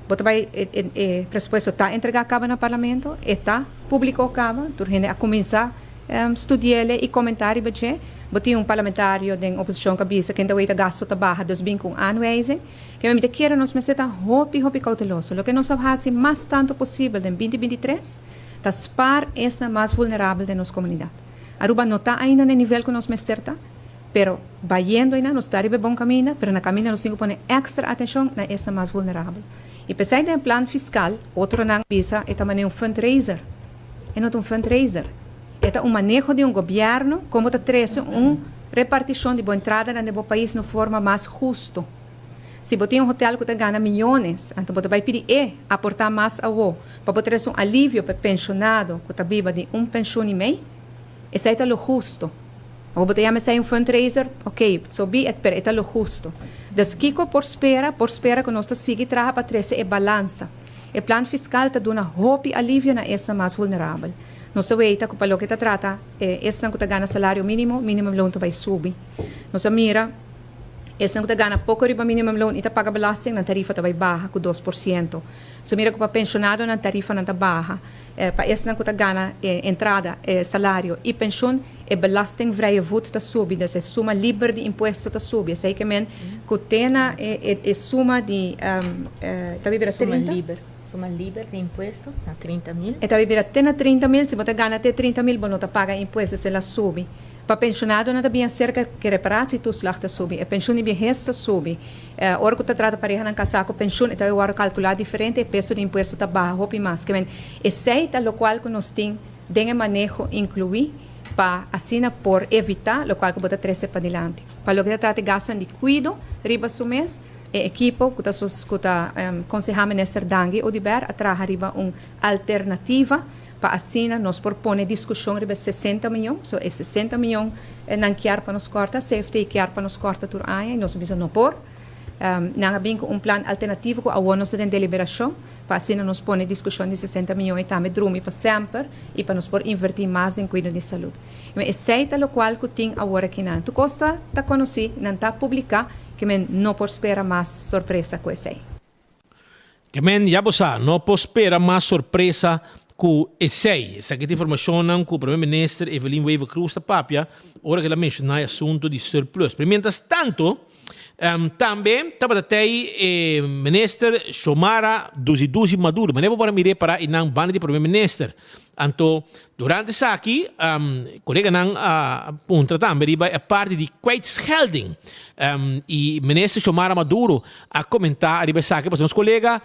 bo ta bai, e presupuesto ta entregá kaba na parlamento, e ta publikó kaba, tur hende a kuminsá studi'el i komentá riba dje. Bo tin un parlamentario den oposishon ku a bisa ken ta wei ta gasto ta baha dus bin ku un aanwijzing. Keme mi ta kere nos mester ta hopi hopi kouteloso. Loke nos a hasi mas tantu posibel den 2023 ta spaar esnan mas vulnerabel den nos komunidat. Aruba no ta ainda na e nivel ku nos mester ta, pero bayendo einan nos ta riba e bon kaminda, pero na kaminda nos tin ku pone èkstra atenshon na esnan mas vulnerabel. I p'esei den e plan fiskal otronan bisa e ta manera un fundraiser. E no ta un fundraiser. E ta un maneho di un gobièrnu kon bo ta trese un repartishon di bo entradanan den bo pais na un forma mas hustu. Si bo tin un hotel ku ta gana miyones, anto bo ta bai pidi e aportá mas awo pa bo trese un alivio pa e penshonado ku ta biba di un penshun i mei. Esei ta lo hustu. Awo bo ta yama esei un fundraiser, ok, so be it, pero e ta lo hustu. Dus kiko por spera? Por spera ku nos ta sigui traha pa trese e balansa. E plan fiskal ta duna hopi alivio na esnan mas vulnerabel. Nos ta weita ku pa loke ta trata e esnan ku ta gana salario mínimo, minimumloon ta bai subi. Nos a mira esnan ku ta gana poko riba minimumloon i ta paga belasting, nan tarifa ta bai baha ku 2%. Nos a mira ku pa penshonadonan tarifanan ta baha. Pa esnan ku ta gana e entrada, e salario i penshun, E belastingvrije voet ta subi, dus e suma liber di impuesto ta subi. Esei ke men ku te na e e suma di ta bibira Suma 30. liber, suma liber di impuesto na 30 mil. E ta bibira te na 30 mil, si bo ta gana te 30 mil bo no ta paga impuesto, esei la subi. Pa penshonadonan ta bien serka ku reparatietoeslag ta subi, e penshun di biehes ta subi. Ora ku ta trata parehanan kasá ku penshun e ta wòrdu kalkulá diferente, e peso di impuesto ta baha hopi mas. Ke men esei ta lokual ku nos tin den e maneho inkluí pa asina por evitá lokual ku bo ta trese padilanti. Pa loke ta trata e gastunan di kuido riba su mes, e ekipo ku ta ku ta konsehá Minister Dangui Oduber a traha riba un alternativa pa asina nos por pone diskushon riba e 60 miyon. So e 60 miyon nan kier pa nos kòrta, CFT kier pa nos kòrta tur aña i nos a bisa no por. Nan a bin ku un plan alternativo ku awor nos ta den deliberashon pa asina nos pone diskushon di 60 miyon i tambe drumi pa semper i pa nos por invertí mas den kuido di salud. Esei ta lokual ku tin awor akinan. Tur kos ta ta konosí, nan ta publiká, ke men no por spera mas sorpresa ku esei. Ke men, ya bo sa, no por spera mas sorpresa ku esei. Esaki ta informashonnan ku Prome Minister Evelyn Wever-Croes ta papia ora ku el a menshoná e asuntu di surplus. Pero mientras tanto, tambe tabata tei e Minister Xiomara Duzi Duzi Maduro. Manera bo por a mir'é pará einan banda di Prome Minister. Anto, durante esaki, coleganan a puntra tambe riba e parti di kwijtschelding. Y Minister Xiomara Maduro a comenta riba esaki pasobra nos colega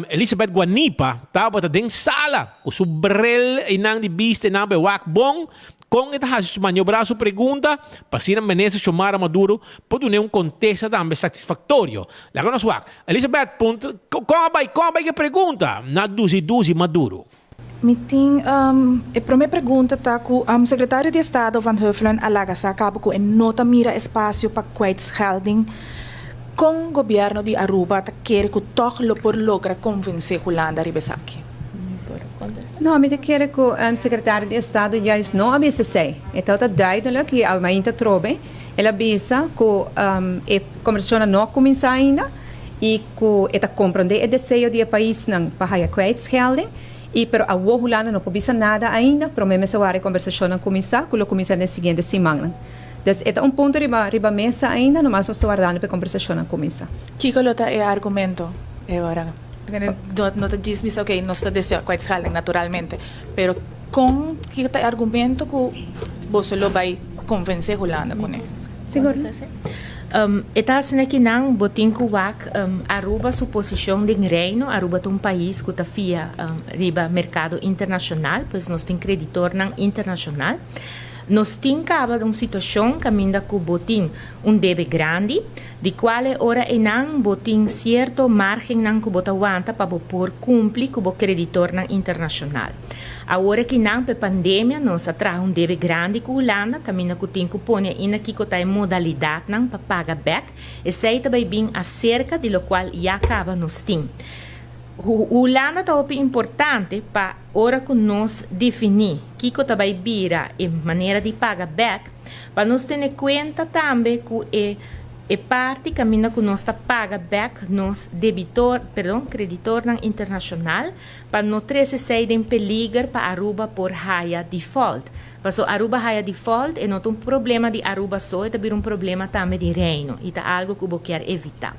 Elizabeth Guanipa tabata den sala cu su bril einan di bista einan pa e wak bon con e ta haci su maniobra su pregunta pa asina Minister Xiomara Maduro por dun'e un contesta tambe satisfactorio. Laga nos wak. Elizabeth, puntra, con a bay, con a bay cu e pregunta na Duzi Duzi Maduro? Mi tin e prome pregunta ta cu Secretario di Estado Van Huffelen a laga sa caba cu e no ta mira espacio pa kwijtschelding. Con gobierno di Aruba ta kere cu toch lo por logra convence Hulanda riba esaki? No, mi ta kere cu Secretario di Estado juist no a bisa esey. E tabata duidelijk y a mainta trobe el a bisa cu e conversacionnan no a cuminsa ainda. y cu e ta comprende e deseo di e paisnan pa haya kwijtschelding y pero awo Hulanda no por bisa nada ainda prome mester wara e conversacionnan cuminsa cu lo cuminsa den siguiente simannan. Dus e ta un punto riba riba mesa ainda nomas nos ta wardando pa e conversacionnan cuminsa. Kico lo ta e argumento e ora? No ta djis bisa ok nos ta desea kwijtschelding naturalmente pero con kico ta e argumento cu boso lo bay convence Hulanda cune? Sigur. E ta asina ki nan bo tin ku wak Aruba su posishon den Reino. Aruba ta un pais ku ta fia riba merkado internashonal, pues nos tin kreditornan internashonal. Nos tin kaba un situashon kaminda ku bo tin un debe grandi, di kual e ora einan bo tin sierto margennan ku bo ta wanta pa bo por kumpli ku bo kreditornan internashonal. Awor aki nan p'e pandemia nos a traha un debe grandi ku Hulanda kaminda ku tin ku pone ainda kiko ta e modalidatnan pa paga bèk. Esei ta bai bin aserka di lokual ya kaba nos tin. Hulanda ta hopi importante pa ora ku nos definí kiko ta bai bira e manera di paga bèk pa nos tene kuenta tambe ku e e parti kaminda ku nos ta paga bèk nos debitor, perdon, kreditornan internashonal. Pa no trece esey den peliger pa Aruba por haya default. Paso Aruba haya default e no ta un problema di Aruba so, e ta bira un problema tambe di Reino y ta algo cu bo kier evita.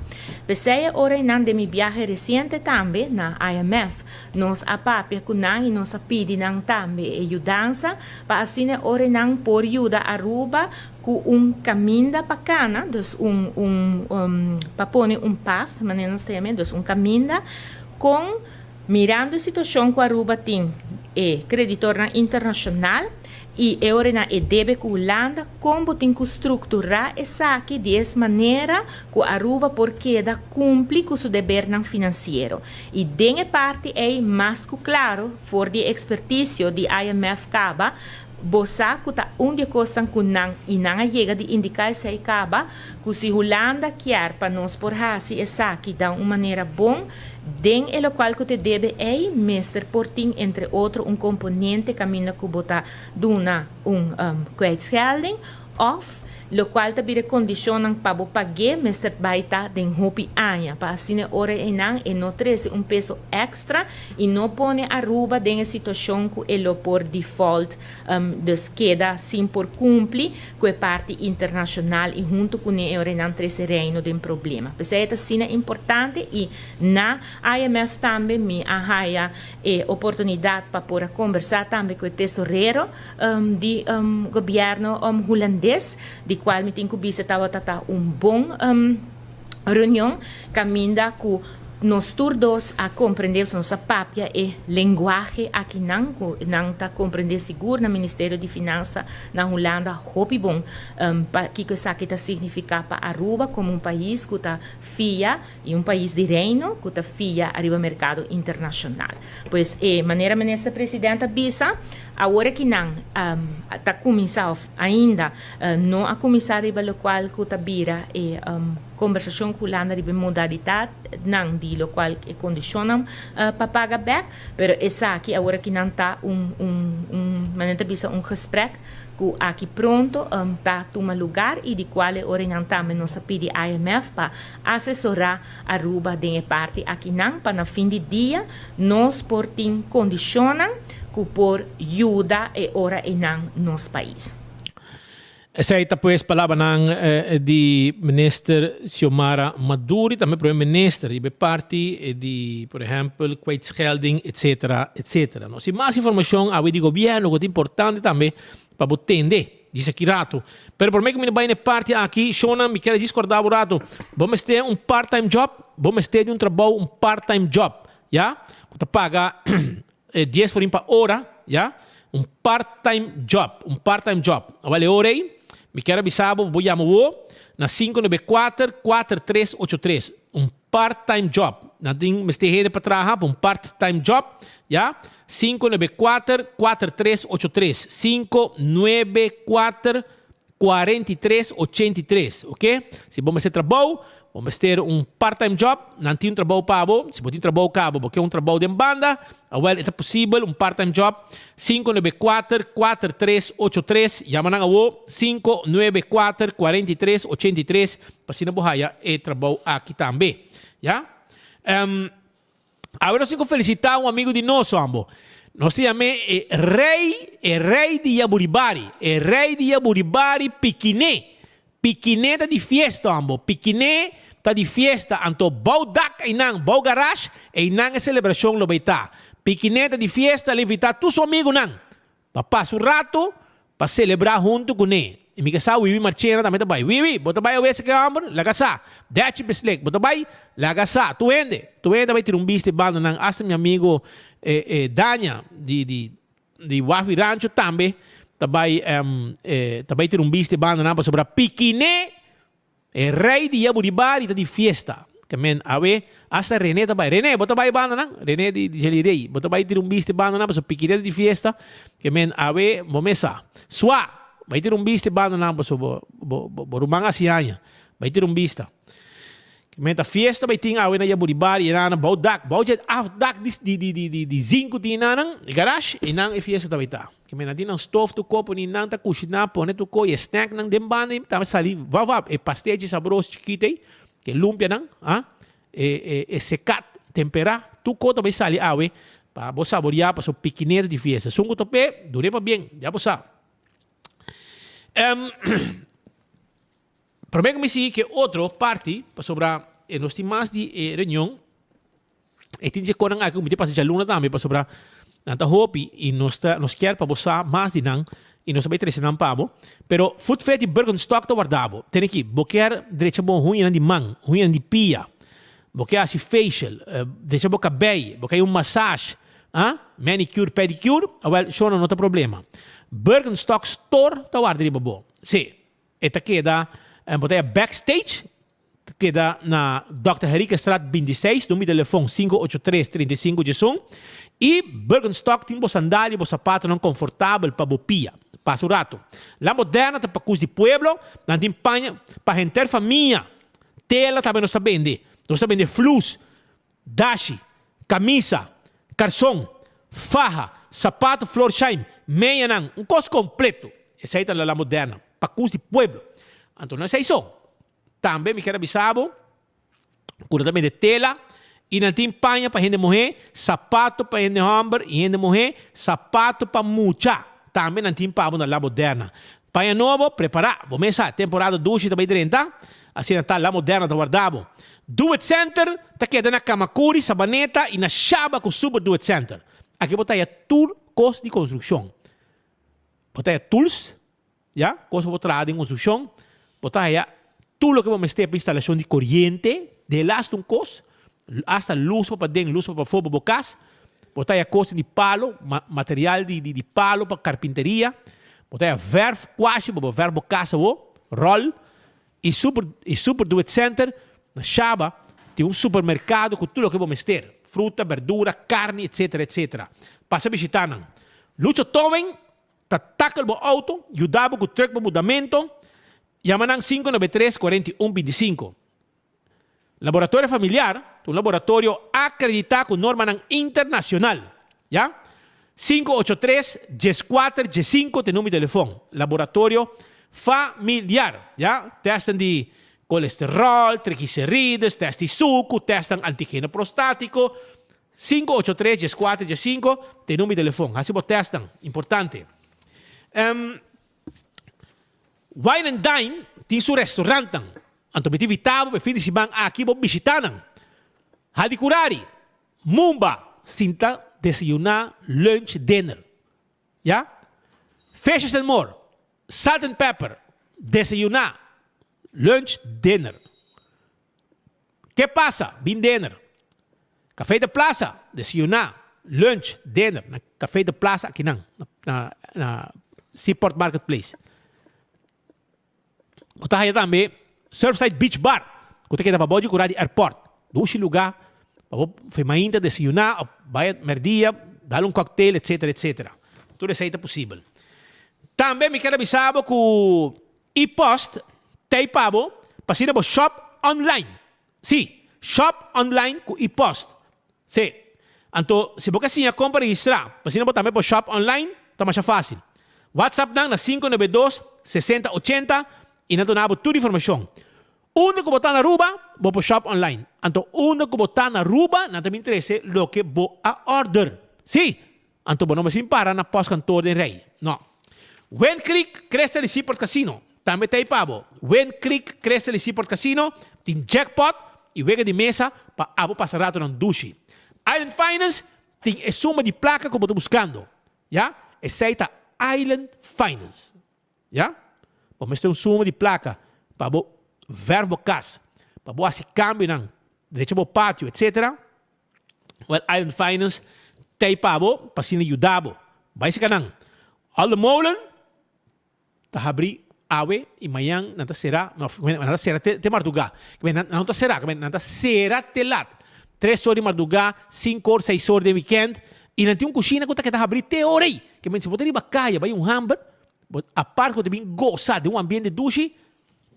P'esey e ora eynan den mi biahe reciente tambe na IMF nos a papia cu nan y nos a pidi nan tambe e yudansa pa asina e ora eynan por yuda Aruba cu un caminda pa cana, dus un un pa pone un path manera nos ta yama, dus un caminda Kon, mirando e situashon ku Aruba tin e kreditornan internashonal i e ora e debe ku Hulanda, kon bo tin ku strukturá esaki di es manera ku Aruba por keda kumpli ku su debernan finansiero? I den e parti ei, mas ku klaro, for di e ekspertisio di IMF kaba, bo sa ku ta un di e kosnan ku nan, i nan a yega di indiká esei kaba, Ku si Hulanda kier pa nos por hasi esaki dan un manera bon, den e lokual ku te debe ei mester por tin entre otro un komponente kaminda ku bo ta duna un kwijtschelding òf. Locual ta bira e condicionnan pa bo pagu'é mester bay ta den hopi aña pa asina e ora eynan e no trece un peso extra y no pone Aruba den e situacion cu e lo por default dus keda sin por cumpli cu e parti internacional y hunto cune e ora eynan trece Reino den problema. P'esey e ta asina importante y na IMF tambe mi a haya e oportunidad pa por a conbersa tambe cu e tesorero di gobierno Hulandes, di cual mi tin cu bisa tabata ta un bon reunion caminda cu nos tur dos a comprende, nos a papia e lenguahe akinan cu nan ta comprende sigur na Ministerio di Finansa na Hulanda hopi bon pa kico esaki ta significa pa Aruba como un pais cu ta fia y un pais di Reino cu ta fia ariba mercado internacional. Pues e manera Minister President a bisa, awor aki nan ta cuminsa of ainda no a cuminsa riba locual cu ta bira e conversacion cu Hulanda riba e modalidadnan di locual e condicionnan pa paga bek, pero esaki awor aki nan ta un un un manera ta bisa un gesprek cu aki pronto ta tuma lugar y di cual e ora nan tambe nos a pidi IMF pa asesora Aruba den e parti akinan pa na fin di dia nos por tin condicionnan cu por yuda e ora eynan nos pais. Esey ta pues palabranan di Minister Xiomara Maduro y tambe Prome Minister riba e parti di por ehempel kwijtschelding etcetera etcetera. Nos tin mas informacion awe di gobierno cu ta importante tambe pa bo tende disa ki rato. Pero prome cu mi bay na e parti aki, Shona, mi kier a discorda bo rato. Bo mester un part time job? Bo mester di un trabou un part time job, ya? Cu ta paga dies florin pa ora, ya? Un part time job, un part time job. Awel e ora ey, mi kier a bisa bo, bo yama bo na 594 4383. Un part time job. Nan tin mester hende pa traha pa un part time job, ya? 594 4383. 594 4383, ok? Si bo mester trabou, bo mester un part time job, nan tin un trabou pa bo. Si bo tin trabou kaba, bo ke un trabou den banda, awel e ta posibel un part time job. 594 4383, yama nan awo, 594 4383, pa asina bo haya e trabou aki tambe. Ya? Um, awe nos tin ku felisitá un amigu di nos, ambo. Nos ta yam'é e rei, e rei di Yaburibari, e rei di Yaburibari Pikiné. Pikiné ta di fiesta, ambo. Pikiné ta di fiesta, anto bou dak einan, bou garash, einan e selebrashon lo bai ta. Pikiné ta di fiesta, el a invitá tur su amigunan. Pa pasa un rato pa selebrá huntu kuné. I mi ke sa Wiwi Marchena tambe ta bai. Wiwi, bo ta bai awes ke hòmber? Laga sa. Dèchi Beslik, bo ta bai? Laga sa. Tur hende, tur hende ta bai tira un bista e bandanan. Asta mi amigo Dania di di di Wafi Rancho tambe ta bai ta bai tira un bista e bandanan pasobra Pikiné E rei di Yaburibari ta di fiesta. Ke men awe, asta Rene ta bai. Rene, bo ta bai banda nan? Rene di di Jelly Rey. Bo ta bai tira un biste banda nan pasobra Pikiré ta di fiesta. Ke men awe, bo mes sa. Swa, bai tira un biste banda nan pasobra bo bo bo ruman hasi aña. Bai tira un bista. Ke men ta fiesta bai tin awe na Yaburibari, e nan bou dak, bou dje afdak di di di di di di zink ku tin nan, e garage, einan e fiesta ta bai ta. Ke men a tin nan stof tur ko poni nan ta kushiná pone tur ko i e snack nan den banda i ta sali vap vap e pastechi sabroso chikito ei ke lumpia nan ah e e e sekat temperá tur ko ta bai sali awe pa bo saboriá paso pikineta di fiesta esun ku ta p'e dur'é pabien ya bo sa. Prome ku mi sigui ke otro parti pasobra e nos tin mas di e reunion e tin dje konan aki ku mi tin pasa djaluna tambe pasobra nan ta hopi i nos ta nos kier pa bo sa mas di nan i nos ta bai trese nan pa bo pero Food Fet di Birkenstock ta warda bo tene aki bo kier drecha bo huñanan di man huñanan di pia bo kier hasi facial drecha bo kabei bo kier un massage ah manicure pedicure awel shona no ta problema Birkenstock store ta warda riba bo si. E ta keda, bo ta ya backstage, ta keda na Dòkter Henriquezstraat 26, number di telefon 583 35 diesun. I Birkenstock tin bo sandalia i bo sapatonan konfortabel pa bo pia. Pasa un ratu. La Moderna ta pakus di pueblo, nan tin paña pa henter famia. Tela tambe nos ta bende. Nos ta bende flus, dashi, kamisa, karson, faha, sapato Florsheim, meñanan, un kos kompleto. Esei ta La Moderna, pakus di pueblo. Anto no esei so. Tambe mi kier a bisa bo ku nan ta bende tela i nan tin paña pa hende muhé, sapato pa hende hòmber i hende muhé, sapato pa mucha. Tambe nan tin pa bo na La Moderna. Paña nobo, prepará bo mes sa, temporada dushi ta bai drenta, asina ta La Moderna ta warda bo. Do It Center ta keda na Kamakuri, Sabaneta i na Shaba ku Super Do It Center. Aki bo ta haya tur kos di konstrukshon. Bo ta haya tools, ya, kos pa bo traha den konstrukshon. Bo ta haya tur loke bo mester pa instalashon di koriente, delaste un kos, hasta lus pa paden, lus pa pafó pa bo kas. Bo ta haya kos di palo, material di di palo pa karpinteria. Bo ta haya vèrf, kuashi pa bo vèrf bo kas awor, ròl. I super i Super Do It Center na Shaba tin un supermerkado ku tur loke bo mester, fruta, berdura, karni etc. Etc. Pasa bishita nan. Lucho Towing ta tackle bo auto, yuda bo ku truck pa mudamento. Yama nan 593 41 25. Laboratorio Familiar ta un laboratorio akreditá ku normanan internashonal. Ya. 583 14 15 ta e number di telefon. Laboratorio Familiar. Ya. Tèstnan di kolesteròl, triglicerides, tèst di suku, tèstnan antigeno prostátiko. 583 14 15 ta e number di telefon. Hasi bo tèstnan. Importante. Wine and Dine tin su restaurantnan, anto mi ta invita bo pa e fin di siman aki bo bishita nan. Hadi Curari, Mumba, sinta desayuna, lunch, dinner. Ya. Fishes and More, Salt and Pepper, desayuna, lunch, dinner. Ke pasa? Bin dinner. Café de Plaza, desayuna, lunch, dinner na Café de Plaza akinan na na Seaport Marketplace. Bo ta haya tambe Surfside Beach Bar ku ta keda pabou di kura di airport. Dushi luga pa bo fe mainta desayuna of bai merdia dal un cocktail etcetera etcetera. Tur esei ta posibel. Tambe mi kier a bisa bo ku E-post t'ei pa bo pa asina bo shop online. Sí, shop online ku e-post. Sí. Anto, si bo ke siña kon pa registrá pa asina bo tambe por shop online, ta masha fásil. WhatsApp nan na 592 60 80 i nan duna bo tur informashon. Unda ku bo ta na Aruba, bo por shop online. Anto, unda ku bo ta na Aruba, nan ta bin trese loke bo a order. Sí! Anto bo no mester bin para na postkantoor den rei. No. Wind Creek Crystal y Seaport Casino tambe ta ei pa bo. Wind Creek Crystal y Seaport Casino tin jackpot y wega di mesa pa abo pasa ratonan dushi. Island Finance tin e suma di plaka ku bo ta buskando. Ya, esei ta Island Finance. Ya, bo mester un suma di plaka pa bo verf bo kas, pa bo hasi kambionan, drecha bo patio, etcetera. Well Island Finance t'ei pa bo pa asina yuda bo. Bai seka nan. All the molen ta habri awe i mañan nan ta sera, no, nan ta sera te, te mardugá. Nan no ta sera, nan ta sera te lat. Tres or di mardugá, sinku or, seis or den weekend. I nan tin un kushina ku ta keda habri te ora ei. Ke men si bo ta riba kaya bai un hamber, bo apart ku bo ta bin gosa den un ambiente dushi,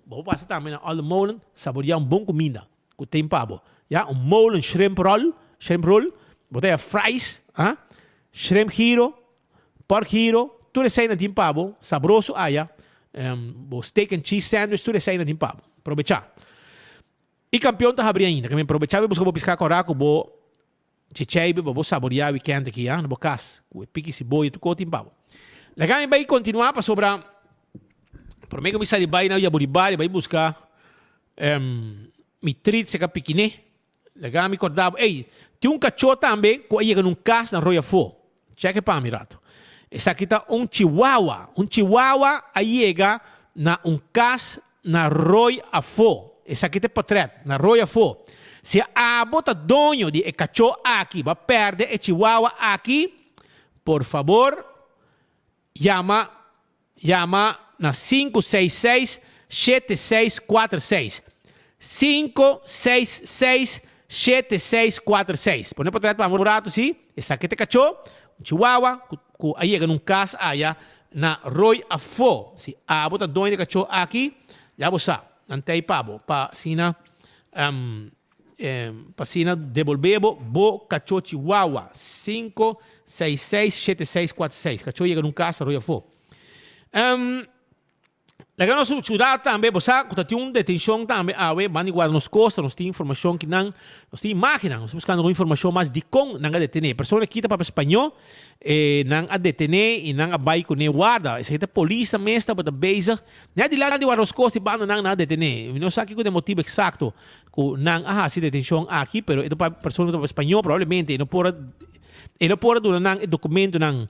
bo por pasa tambe na All the Molen saboreá un bon kuminda. Ku tin pa bo. Ya, un molen shrimp roll, shrimp roll, bo ta haya fries, ah, shrimp giro, pork giro, tur esei nan tin pa bo, sabroso aya, bo steak and cheese sandwich, tur esei nan tin pa bo. Probecha. I kampion ta habri ainda, ke men probecha bo buska bo piska kora ku bo checheibe pa bo saboria weekend aki, ah, na bo kas, ku e piki siboya, tur kos tin pa bo. Laga mi bai kontinua pasobra prome ku mi sali bai na Yaburibari bai buska Mi trit seka pikiné. Laga mi korda bo, ey, tin un kachó tambe ku a yega na un kas na Rooi Afó. Chèk e pa mi rato. Esaki ta un chihuahua. Un chihuahua a yega na un kas na Rooi Afó. Esaki ta e potrèt, na Rooi Afó. Si abo ta doño di e kachó aki, bo a pèrdè e chihuahua aki, por fabor Yama Yama na 566 7646. 566 7646. Pone potret pa un rato si. Esaki ta e kachó, un chihuahua, ku ku a yega na un kas aya na Rooi Afó. Si abo ta doño di e kachó aki, ya bo sa, nan ta ei pa bo, pa asina Pa asina debolbe bo bo kachó chihuahua 5667646. Kachó yega nun kas, roy afó. Laga nos chuda tambe, bo sa ku ta tin un detenshon tambe awe, banda di guarda nos kosta, nos tin informashon ki nan, nos tin imagennan, nos ta buskando algun informashon mas dikon nan a detené. Persona aki ta papia spañó, e nan a detené i nan a bai kuné warda. Esaki ta polisnan mes tabata bezig net dilanti di guarda nos kosta i banda nan nan a detené. Mi no sa kiko ta e motibu eksakto ku nan a hasi e detenshon aki, pero e ta papia persona ku ta papia spañó probablemente e no por a e no por a duna nan e dokumentonan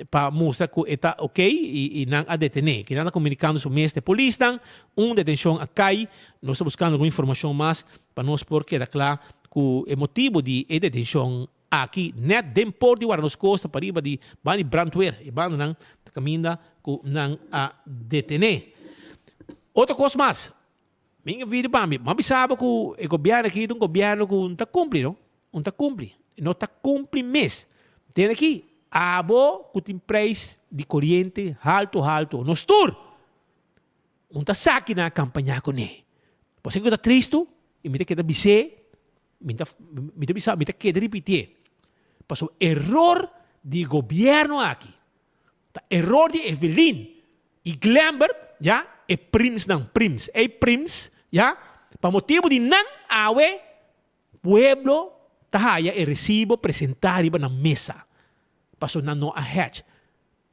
pa mustra ku e ta ok i nan a detené. Kinan ta komunikando su mes te polisnan. Un detenshon a kai. Nos ta buskando algun informashon mas pa nos por keda kla ku e motibu di e detenshon aki nèt den port di Guarda Nos Kosta pariba di banda di brandweer. E bandanan ta kaminda ku nan a detené. Otro kos mas, mi a bini pa mi, mi a bisa bo ku e gobièrnu aki ta un gobièrnu ku no ta kumpli no. Un ta kumpli. No ta kumpli mes. Tende aki, abo ku tin preis di koriente haltu haltu, nos tur un ta sa ki nan a kampañá kuné. Pasobra ku ta tristu i mi ta keda bis'é, mi ta mi ta bisa mi ta keda ripitié, pasobra eror di gobièrnu aki ta eror di Evelyn i Glenbert, ya, e primsnan, prims, ey prims, ya, pa motibu di nan awe Pueblo ta haya e recibo presenta riba nan mesa, paso nan no a hedge.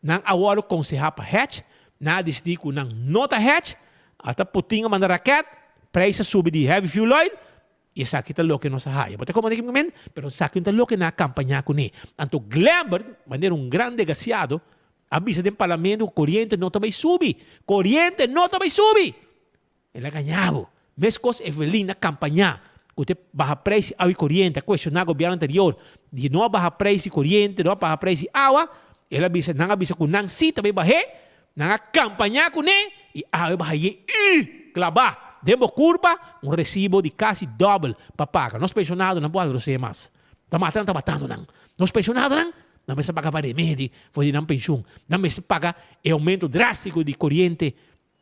Nan a worde conseha pa hedge, nan a dicidi cu nan no ta hedge, ata Putin a manda raket, prijs a subi di heavy fuel oil, y esaki ta loke nos a haya. Bo ta comprende ki mi men? Pero esaki no ta loke nan a campaña cune. Anto Glenbert, manera un gran desgraciado, a bisa den parlamento cu coriente no ta bay subi! Coriente no ta bay subi! El a gaña bo. Meskos Evelyn a kampañá ku te baha preis di awa i koriente, a kuestioná gobièrnu anterior di no a baha preis di koriente, no a baha preis di awa. El a bisa, nan a bisa ku nan sí ta bai bah'é, nan a kampañá kuné i awe baha ye i klabá den bo kurpa un resibo di kasi dòbel pa paga. Nos penshonadonan por alrosé mas. Ta mata nan ta matando nan. Nos penshonadonan nan mester paga pa remedi for di nan penshun. Nan mester paga e oumento drástiko di koriente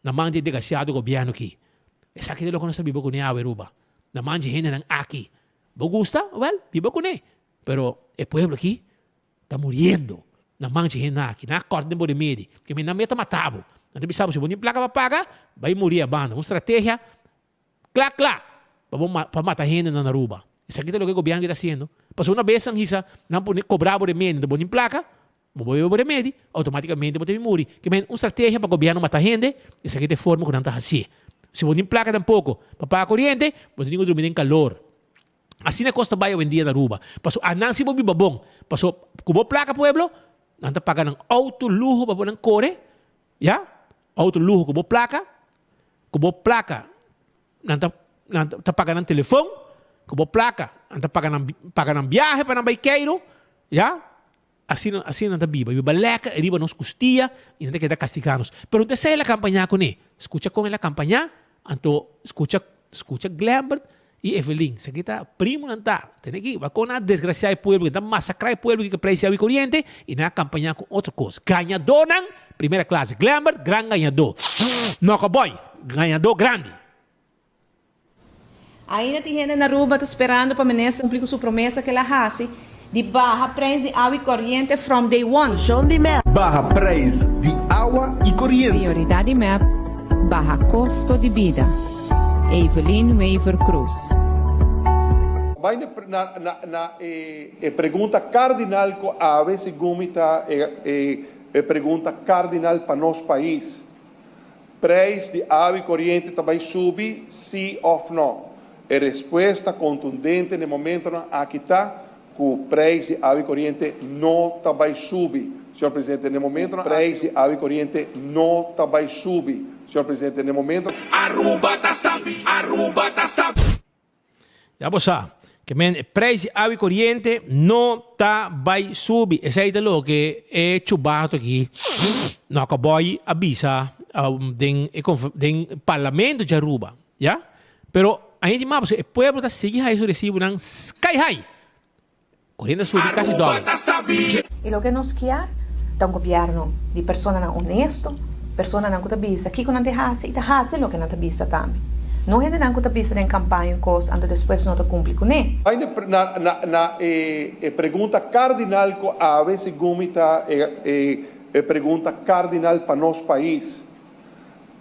Na man di e degrasiado gobierno aki. Esaki ta loke nos ta biba kuné awe Aruba. Na man di e hendenan aki. Bo gusta? Wel, biba kuné. Pero e pueblo aki ta muriendo na man di e hendenan aki. Nan a kòrta den bo remedi. Ke men nan meta mata bo. Nan ta bisa bo si bo no tin plaka pa paga, bai muri a banda. Un strategia kla kla pa bo pa mata hendenan na Aruba. Esaki ta loke e gobierno aki ta hasiendo. Pasobra una bes nan hisa nan pone kobra bo remedi, bo no tin plaka, Bo bo bebe bo remedi, automaticamente bo ta bin muri. Ke men un strategia pa gobierno mata hende, esaki ta e forma ku nan ta hacié. Si bo no tin placa tampoco pa paga coriente, bo ta tin ku drumi den calor. Asina e cos ta bai awendia na Aruba. Paso anan si bo biba bon, paso ku bo placa pueblo, nan ta paga nan auto luho pa bo nan core, ya, auto luho ku bo placa, ku bo placa nan ta nan ta paga nan telefon, ku bo placa nan ta paga nan paga nan biahe pa nan bai Cairo, ya. Asina, asina nan ta biba. I biba lèker e riba nos kustia i nan ta keda kastigá nos. Pero no ta esei el a kampañá kuné. Skucha kon el a kampañá, anto skucha, skucha Glembert i Evelyn. Esaki ta primonan ta. Tene aki, wak kon nan a desgrasiá e pueblo, nan ta masakrá e pueblo ku preis di awa i koriente i nan a kampañá ku otro kos. Gañadónan primera klase. Glembert, gran gañadó. Nòkòbòi, gañadó grandi. Ainda tin hende na Aruba ta sperando pa minister cumpli cu su promesa cu el a haci di baha prijs di awa y coriente from day one. Baha prijs di awa y coriente. Prioridad di mep, baha costo di bida. Evelyn Wever-Croes. Bai na na na e e pregunta cardinal cu awe segun mi ta e e e pregunta cardinal pa nos pais. Prijs di awa i koriente ta bai subi, sí òf nò? E respuesta kontundente na e momentonan aki ta ku prijs di awa i koriente no ta bai subi, señor presidente. Na e momentonan aki prijs di awa i koriente no ta bai subi, señor presidente. Na e momentonan. Aruba ta stabi, Aruba ta stabi. Ya bo sa, ke men e prijs di awa i koriente no ta bai subi. Esei ta loke e chubato aki, Nòkòbòi, a bisa den e den parlamento di Aruba, ya. Pero ainda di mas pasobra e pueblo ta sigui haya su resibonan sky high. Koriente a subi kasi dòbel. I loke nos kier ta un gobièrnu di personanan onesto, personanan ku ta bisa kiko nan ta hasi i ta hasi loke nan ta bisa tambe. No hendenan ku ta bisa den kampaña un kos anto despues no ta kumpli kuné. Bai na na na e e pregunta cardinal cu awe segun mi ta e e pregunta cardinal pa nos pais.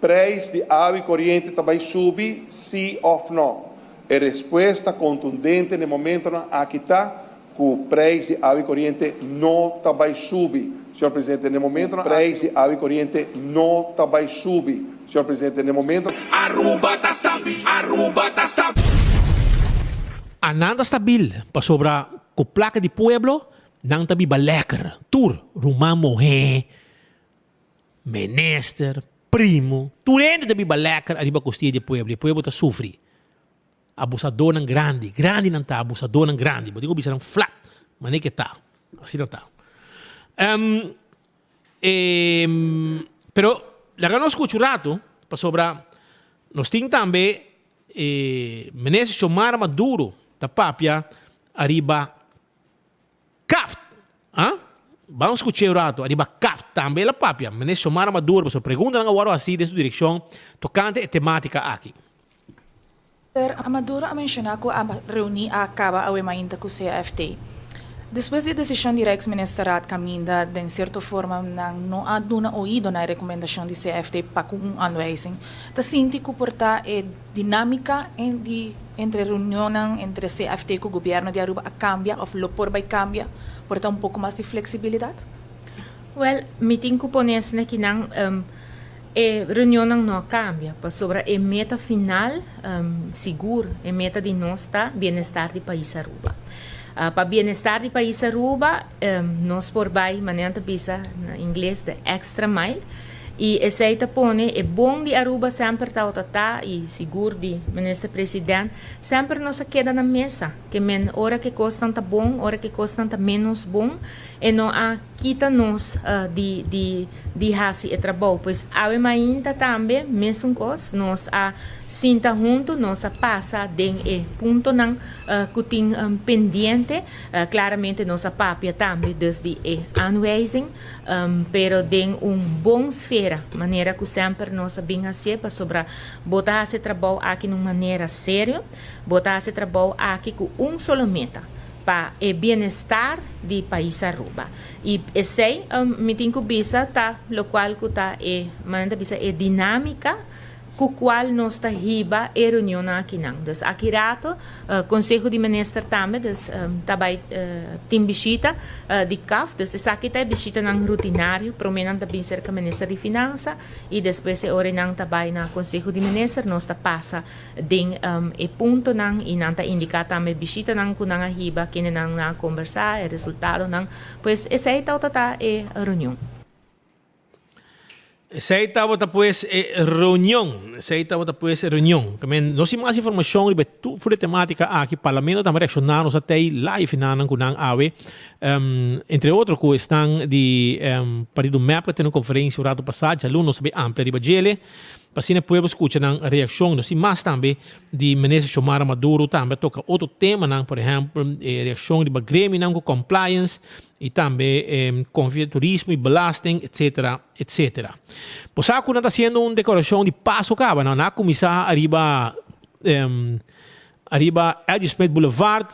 Prijs di awa i koriente ta bai subi, sí òf nò? E respuesta kontundente na e momentonan aki ta ku prijs di awa i koriente no ta bai subi, señor presidente. Na e momentonan prijs di awa i koriente no ta bai subi, señor presidente. Na e momento. Aruba ta stabil, Aruba ta stabil. Anan ta stabil pasobra ku plaka di pueblo nan ta biba lekker, tur ruman mohé. Minister, primo, tur hende ta biba lekker ariba kostia di e pueblo, e pueblo ta sufri. Abusadornan grandi, grandi nan ta, abusadornan grandi, bo tin ku bisa nan flat, manera ke ta, asina ta. Pero laga nos skucha un ratu, pasobra nos tin tambe e Minister Xiomara Maduro ta papia ariba Kaft! Ah? Ban skuch'é un ratu ariba Kaft. Tambe el a papia. Meneer Xiomara Maduro pasobra preguntanan a wòrdu hasí den su direkshon tokante e temátika aki. Mister Maduro a menshoná ku a reuní a kaba awe mainta ku CFT. Despues di e desishon di Rijksministerraad kaminda den sierto forma nan no a duna oido na e rekomendashon di CFT pa ku un aanwijzing, ta sinti ku por ta e Dinámika di entre reunionnan entre CFT ku gobièrnu di Aruba a kambia òf lo por bai kambia? Por ta un poko mas di fleksibilidat? Wèl, mi tin ku pone esnan kinan e reunionnan no a kambia pasobra e meta final sigur e meta di nos ta bienestar di pais Aruba. Pa bienestar di pais Aruba nos por bai manera nan ta bisa na ingles the extra mile. Y esey ta pone e bon di Aruba semper tabata ta y sigur di Minister President semper nos a keda na mesa ke men ora ke cosnan ta bon ora ke cosnan ta menos bon e no a kita nos di di di haci e trabou pues awe mainta tambe mesun cos nos a sinta hunto nos a pasa den e puntonan cu tin pendiente claramente nos a papia tambe dus di e aanwijzing. Pero den un bon sfera, manera ku semper nos a bin hasié, pasobra bo ta hasi e trabou aki na un manera serio, bo ta hasi e trabou aki ku un solo meta, pa e bienestar di pais Aruba. I esei, mi tin ku bisa, ta lokual ku ta e, manera ta bisa, e dinámika ku kual nos ta hiba e reunionnan akinan. Dus aki rato Konseho di Minister tambe dus ta bai tin bishita di CAF. Dus esaki ta e bishitanan rutinario. Prome nan ta bin serka Minister di Finansa i despues e ora nan ta bai na Konseho di Minister. Nos ta pasa den e puntonan i nan ta indiká tambe bishitanan ku nan a hiba, kendenan nan a kombersá, e resultadonan. Pues esei tabata ta e reunion. Esei tabata pues e reunion. Esei tabata pues e reunion. Tamen nos tin mas informacion riba e tur e tematica aki. Parlamento tambe reacciona nos a tei live nan cu nan awe. Entre otro cu esnan di partido mep a tene un conferencia un rato pasa. Djalun nos ta bay amplia riba djele. Pa asina e pueblo scucha nan reaccion. Nos tin mas tambe di Minister Xiomara Maduro tambe a toca otro temanan. Por ehempel e reaccion riba gremionan cu compliance. Y tambe konfia di turismo y belasting etcetera etcetera. Bo sa ku nan ta hasiendo un dekoracion di paso kaba nan a kuminsá ariba ariba L.G. Smith Boulevard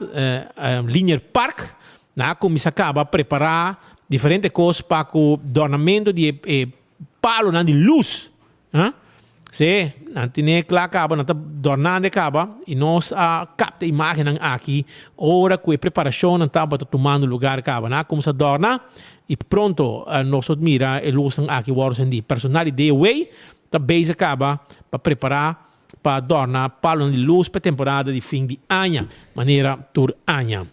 Linear Park nan a kuminsá kaba prepará diferente kos pa ku dornamento di e palonan di lus. Huh? Sí, nan tene kla kaba, nan ta dòrnando e kaba i nos a kapta imágennan aki ora ku e preparashonnan tabata tumando lugar kaba. Nan a kuminsá dòrna i pronto nos lo mira e lusnan aki wòrdu sendí. Personal di DOW ta bezig kaba pa prepará pa dòrna palonan di lus pa e temporada di fin di aña, manera tur aña.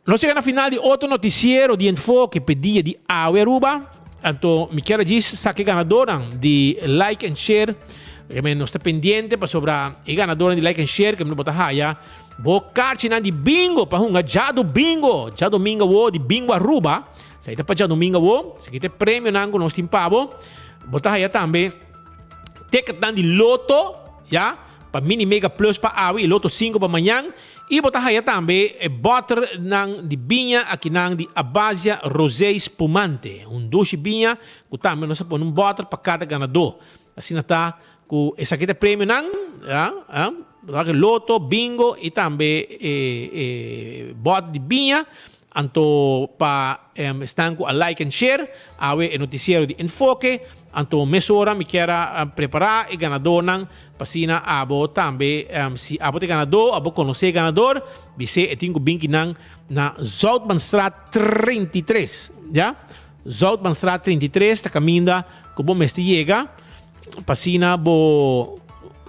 Nos yega na final di otro noticiero di Enfoke p'e dia di awe Aruba. Anto mi kier a djis sa ke ganadornan di like and share. Realmente nos ta pendiente pasobra e ganadornan di like and share ke bo ta haya bo karchinan di bingo pa hunga djadomingo. Djadomingo awo di Bingo Aruba. Esei ta pa djadomingo awo. Esaki ta e premionan ku nos tin pa bo. Bo ta haya tambe ticketnan di loto, ya, pa Mini Mega Plus pa awe i Loto sinku pa mañan. I bo ta haya tambe e bòternan di biña akinan di Abazia Rosé Spumante, un dushi biña ku tambe nos a pone un bòter pa kada ganadó. Asina ta ku esaki ta e premionan, ya, loto, bingo i tambe e e bòter di biña. Anto pa esnan ku a like en share awe e notisiero di Enfoke. Anto mesora mi kier a prepara e ganadornan pa asina abo tambe si abo ta e ganador abo conoce e ganador bis'e e tin cu bin kinan na Zoutmanstraat 33 ya Zoutmanstraat 33 ta caminda cu bo mester yega pa asina bo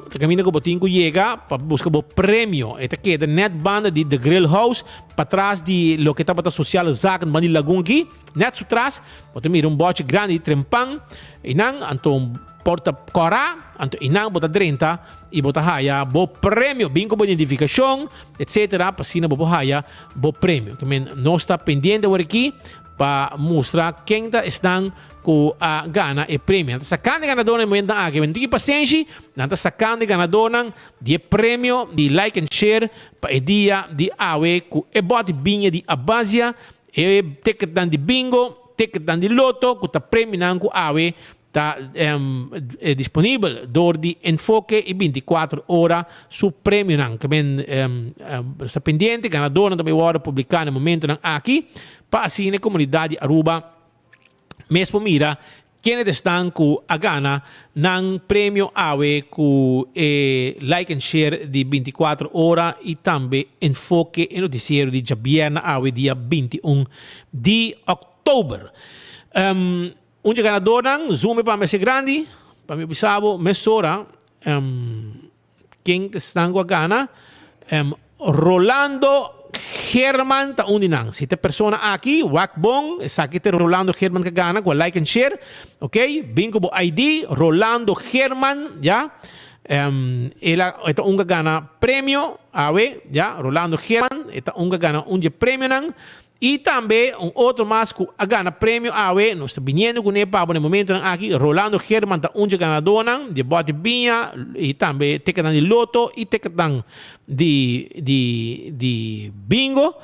ta caminda cu bo tin cu yega pa busca bo premio. E ta keda net banda di The Grill House patras di loke tabata Sociale Zaken banda di Lagun aki. Net su tras bo ta mira un bochi grandi di trempan einan, anto un porta kòrá, anto einan bo ta drenta i bo ta haya bo premio. Bin ku bo identifikashon etsetera pa asina bo por haya bo premio. Ke men nos ta pendiente awor aki pa mustra ken ta esnan ku a gana e premio. Nan ta sakando e ganadónan e momentonan aki. Men tin ki pasenshi, nan ta sakando e ganadónan di e premio di like and share pa e dia di awe ku e bòt biña di Abasia E ticketnan di bingo, ticketnan di loto ku ta premionan ku awe ta disponibel dor di Enfoke i 24 ora su premionan. Ke men sta pendiente, ganadornan ta bai wòrdu publiká na momentonan aki pa asina e komunidat di Aruba Mes por mira kende ta esnan ku a gana nan premio awe ku e like and share di 24 ora i tambe Enfoke e notisiero di djabièrnè awe dia 21 di òktober. Un dje ganadornan, zoom e pa mester grandi pa mi bisa bo mesora Ken ta esnan ku a gana? Rolando German ta un di nan. Si ta e persona aki, wak bon, esaki ta Rolando German ku a gana, ku a like and share. Ok, bin ku bo ID, Rolando German, ya. El a, e ta un ku a gana premio awe, ya, Rolando German, e ta un ku a gana un dje premionan. I tambe un otro mas ku a gana premio awe, nos ta biniendo kuné pa bo na e momentonan aki, Rolando German ta un dje ganadonan di e bòt di biña i tambe teketnan di loto i teketnan di di di bingo.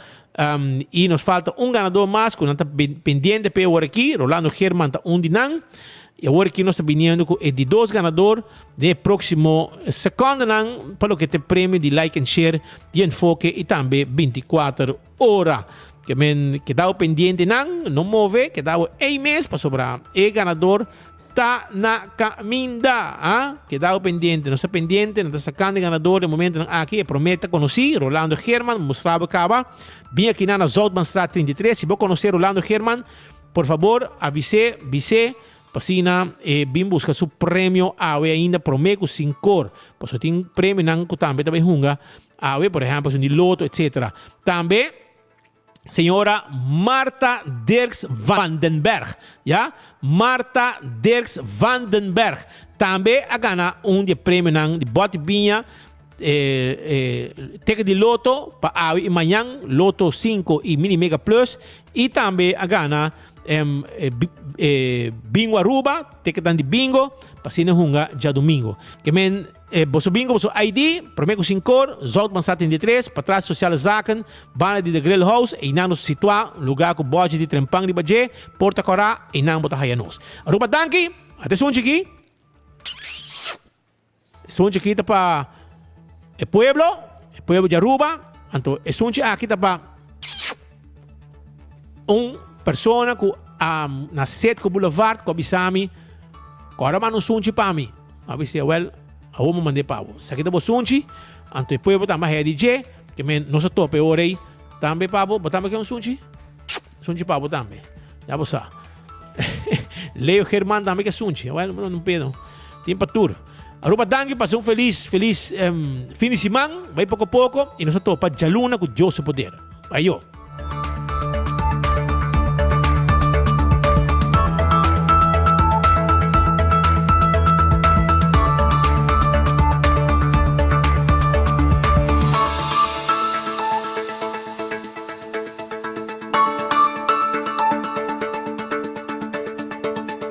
I nos falta un ganador mas ku nan ta pendiente p'e awor aki, Rolando German ta un di nan. I awor aki nos ta biniendo ku e di dos ganador den e próksimo sekòndenan pa loke ta e premio di like and share di Enfoke i tambe 24 Ora ke men kedao pendiente nan, no move, kedao ei mes pasobra e ganador ta na kaminda. Ah, kedao pendiente, nos ta pendiente, nos ta sakando e ganador den momentonan aki. E prome ta konosí, Rolando Geerman, mustra bo kaba. Bin aki nan na Zoutmanstraat 33. Si bo konosé Rolando Geerman, por fabor avis'é, bis'é pa asina e bin buska su premio awe ainda prome ku sinkor. Pasobra tin premionan ku tambe ta bai hunga Awe, por ehempel, esun di loto, etc. Tambe señora Martha Dirks van den Berg, ya, Martha Dirks van den Berg, tambe a gana un di e premionan di bòt di biña, e, e, ticket di loto pa awe i mañan, loto 5 i mini mega plus, i tambe a gana em, e, e, bingo Aruba, ticketnan di bingo, pa asina hunga djadumingo. Ke men E boso bin ku boso ID, promé ku sinkor, Zoutmanstraat 33, patras Sociale Zaken, banda di The Grill House, einan nos ta situá, un lugá ku bòchi di trempan riba dje, porta kòrá, einan bo ta haya nos. Aruba danki! Ata esun chikí. Esun chikí ta pa e pueblo, e pueblo di Aruba, anto esun chi aki ta pa un persona ku a na Setco Boulevard ku a bisa mi, kòrda manda un sunchi pa mi. A bis'é, Wèl, awor mi mand'é pa bo. Esaki ta bo sunchi, anto e pueblo tambe a haya di dje, ke men nos a topa e ora ei tambe pa bo. Bo tambe ke un sunchi? Sunchi pa bo tambe. Ya bo sa. Leo German tambe ke sunchi. Wèl, no no pedo. Tin pa tur. Aruba danki, pasa un felis, felis fin di siman. Bai poko poko i nos a topa djaluna ku Dios su poder. Ayo.